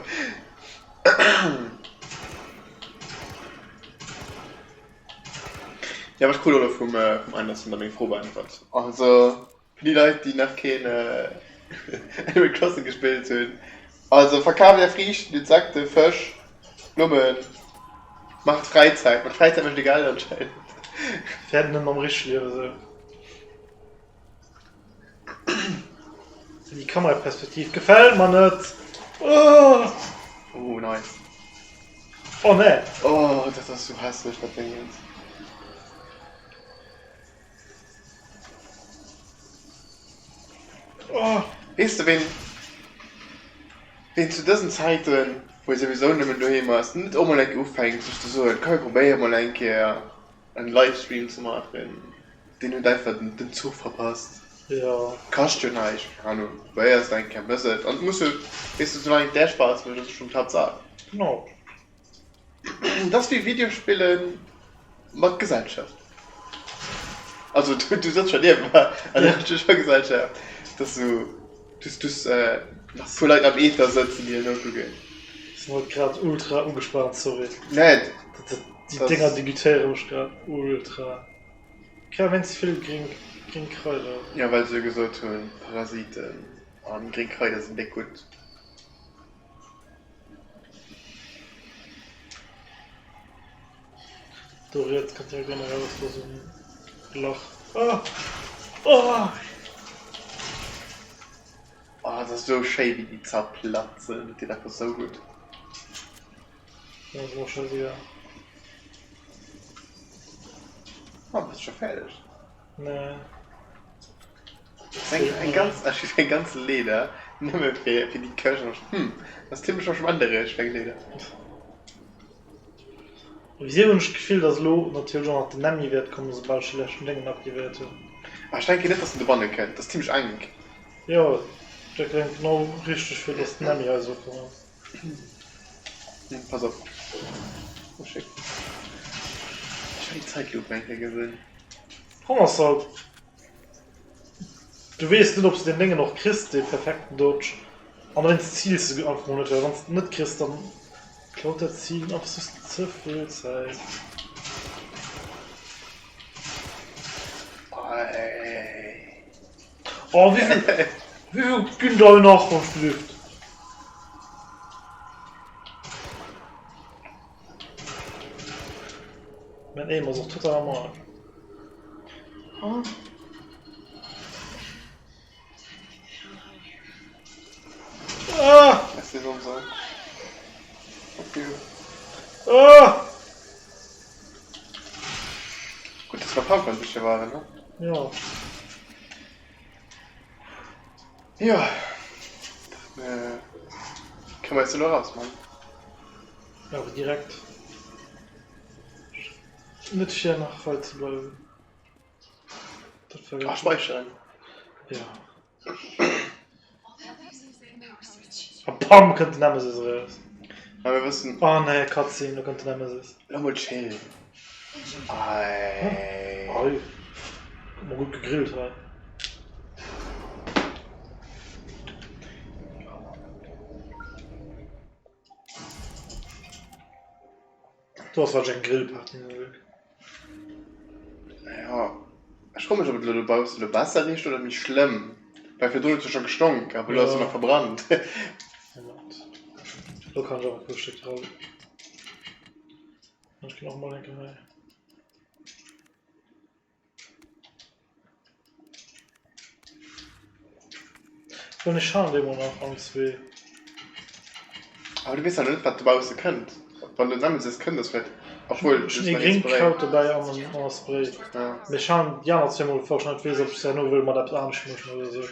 Jo, awer ech krut och elo vum Anderson da meng Fro beäntwert. Also. Fir déi Leit déi nach keen Animal Crossing gespillt hunn, also verkaaft är Friichten, Insekten, Fësch, Blummen, maacht Fräizäit, mat Fräizäit mécht ee Geld anscheinend. Fäert net mam richtege Liewe sou. Déi Kameraperspektiv gefält mer net. Oh nice. Oh nee. Oh dat ass sou hässlech dat Déngens. Oh. Weess de ween ween zu dësen Zäiten, wou ee souwisou nëmmen doheem ass, net och mol eng Kéier ufänkt sech ze soen, komm mir probéiere mol eng Kéier en Livestream ze maachen, deen huet einfach den den Zuch verpasst. Jo. Kascht jo näischt, keng Ahnung, probéiers et eng Kéier, mëss et an et muss jo, weess de, soulaang et där Spaass mécht, ass et schonn d'Haaptsaach. Genau. Dat ass wéi Videospillen mat Gesellschaft. Also du, du sëtz schon nieft mer, also ja. du schon Gesellschaft. Dass du, du, du äh, nach puer Leit am Ether sëtzen, déi dir nokucken. Ech sinn haut grad ultra ugespaant, sorry. Nee. Dat, dat, déi Dinger dégoûtéiere mech grad ultra. Grad wéinst vill gréng, gréng Kraider. Ja, well se jo gesot hunn, Parasiten an gréng Kraider sinn déck gutt. Do riets kënnt jo guer net eraus, do ass en Lach. Ah! Ah! Oh, dat ass esou schéi wéi déi zerplatzen, dat deet einfach esou gutt. Ja, ass och scheißegal. Oh, bass scho fäerdeg? Nee. Eng ganz, ech hu eng ganz Leeder nëmme fir fir déi Këscht an ech hm, dat ass zimmlech verschwenderesch fir eng Leeder. Wisou hunn ech d'Gefill, dass elo natierlech och nach den Nemmi wäert kommen, soubal ech déi leschten Déngen aktivéiert hunn. Ah, ech denken net, dass en dobanne kënnt, dat ass zimmlech enk. Jo, dat kléngt genau richteg fir dass den Nemmi hei soll kommen. Pass op. Oh shit. Ech well déi Zäitlupe eng Kéier gesinn. Komm ass halt. Du weess net obs de deen Déngen och kriss, dee perfekten Dodge, an dowéinst ziils de einfach mol net, well wanns de net kriss, dann klaut dat Zilen einfach just ze vill Zäit. Oh wéivill wéivill ginn der nach wann d'Luft? Mein Aim ass och total am Arsch. Ah! Es ist unser. Okay. Ah! Gut, dass wir Powerpoint waren, ne? Ja. Ja. Dann äh, können wir jetzt nur raus, Mann. Ja, aber direkt. Net fir nach hei ze bleiwen. Dat war Ah, speicheren. Ja. A pam kënnt den Nemesis eraus. Ja, mir wëssen. Oh nee, Cutscene, lo kënnt den Nemesis. Lo mol chill. Ei. Ei. Mol gutt gegrillt hei. Do ass wahrscheinlech eng Grillparty ënnerwee. Ja, ech froe mech, ob et elo dobaussen elo besser richt oder méi schlëmm. Well virdrun huet se scho gestonk, awer elo ass se nach verbrannt. Moment. Lo kann ech awer e puer Stéck dra. Ech ginn och mol eng Kéier hei. Well ech han déi mol nach allen zwee. Awer du weess ja net, wat dobausse kënnt. Wann den Nemesis kënnt, ass vläicht, obwuel, Ech hunn ee gréngt Kraut dobäi an en an e Spray. Ja. Mee ech han déi aner zwee mol, bevor ech net weess, ob ech se herno wëll mat eppes anescht mëschen oder sou.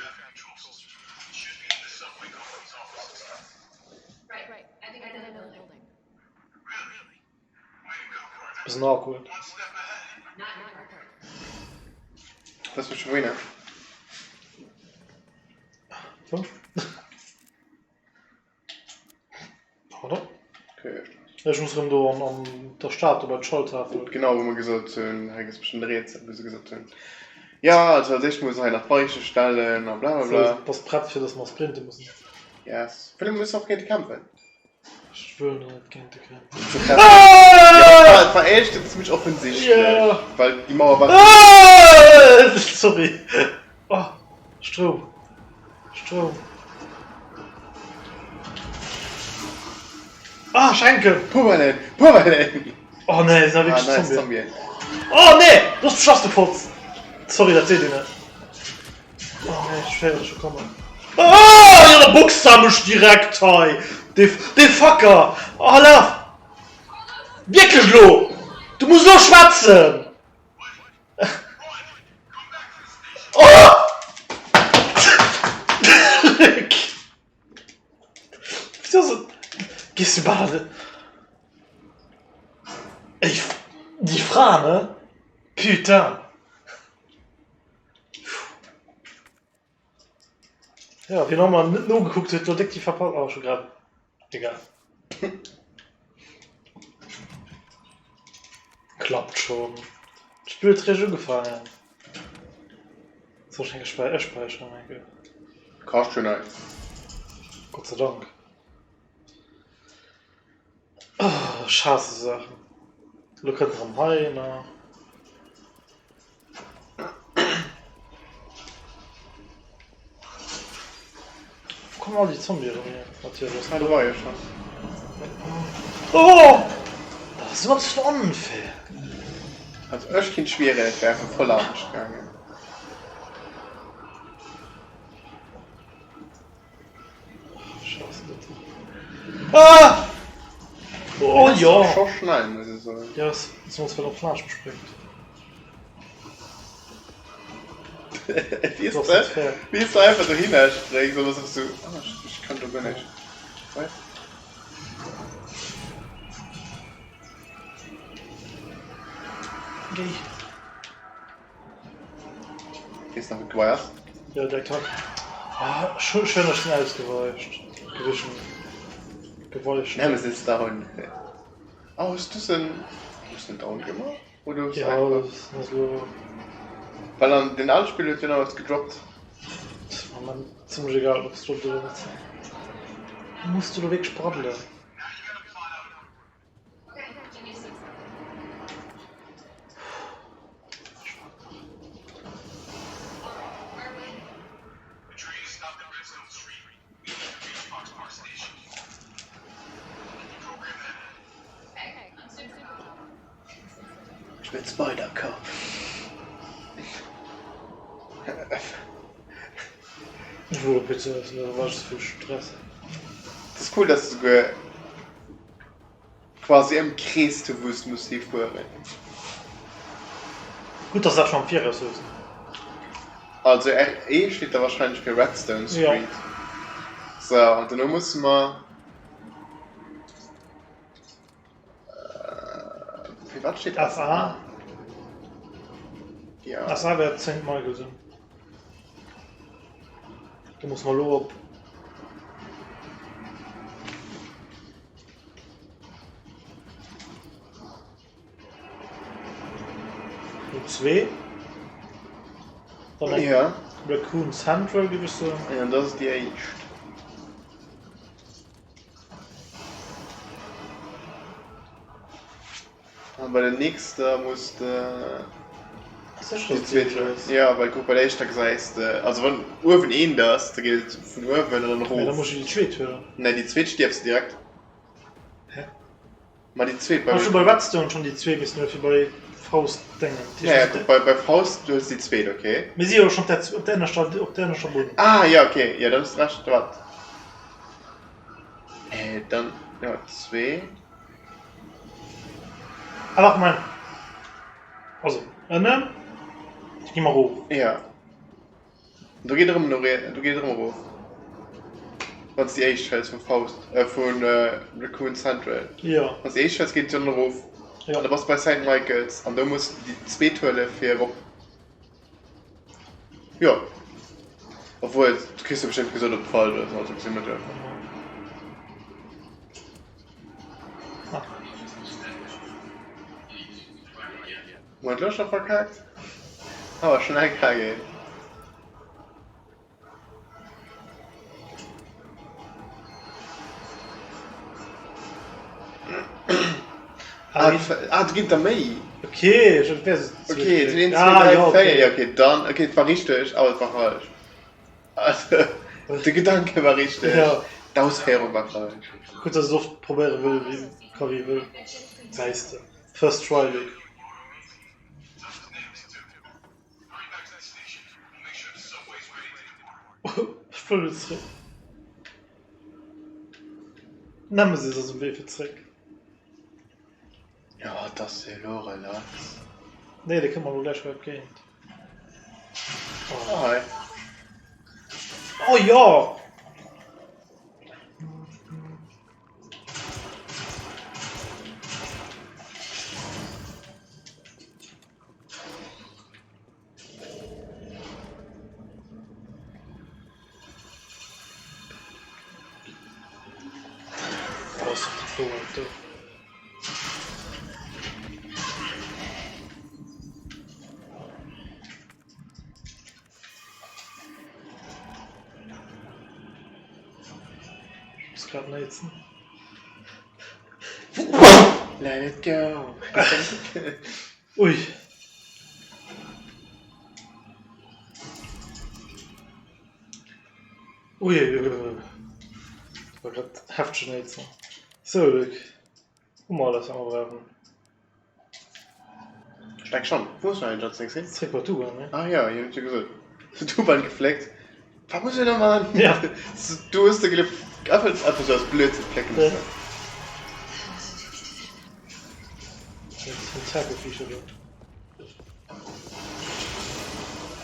Bëssen awkward. Lass mech wéi Fünf. Pardon? Okay. Ech muss rëm do an, an der Stad do bei d'Schalttafel. Genau, wou mer gesot hunn, hei gëtt bestimmt e Rätsel, wou se gesot hunn, ja, also als éischt muss hei nach d'Weiche stellen a bla bla bla. So, bass prett fir dass mer sprinte mussen? Yes. Vläicht muss och géinte kämpfen. Ech wëll net géint de kämpfen. Ah! Et war éischt zimmlech offensichtlech, Ja. well déi Mauer war. Ah! Sorry. Oh, Stroum. Stroum. Ah, Schenken! Pummelen! Pummelen! Oh nee, sinn Ah, wierklech nice, Zombien. Zombien. Oh nee! Du hast beschass, du Fotz! Sorry, dat seet een net. Oh nee, ech féieren scho kommen. Ah, jo, da boxt er mech direkt hei! Dee, dee Fucker! Oh, laf! Wierklech lo! Du muss lo schwätzen! Oh! Luc! Wieso ass et. Gees du bal. Ey, déi Fra, ne? Putain! Ja, wien och emmer net nogekuckt huet, huet déck déi verpasst. Oh, ech hu grad. Egal. Klappt schon. D'Spill huet réischt ugefaangen. Soll ech eng Kéier ech späicheren eng Kéier? Kascht jo näischt. Gott sei Dank. Oh, ech haasse sou Saachen. Lo kënnt erëm hei nach. Wou kommen all déi Zombie erëm hier? Natierlech. Ah, do war jo schon. Oh! Dat ass sowas vun onfair. Also ech kinnt schwieren, et wär einfach voll anescht gaangen. Scheiße, dat. Ah! Oh ja! Scho schnell, muss ech soen. Ja, soms well op Flasch gespréngt. Wéi s de, wéi s de einfach dohinner spréngs an da soss du, ah, ech kann do guer näischt. What? Géi. Wees nach wou d'Gebai ass? Jo, direkt hei. Ah, schön, schön, ech sinn ausgeweicht. Gewichen. Geweicht. Nemesis down. Oh, hues du se, hues du en down gemaach? Oder hues du Ja, einfach. das ass lo. Well an den ale Spill huet jo nach eppes gedroppt. Das war mir ziemlech egal, ob es droppt oder net. Muss du do wierklech braddelen? Ech wëll Spider-Cop. Ech wëll op Pizza essen, da war ech ze vill Stress. Dat ass cool, dass de souguer quasi am Krees du wou s de muss hifueren. Gutt, dass dat scho am Viraus hues. Also RE steet da wahrscheinlech fir Redstone Street. Jo. Sou, an duerno musse mer. Fir wat steet SA? Ja. SA wäert Saint Michael sinn. Do musse mer elo op. Zwee. Dann Ja. Raccoon Central géif ech soen. Ja, dat ass déi éischt. An bei der nächster muss de Sécher déi zweet huelen. Ja, well kuck, bei der éischter gesäis de, also wann uewen eent ass, da geet et vun uewen an dann Mee da erof. muss ech déi zweet huelen. Nee, déi zweet stierfs de direkt. Hä? Ma déi zweet bei. Ech hu bei Redstone schonn déi zweet missen huelen, fir bei Faust dengen. Ja, ja, kuck, bei, bei Faust du huels déi zweet, okay. Mir si jo schonn op der, op der ënneschter, op der ënneschter Bunn. Ah, ja, okay, ja, dann hues de Recht, wat? Äh, dann, ja, zwee. Ah, waart, Moment. Also, ënnen, da gi mer erof. Ja. Do geet erëm no rie, do geet erëm erof. Wann s déi éischt hëls vum Faust, äh, vun Raccoon Central. Ja. Wann s déi éischt hëls, geet et dann erof. An da bass de bei Saint Michaels an do muss de déi zweet huele fir erop. Jo. Obwuel, du kriss jo bestëmmt gesot, ob et falsch ass, also gesi mer jo einfach. Hu mer et elo scho verkaakt? Awer schnell ka geen. Ah, ah, do ginn der méi. Okay, ech huet wär Okay, et sinn 1, 2, 3, 4, jo okay, dann, okay, et war richteg, awer et war falsch. Also, de Gedanke war richteg, d'Ausféierung war falsch. Gutt, dass et oft probéiere wëll, wéi ka wéi wëll. Gesäis de, first try, Luc. Ech wëll net zréck. Nemesis ass um Wee fir zréck. Jo, et ass jo elo relax. Nee, dee kënnt mer elo gläich hei entgéint. Oh hei. Oh jo! Ech muss grad néitsen. Let it go. Ui. Ui, ui, ui, ui. Dat war grad heftegen Néitsen. Sou, Luc, hu mer alles, wat mer brauchen? Ech denk schon. Wou ass nach een Jazz? Zréck bei d'U-Bahn, ne? Ah jo, hien huet jo gesot. D'U-Bahn gefléckt. Wat muss ech da man? Ja. Du hues de Gelift einfach einfach sou aus Blödsinn flécke missen.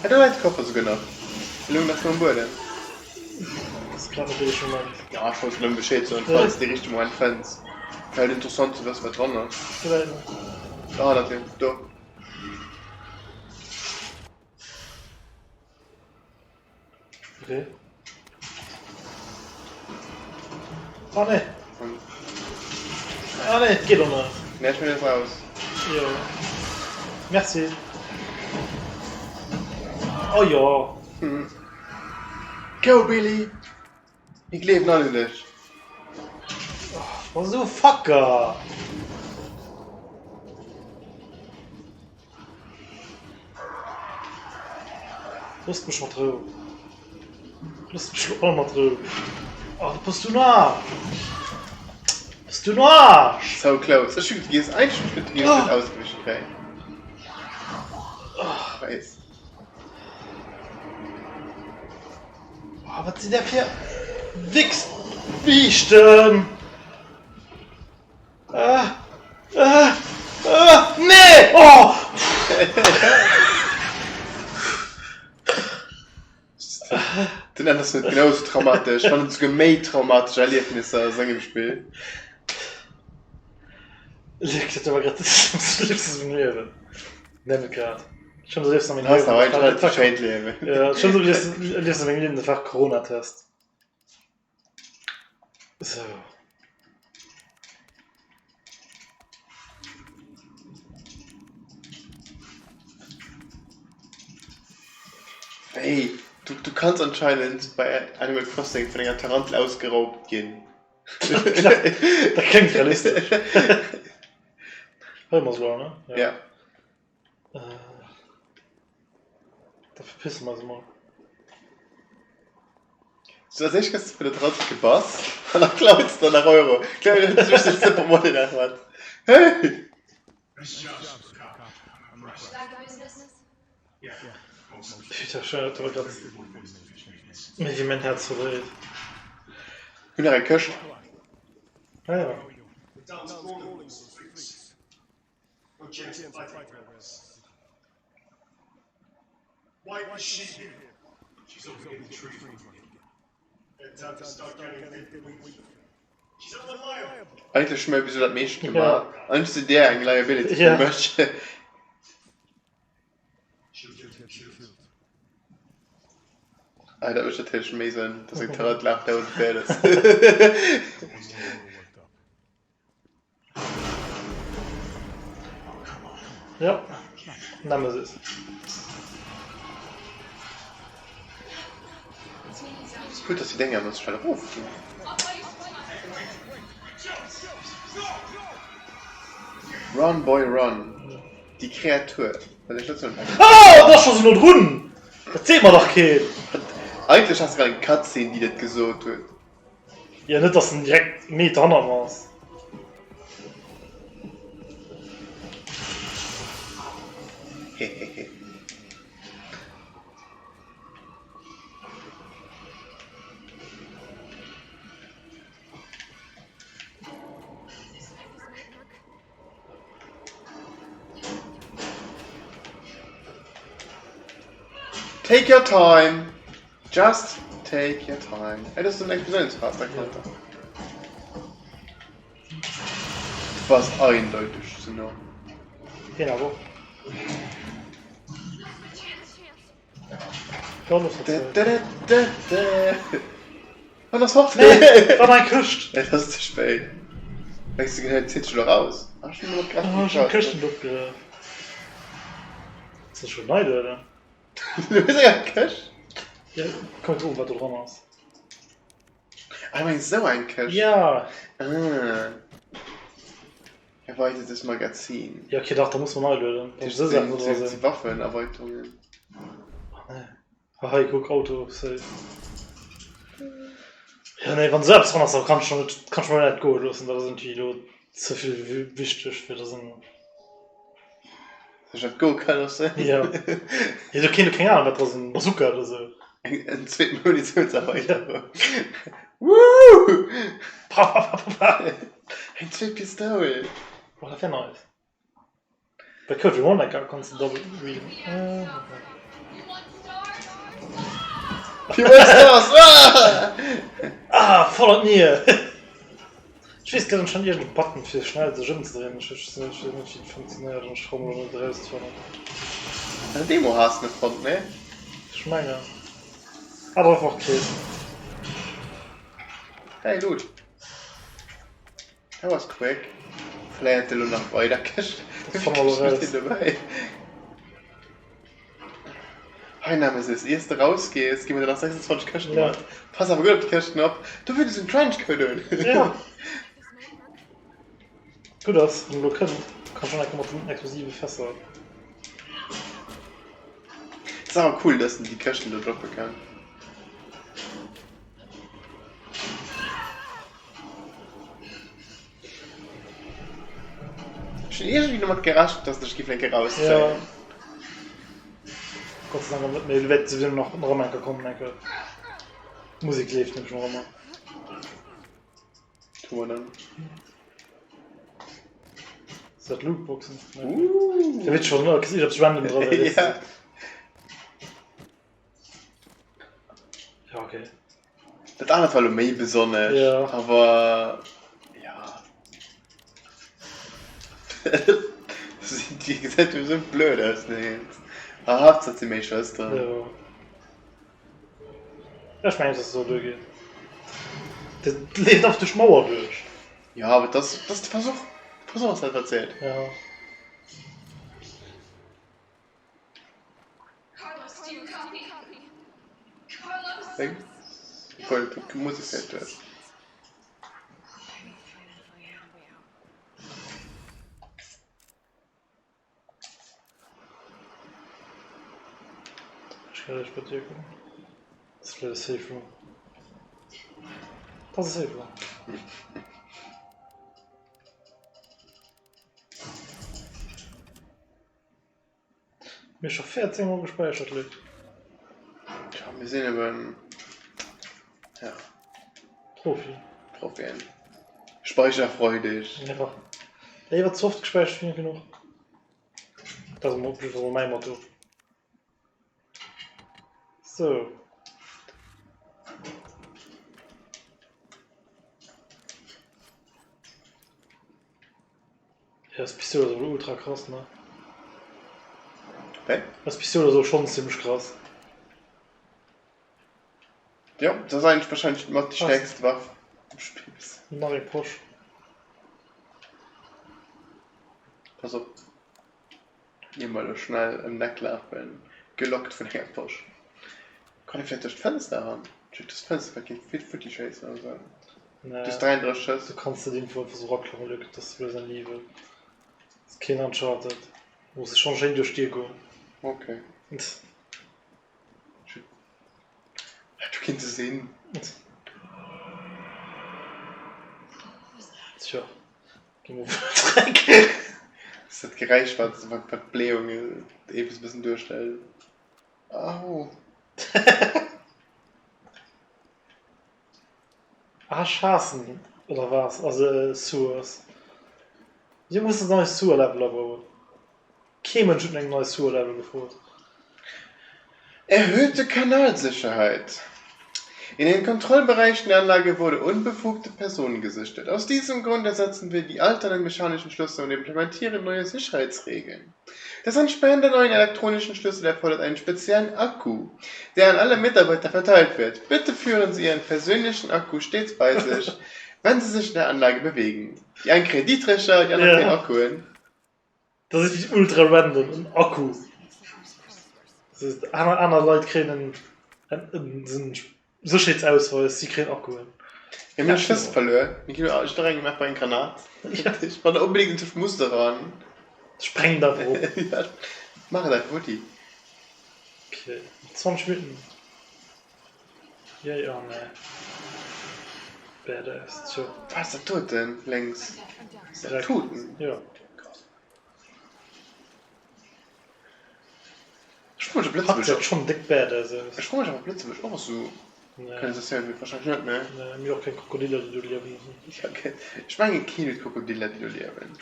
Ah, do läit de Koffer souguer nach. E loung nach do um Buedem. Ass grad net de richtege Moment. Ja, ech wollt nëmmen Bescheed soen, falls de richtege Moment fënns. Wär halt interessant ze wëssen, wat dran ass. Wou läit en? Do hannert him, do. Okay. Oh nee. Ah nee, geht doch net. Nee, ech mir raus. Jo. Merci. Oh jo. Hm. Go Billy! Mir gleewen all un dech. Oh, so Fucker! Loosst mech mat Rou. Loosst mech lo all mat Rou. Oh, bass du en Aarsch! Bass du en Aarsch! So close. Ech hunn gees eigentlech huet de Gees net ausgewichen kréien. Weis. Oh, wat sinn dat fir Wichsbiischten? Ah, ah, ah, nee! Oh! Den Anderson huet genau sou traumatesch, wann net souguer méi traumatesch Erliefnisser a sengem Spill. Luc, dat war grad dat Schlëmmste vum Liewen. Nenn et grad. Schlimmste Erliefnis a mengem Hast awer Liewen. ein relativ schéint Liewen. Ja, schlimmste Erliefnis a mengem Liewen, dat war Corona-Test. Sou. Wéi? Du, du kanns anscheinend bei Animal Crossing vun enger Tarantel ausgeraubt ginn. Dat kléngt realistesch. Hei mer se ne? Ja. Äh, da verpisse mer se mol. So als éischt gëss de vun der Tarantel gebass an da klaus de nach Euro. Klar, dat ass just super Model nach wat. Hey! Putain, schön, dat war grad méi wéi mäin Häerz verdréit. Hunn nach eng Këscht. Ah ja. Eigentlech hu mir bis elo dat meescht gemaach. Eigentlech sidd Dir eng Liability fir mech. Ah, dat mécht natierlech méi Sënn, dass eng Turret laaft, där un d'Päerd ass. Ja, Nemesis. Gutt, dass déi Dénger ëmmer sou schnell erofginn. Run, boy, run. Déi Kreatur. Wat ech dat soen? Ah, dat ass scho sou no drun! Dat seet mer dach keen! Eigentlech ass et grad eng Cutscene, déi dat gesot huet. Jo, net dass en direkt Meter hanner mer ass. Hehehe. Take your time. Just take your time. Ey, das ist ein Explosionsfahrzeug, Alter. Du warst eindeutig zu nah. Hien awer och. Ja, los, Da, da, da, da, da. An ass fort. Nee, war eng Këscht. Et ass ze spéit. Mengs du, hien zitt sech elo raus? Ah, ech hunn grad Ah, ech hunn d'Këscht net opgegraff. Ass dat schon nei, oder? Du hues eng Këscht? Ja, komm kucken, wat do dran ass. Ah, du mengs esou eng Këscht? Ja. Ah. Erweitertes Magazin. Ja, okay, dach, da muss man nei lueden. Da muss Saachen do dra sinn. Waffenerweiterungen. Ah, nee. Ah, hei, kuck, Auto, safe. Ja, nee, wann esou eppes dran ass, da kann ech schon net, kann ech mer net goe loossen. Dat ass irgendwie elo ze vill wichteg, fir dass en. Sech dat goe ka loossen. Ja. Jo, do keen, keng Ahnung, wat dra sinn, Bazooka oder sou. Eng zweet Munitionserweiterung. Wouh! Pa, pa, pa, pa, pa. Eng zweet Pistoul. Oh, dat wär nice. Bei Code Veronica konns de double readen. Wie was das? Ah! Ah, voll an d'Nier! Ech weess, et gëtt anscheinend iergend e Button fir schnell sech ëmzedréinen. Ech weess net, wéi dat funktionéiert an ech traue mech och net et erauszefannen. Eng Demo has de net fonnt, nee? Ech mengen. Awer einfach kritt. Hey Loot. That was quick. Vläit elo nach weider Këschten. Dat fanne mer elo raus. Hei Nemesis, iers de rausgees, gi mir der nach 26 Këschten Ja. mat. Pass awer gutt op d'Këschten op, do wëll se en Trenchcoat un. Ja. Gutt ass, wann elo kënnt, kann schon enke mat den explosive Fässer. Ass awer cool, dass en déi Këschten do droppe kann. Ech hunn iergendwéi domat gerechent, dass ech géif eng Kéier Ja. rauszéien. Gott sei Dank net méi, wäert souwisou nach nach ëmmer eng Kéier kommen eng Kéier. D'Musek leeft nämlech nach ëmmer. Tonen. Ass dat Lootboxen? Uh. Da weess ech schonn, oh, iergendepps random dra wär, weess de. Ja. Ja, okay. Dat anert war lo méi besonnesch, Ja. awer ja. Déi gesäit jo esou blöd aus, nee. Ah, Haaptsaach et si méi Schwësteren. Ja. Ech mengen, dass et esou duergeet. Dat leeft einfach duerch d'Mauer duerch. Ja, awer dat ass, dat ass de Versuch. De Versuch ass dat, wat zielt. Ja. Obwuel, d'Musek fält duerch. Ech kann eréischt bei dir kommen. Das ist vielleicht e Safe Room. Das ass e Safe Room. Mir scho 14 Mol gespäichert, Luc. Tja, mir sinn eben, ja. Profi. Profien. Speicherfreudig. Ja. Léiwer ze oft gespäichert wéi net genuch. Dat ass op jidde Fall mäi Motto. Sou. Ja, das Pistol ass awer ultra krass, ne? Wéi? Das Pistol ass och schonn zimmlech krass. Jo, dat ass eigentlech wahrscheinlech mat déi stäerkste Waff am Spill. Nach eng Posch. Pass op. Ier mer elo schnell ëm d'Eck lafen, gelockt vun enger Posch. Kann ee vläicht duerch d'Fënster eran? Duerch dës Fënster vläicht kee vill futti schéissen oder sou. Nee. Just 33 Schëss. Du kanns net irgendwou einfach sou raklammen, Luc, dat ass blöd an Liebe. Ass keen Uncharted. Muss schonn schéin duerch d'Dier goen. Okay. Hätt jo kinnte sinn. Tjo, gi mer wuel zeréck. Ass dat Geräisch wat wat d'Blähung eepes e bëssen duerstellt. Au. Ah Schassen oder was? Also Sewers. Wéi muss en neie Sewer Level abauen? Kee Mënsch huet no engem neie Sewer Level gefrot. Erhöhte Kanalsicherheit. In den Kontrollbereichen der Anlage wurde unbefugte Personen gesichtet. Aus diesem Grund ersetzen wir die alternden mechanischen Schlüssel und implementieren neue Sicherheitsregeln. Das Entsperren der neuen elektronischen Schlüssel erfordert einen speziellen Akku, der an alle Mitarbeiter verteilt wird. Bitte führen Sie Ihren persönlichen Akku stets bei sich, wenn Sie sich in der Anlage bewegen. Déi eng kréien Dietricher, déi aner kréien Akkuen. Dat ass wierklech ultra random, en Akku. Aner aner Leit kréien en en Sécherheetsausweis, si kréien Akkuen. Mir hunn e Schlëssel verluer. Mir ginn jidderengem einfach eng Granat. Ech wann onbedéngt en Muss eran. Sprengt einfach op. Ja, maach et einfach futti. Okay, nach 20 Minutten. Yay, oh nee. Badass, tjo. Wat ass dat doten lénks? Ass dat Tuten? Jo. Ech froe mech op Hatt Lëtzebuerg gesäit schonn déck badass aus. Ech froe mech awer op Lëtzebuerg och esou Kanalisatioun huet. Wahrscheinlech net, ne? Nee, mir hu och keng Krokodiller déi do liewen. Ja, ech mengen keen huet Krokodiller déi do liewen.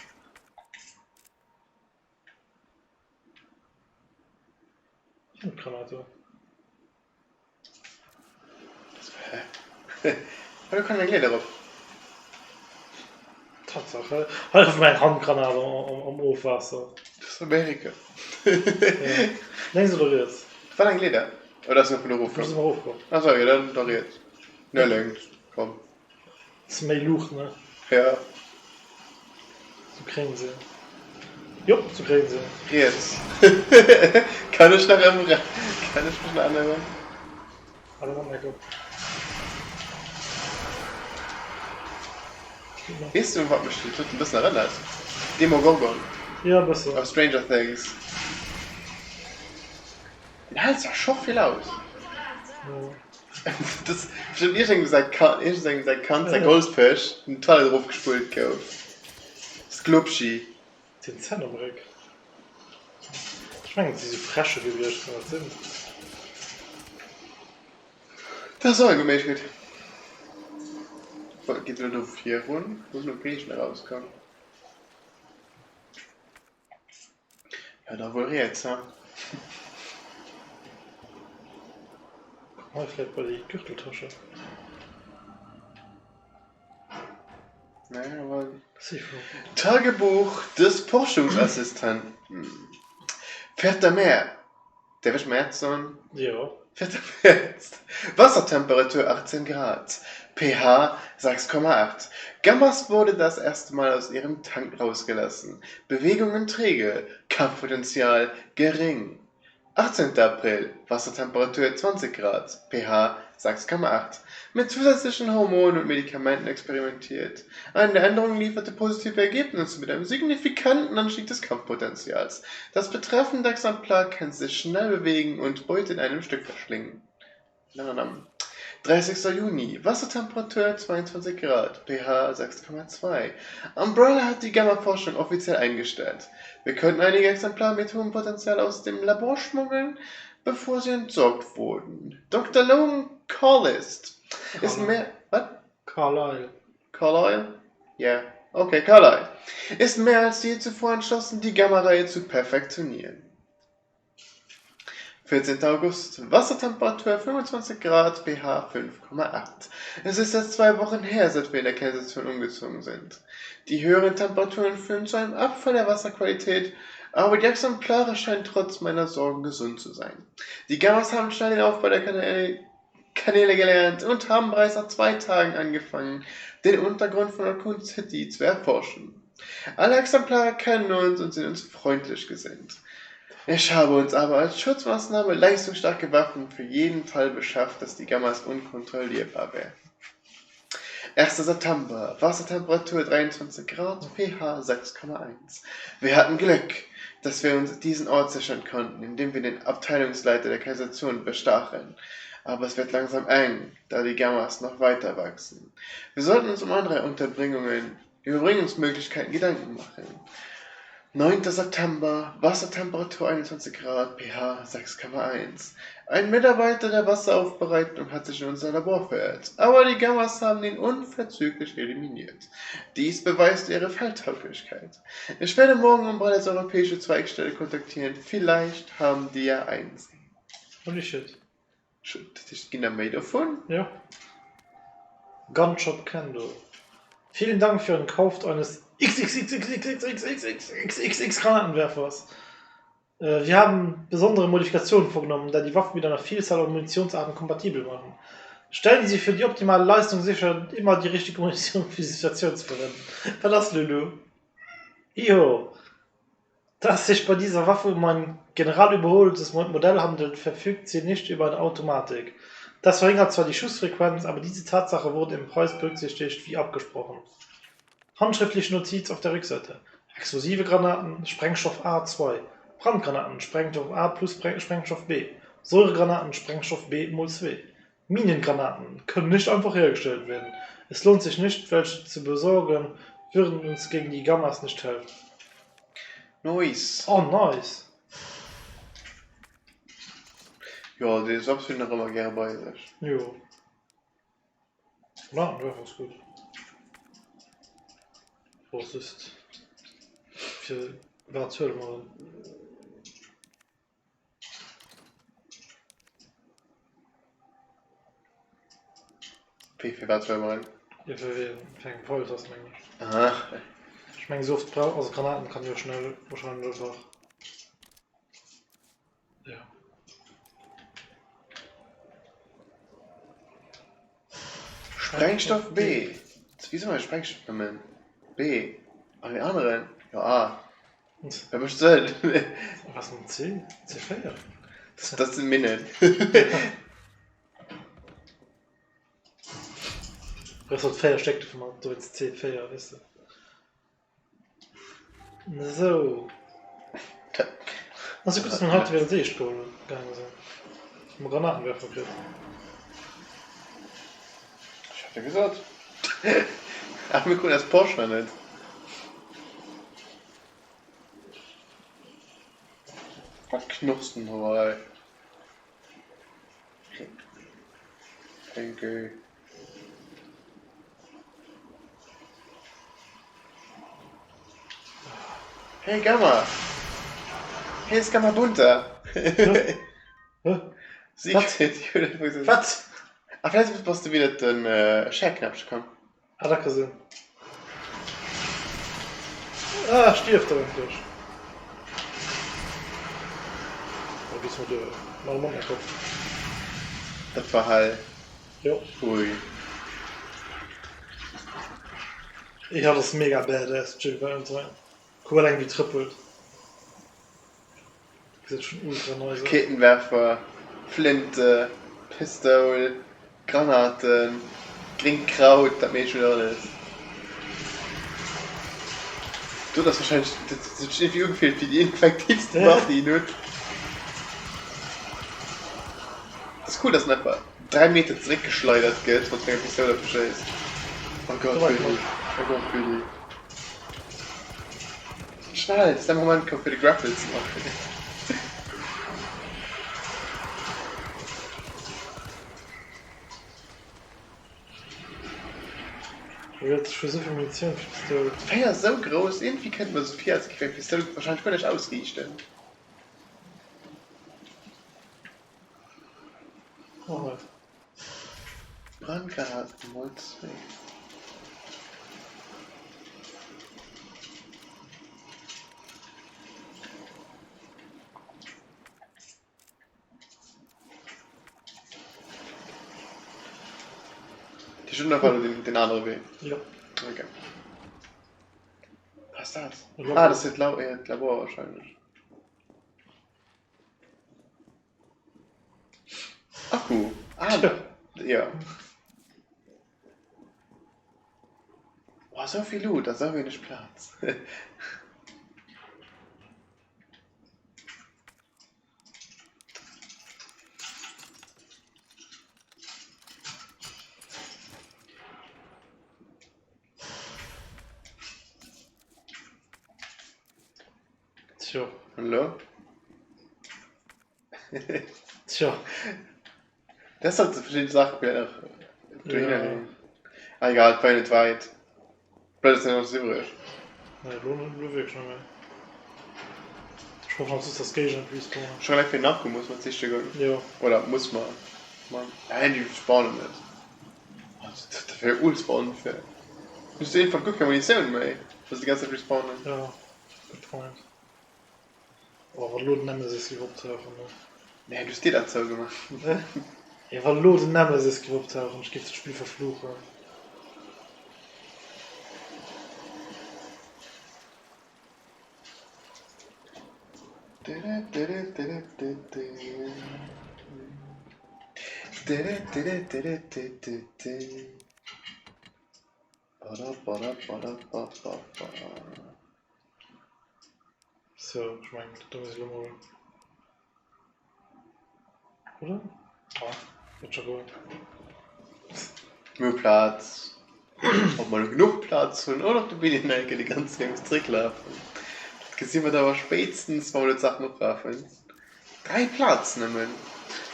Handgranate. Hä? Do kann eng Leeder op. Tatsaach, hei ass mäin Handgranat am Ofwaasser. Dat ass Amerika. Lénks oder riets? Dat war eng Leeder. Oder ass se vun erof komm? Ass erof komm. Achso, jo dann da riets. Ne, lénks, komm. Ass méi Luucht, ne? Ja. Sou kréien se. Jop, sou kréien se. Riets. Kann ech nach ëmre kann ech mech nach änneren? Alle mat Make-up. Weess du un wat mech dat doten e bëssen erënnert? Demogorgon. Ja, e bëssen. Aus Stranger Things. Den hält zwar scho vill aus. Ja. Dat bestimmt iergendengem säi Ka iergendengem säi Kand säi Goldfësch, deen d'Toilette erofgespullt gouf. Das Glubschi. Sinn Zänn am Réck? Ech mengen et si sou Fräsche gewiescht, kann dat sinn? Dat ass och eng gutt Méiglechkeet. Wat geet elo do virun? Wou sinn elo d'Meechen erauskomm? Ja, da wuel riets, he? Hei vläit bei déi Gürteltasche. Nee, awer. Tagebuch des Forschungsassistenten. Vierter März. Däerf ech Mäerz soen? Jo. Vierter Mäerz. Wassertemperatur 18 Grad, pH 6,8. Gammas wurde das erste Mal aus ihrem Tank rausgelassen. Bewegungen träge, Kampfpotenzial gering. 18. April, Wassertemperatur 20 Grad, pH 6,8. Mit zusätzlichen Hormonen und Medikamenten experimentiert. Eine Änderung lieferte positive Ergebnisse mit einem signifikanten Anstieg des Kampfpotenzials. Das betreffende Exemplar kann sich schnell bewegen und Beute in einem Stück verschlingen. 30. Juni, Wassertemperatur 22 Grad, pH 6,2. Umbrella hat die Gamma-Forschung offiziell eingestellt. Wir könnten einige Exemplare mit hohem Potenzial aus dem Labor schmuggeln, bevor sie entsorgt wurden. Dr. Logan Carlist ist mehr. Was? Carlyle. Carlyle? Yeah. Okay, Carlyle. Ist mehr als je zuvor entschlossen, die Gamma-Reihe zu perfektionieren. 14. August, Wassertemperatur 25 Grad, pH 5,8. Es ist erst zwei Wochen her, seit wir in der Kanalisation umgezogen sind. Die höheren Temperaturen führen zu einem Abfall der Wasserqualität, aber die Exemplare scheinen trotz meiner Sorgen gesund zu sein. Die Gammas haben schnell den Aufbau der Kanäle Kanäle gelernt und haben bereits nach zwei Tagen angefangen, den Untergrund von Raccoon City zu erforschen. Alle Exemplare kennen uns und sind uns freundlich gesinnt. Ich habe uns aber als Schutzmaßnahme leistungsstarke Waffen für jeden Fall beschafft, dass die Gammas unkontrollierbar werden. 1. September, Wassertemperatur 23 Grad, pH 6,1. Wir hatten Glück, dass wir uns diesen Ort sichern konnten, indem wir den Abteilungsleiter der Kanalisation bestachen. Aber es wird langsam eng, da die Gammas noch weiter wachsen. Wir sollten uns um andere Unterbringungen, Überbringungsmöglichkeiten Gedanken machen. 9. September, Wassertemperatur 21 Grad, pH 6,1. Ein Mitarbeiter der Wasseraufbereitung hat sich in unser Labor verirrt, aber die Gammas haben ihn unverzüglich eliminiert. Dies beweist ihre Feldtauglichkeit. Ich werde morgen Umbrellas europäische Zweigstelle kontaktieren. Vielleicht haben die ja Einsehen. Holy shit. Dat heescht, et ginn der méi dovun? Jo. Gunshop Kendall. Vielen Dank für Ihren Kauf eines XXXXXXXXXXX Granatenwerfers. Wir haben besondere Modifikationen vorgenommen, da die Waffen mit einer Vielzahl an Munitionsarten kompatibel machen. Stellen Sie für die optimale Leistung sicher, immer die richtige Munition für die Situation zu verwenden. Wat ass Lulu? Iho! Da es sich bei dieser Waffe um ein generalüberholtes Modell handelt, verfügt sie nicht über eine Automatik. Das verringert zwar die Schussfrequenz, aber diese Tatsache wurde im Preis berücksichtigt, wie abgesprochen. Handschriftliche Notiz auf der Rückseite: Explosive Granaten, Sprengstoff A2, Brandgranaten, Sprengstoff A plus Sprengstoff B, Säuregranaten, Sprengstoff B mal 2. Minengranaten können nicht einfach hergestellt werden. Es lohnt sich nicht, welche zu besorgen, würden uns gegen die Gammas nicht helfen. Nice. Oh, nice. Jo, déi Swaps hunn nach ëmmer gäre bei sech. Jo. Granatenwerfer ass gutt. Brauchst just fir wat huele mer dann? Wéi fir wat huele mer en? Jo fir wéi fir eng Pfeiltaste mengen ech. Aha. Ech mengen esou oft brauch also Granaten kann jo schnell wahrscheinlech einfach ja. Sprengstoff B. Wieso mei Sprengstoff nëmmen B an den aneren jo A? Dat mécht Sënn. Was denn C? C4? Dat sinn Minnen. Brauchst halt 4 Stéck dovun, dowéinst C4, weess de. Esou. Ass jo gutt, dass mir haut während Seecht geholl gaange sinn. Hu mer Granatenwerfer kritt. Ech hat jo gesot. Ach, mir kruten eis Porsche nach net. Wat knurrst denn do hei? Thank you. Hey Gamma! Hey ist Gamma Bunta! Sie Wat? Ah, vielleicht bass du wieder den äh, Share-Knäppchen komm. Ah, dat ka sinn. Ah, stierf der endlech. Oh, gees mer duer. Mach de Mond net op. Dat war hell. Jo. Ui. Ja, dat ass mega badass, Jill Valentine. Kuck eleng wéi trëppelt. Gesäit schon ultra nice aus. Raketenwerfer, Flinte, Pistoul, Granaten, gréngt Kraut, dat meescht huet alles. Do ass wahrscheinlech, dat huet sech iergendwéi ugefillt wéi déi infektiivste Waff déi een huet. Dat ass cool, dass en einfach 3 Meter zeréckgeschleidert gëtt, wann s du mat enger Pistoul op e schéisst. Oh Gott, Willy, oh Gott, Willy. Schnell, ist der Moment komm fir de Grapple ze maachen. D'Féier ass esou grouss, iergendwéi kënnt mer esou vir, als géif eng Pistoul wahrscheinlech guer näischt ausriichten. Oh hei. Brandgranaten mol 2. Déi hunn einfach den, den anere Wee. Jo. Okay. Was ist das? Labor. Ah, das ist das Labor wahrscheinlich. Akku. Ah, Tja. ja. Boah, so viel Loot, da so wenig Platz. Tjo. Hallo? Tjo. Das halt so verschiedene Sachen vielleicht auch durcheinander. Ja. Ah, egal, et war jo net wäit. Bleift eis net alles iwwreg. Nee, elo elo wierklech net méi. Ech hoffen nach just, dass d'Géigner net respawnen. Schon eleng fir den Akku muss mer siche goen. Jo. Oder muss mer man. Nein, déi spawnen net. Oh, dat wär jo ultra onfair. Du hues einfach guer keng Munitioun méi, wa se déi ganz Zäit respawnen. Ja, good point. Oh, wann elo den Nemesis géif optauchen, ne? Nee, du hues dir dat zougemaach. Jo, wann elo den Nemesis géif optauchen, ech géif dat Spill verfluchen. So, ech mengen, do muss ech elo mol. Oder? Ah, wird scho goen. Mir hu Plaz. Ob mer elo genuch Plaz hunn oder ob de Billy nach eng Kéier déi ganz Wee muss zrécklafen, dat gesi mer da awer spéitstens, wa mer elo d'Saachen oprafen. 3 Plazen nëmmen.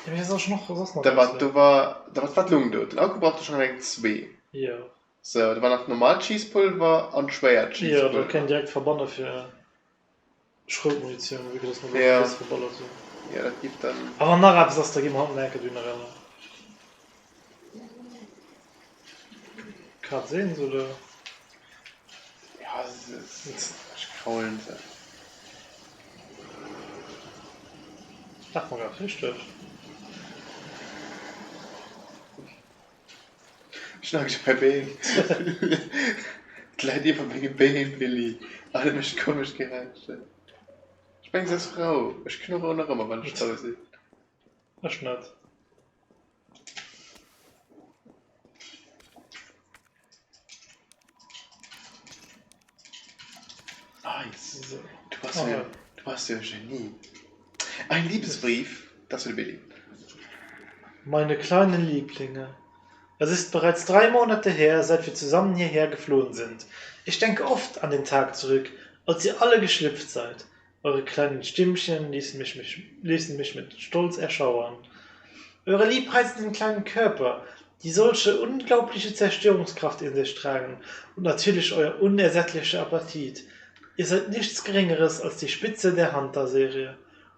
Ja, mee soll ech nach soss nach Da war, eppes do war, da wat, wat lung do? Den Akku braucht der schonn eleng zwee. Jo. Sou, da war nach normalt Schiesspulver an schwéiert Jo, dat Schiesspulver. kéint direkt verbanne fir Schroutmunitioun, vue que dass mer elo Ja. bis verballert hunn. Jo, dat giff dann. A wann nach eppes ass, da gi mer haut nach enke dohinner rennen. Kaz eens, oder? Ja, ech kraulen se. Laacht mer grad richteg. Schnack ech mäi Been. Et läit iwwer menge Been, Lilly, an et mécht komesch Geräischer. Ech mengen, se ass frou. Ech knurre och nach ëmmer, wann ech frou sinn. Ech net. Nice. Du bass jo, du bass jo e Genie. Ein Liebesbrief, dat ass fir de Billy. Meine kleinen Lieblinge, es ist bereits drei Monate her, seit wir zusammen hierher geflohen sind. Ich denke oft an den Tag zurück, als ihr alle geschlüpft seid. Eure kleinen Stimmchen ließen mich, mich, ließen mich mit Stolz erschauern. Eure liebreizenden kleinen Körper, die solche unglaubliche Zerstörungskraft in sich tragen und natürlich euer unersättlicher Appetit. Ihr seid nichts Geringeres als die Spitze der Hunter-Serie.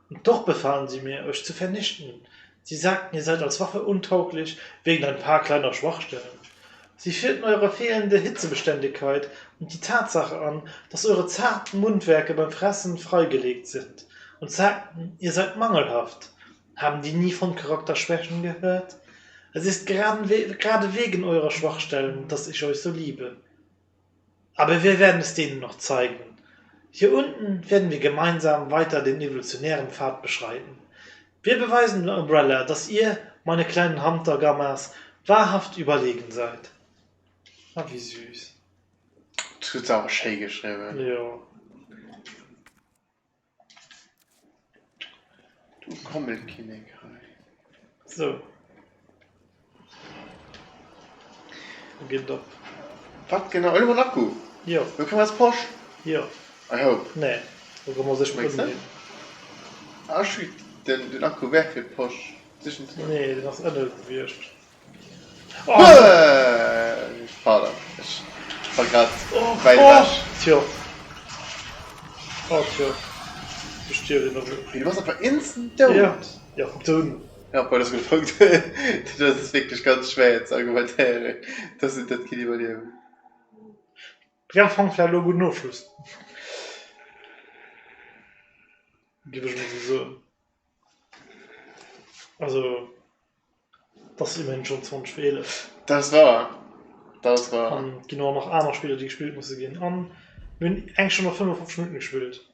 Und doch befahlen sie mir, euch zu vernichten. Sie sagten, ihr seid als Waffe untauglich wegen ein paar kleiner Schwachstellen. Sie führten eure fehlende Hitzebeständigkeit und die Tatsache an, dass eure zarten Mundwerke beim Fressen freigelegt sind und sagten, ihr seid mangelhaft. Haben die nie von Charakterschwächen gehört? Es ist gerade, we gerade wegen eurer Schwachstellen, dass ich euch so liebe. Aber wir werden es denen noch zeigen. Hier unten werden wir gemeinsam weiter den evolutionären Pfad beschreiten. Wir beweisen Umbrella, dass ihr, meine kleinen Hunter-Gammas, wahrhaft überlegen seid. Ah, wéi süß. Dat huet se awer schéi geschriwwen. Jo. Du Kommelkinnekrei. Sou. Lo geet et op. Wat genau? Elo mat Akku? Jo. Lo kréie mer eis Posch? Jo. I hope. Nee, lo komme mer sech Mengs de? ëmginn. Ah, chut, den, den Akku wär fir d'Posch sichen ze goen. Nee, den ass ënne gewiescht. Pardon, ech war grad Oh, wäit oh, ewech. tjo. Oh, tjo. Du stierf een op. Wéi, du bass einfach instant dout? Ja, ja, kuck der un. Ja, obwohl, dat ass e gudde Punkt. Dat ass wierklech ganz schwéier ze argumentéieren, dass en dat kinnt iwwerliewen. Wier am Fong vläicht elo e gudden Ofschluss, géif ech emol esou soen. Also, et ass immerhin schonn 20 vir 11. Dat ass wahr, dat ass wahr. An et ginn och nach aner Spiller, déi gespillt musse ginn. An mir hunn eng Stonn a 55 Minutten gespillt.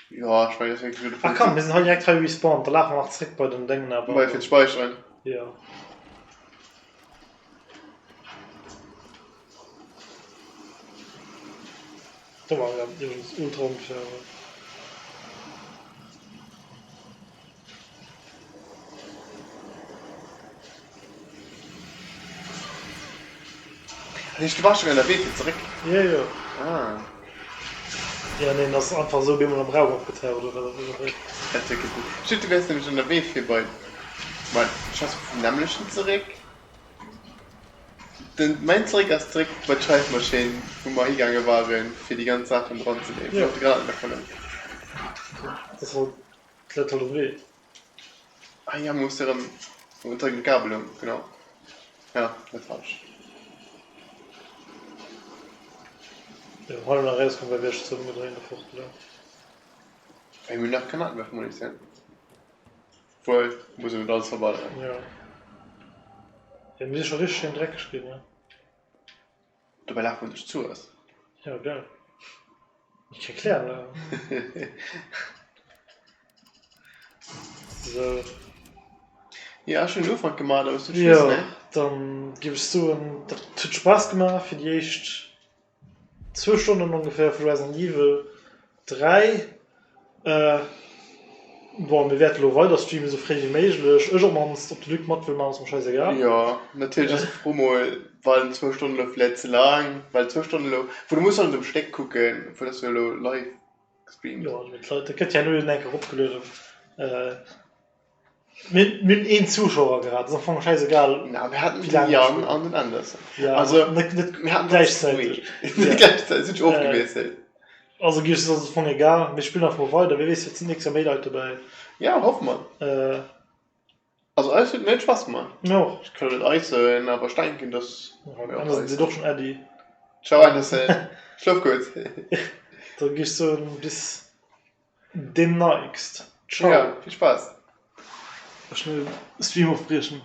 Jo, ech mengen, dat ass wierklech e gudde Ach Punkt. komm, mir sinn hei direkt hei respawned, da lafe mer nach zréck bei den Déngen awer. Bei fir ze späicheren. Jo. Do war ja iwwregens ultra onfair. Dat heescht, du waars schonn ënnerwee fir zeréck? Jo, jo. Ah. Jo, neen, ass einfach esou op eemol am Raum opgetaucht oder wat och ëmmer. Dat huet kee Sënn. Stimmt, du wäers nämlech ënnerwee fir bei, bei d'Chasse vum nämmlechten zeréck. Den, mäin zeréck ass zeréck bei d'Schreifmaschinn, wou mer higaange waren, fir déi ganz Saachen dran ze leeën. Jo. Wou och d'Granaten dervun hunn. Dat ass halt, dat läit halt um Wee. Ah ja, muss erëm unter den Gabelung, genau. Ja, net falsch. Jo, hei nach erauskomm, well wär ech ze ëmgedréint a fort gelaf. Ey, mir hunn nach Granatenwerfmunitioun. Wuel, muss een net alles verballeren. Jo. Jo, mir si scho richteg schéin dreckeg ginn, ne? Dobäi laachen wir sech zu ass. Ja, geil. Nicht erklären, ne? So. Ja, ech hunn den Ufank gemaach, da hues du Ja, d'Schluss, ne? dann géif ech soen, dat huet Spaass gemaach fir déi éischt zwou Stonnen ongeféier vu Resident Evil 3. Bon, mir wäerte lo weider streamen, esou fréi wéi méiglech. Ech op mannst. Ob de Luc mat wëll maachen, ass mer scheißegal. Jo, natierlech ass d'Fro mol, waren zwou Stonnen elo vläit ze laang? Well zwou Stonnen elo, wou du muss alles um Stéck kucken, vu dass du elo live gestreamt. Jo, mee d'Leit, dat gëtt jo herno eng Kéier eropgelueden. Mir hunn een Zuschauer gehat, ass am Fong schäisegal. Na, mir haten den Yann an den Anderson. Ja, also net, net mir haten gläichzäiteg. Net gläichzäiteg, sinn ofgewiesselt. Also gi ass am Fong egal, mir spillen einfach mol weider, wie weess, vläicht sinn nächst Joer méi Leit dobäi. Ja, hoffe mer. Äh. Also eis huet mir huet Spaass gemaach. Mir och. Ech kann net eis soen, awer ech denken, dass mir och eis. Seet och schonn Äddi. Ciao Anderson, schlof gutt. Da gi ech soen, bis Demnächst. Ciao. Ja, vill Spaass. Schnell Stream ofbriechen.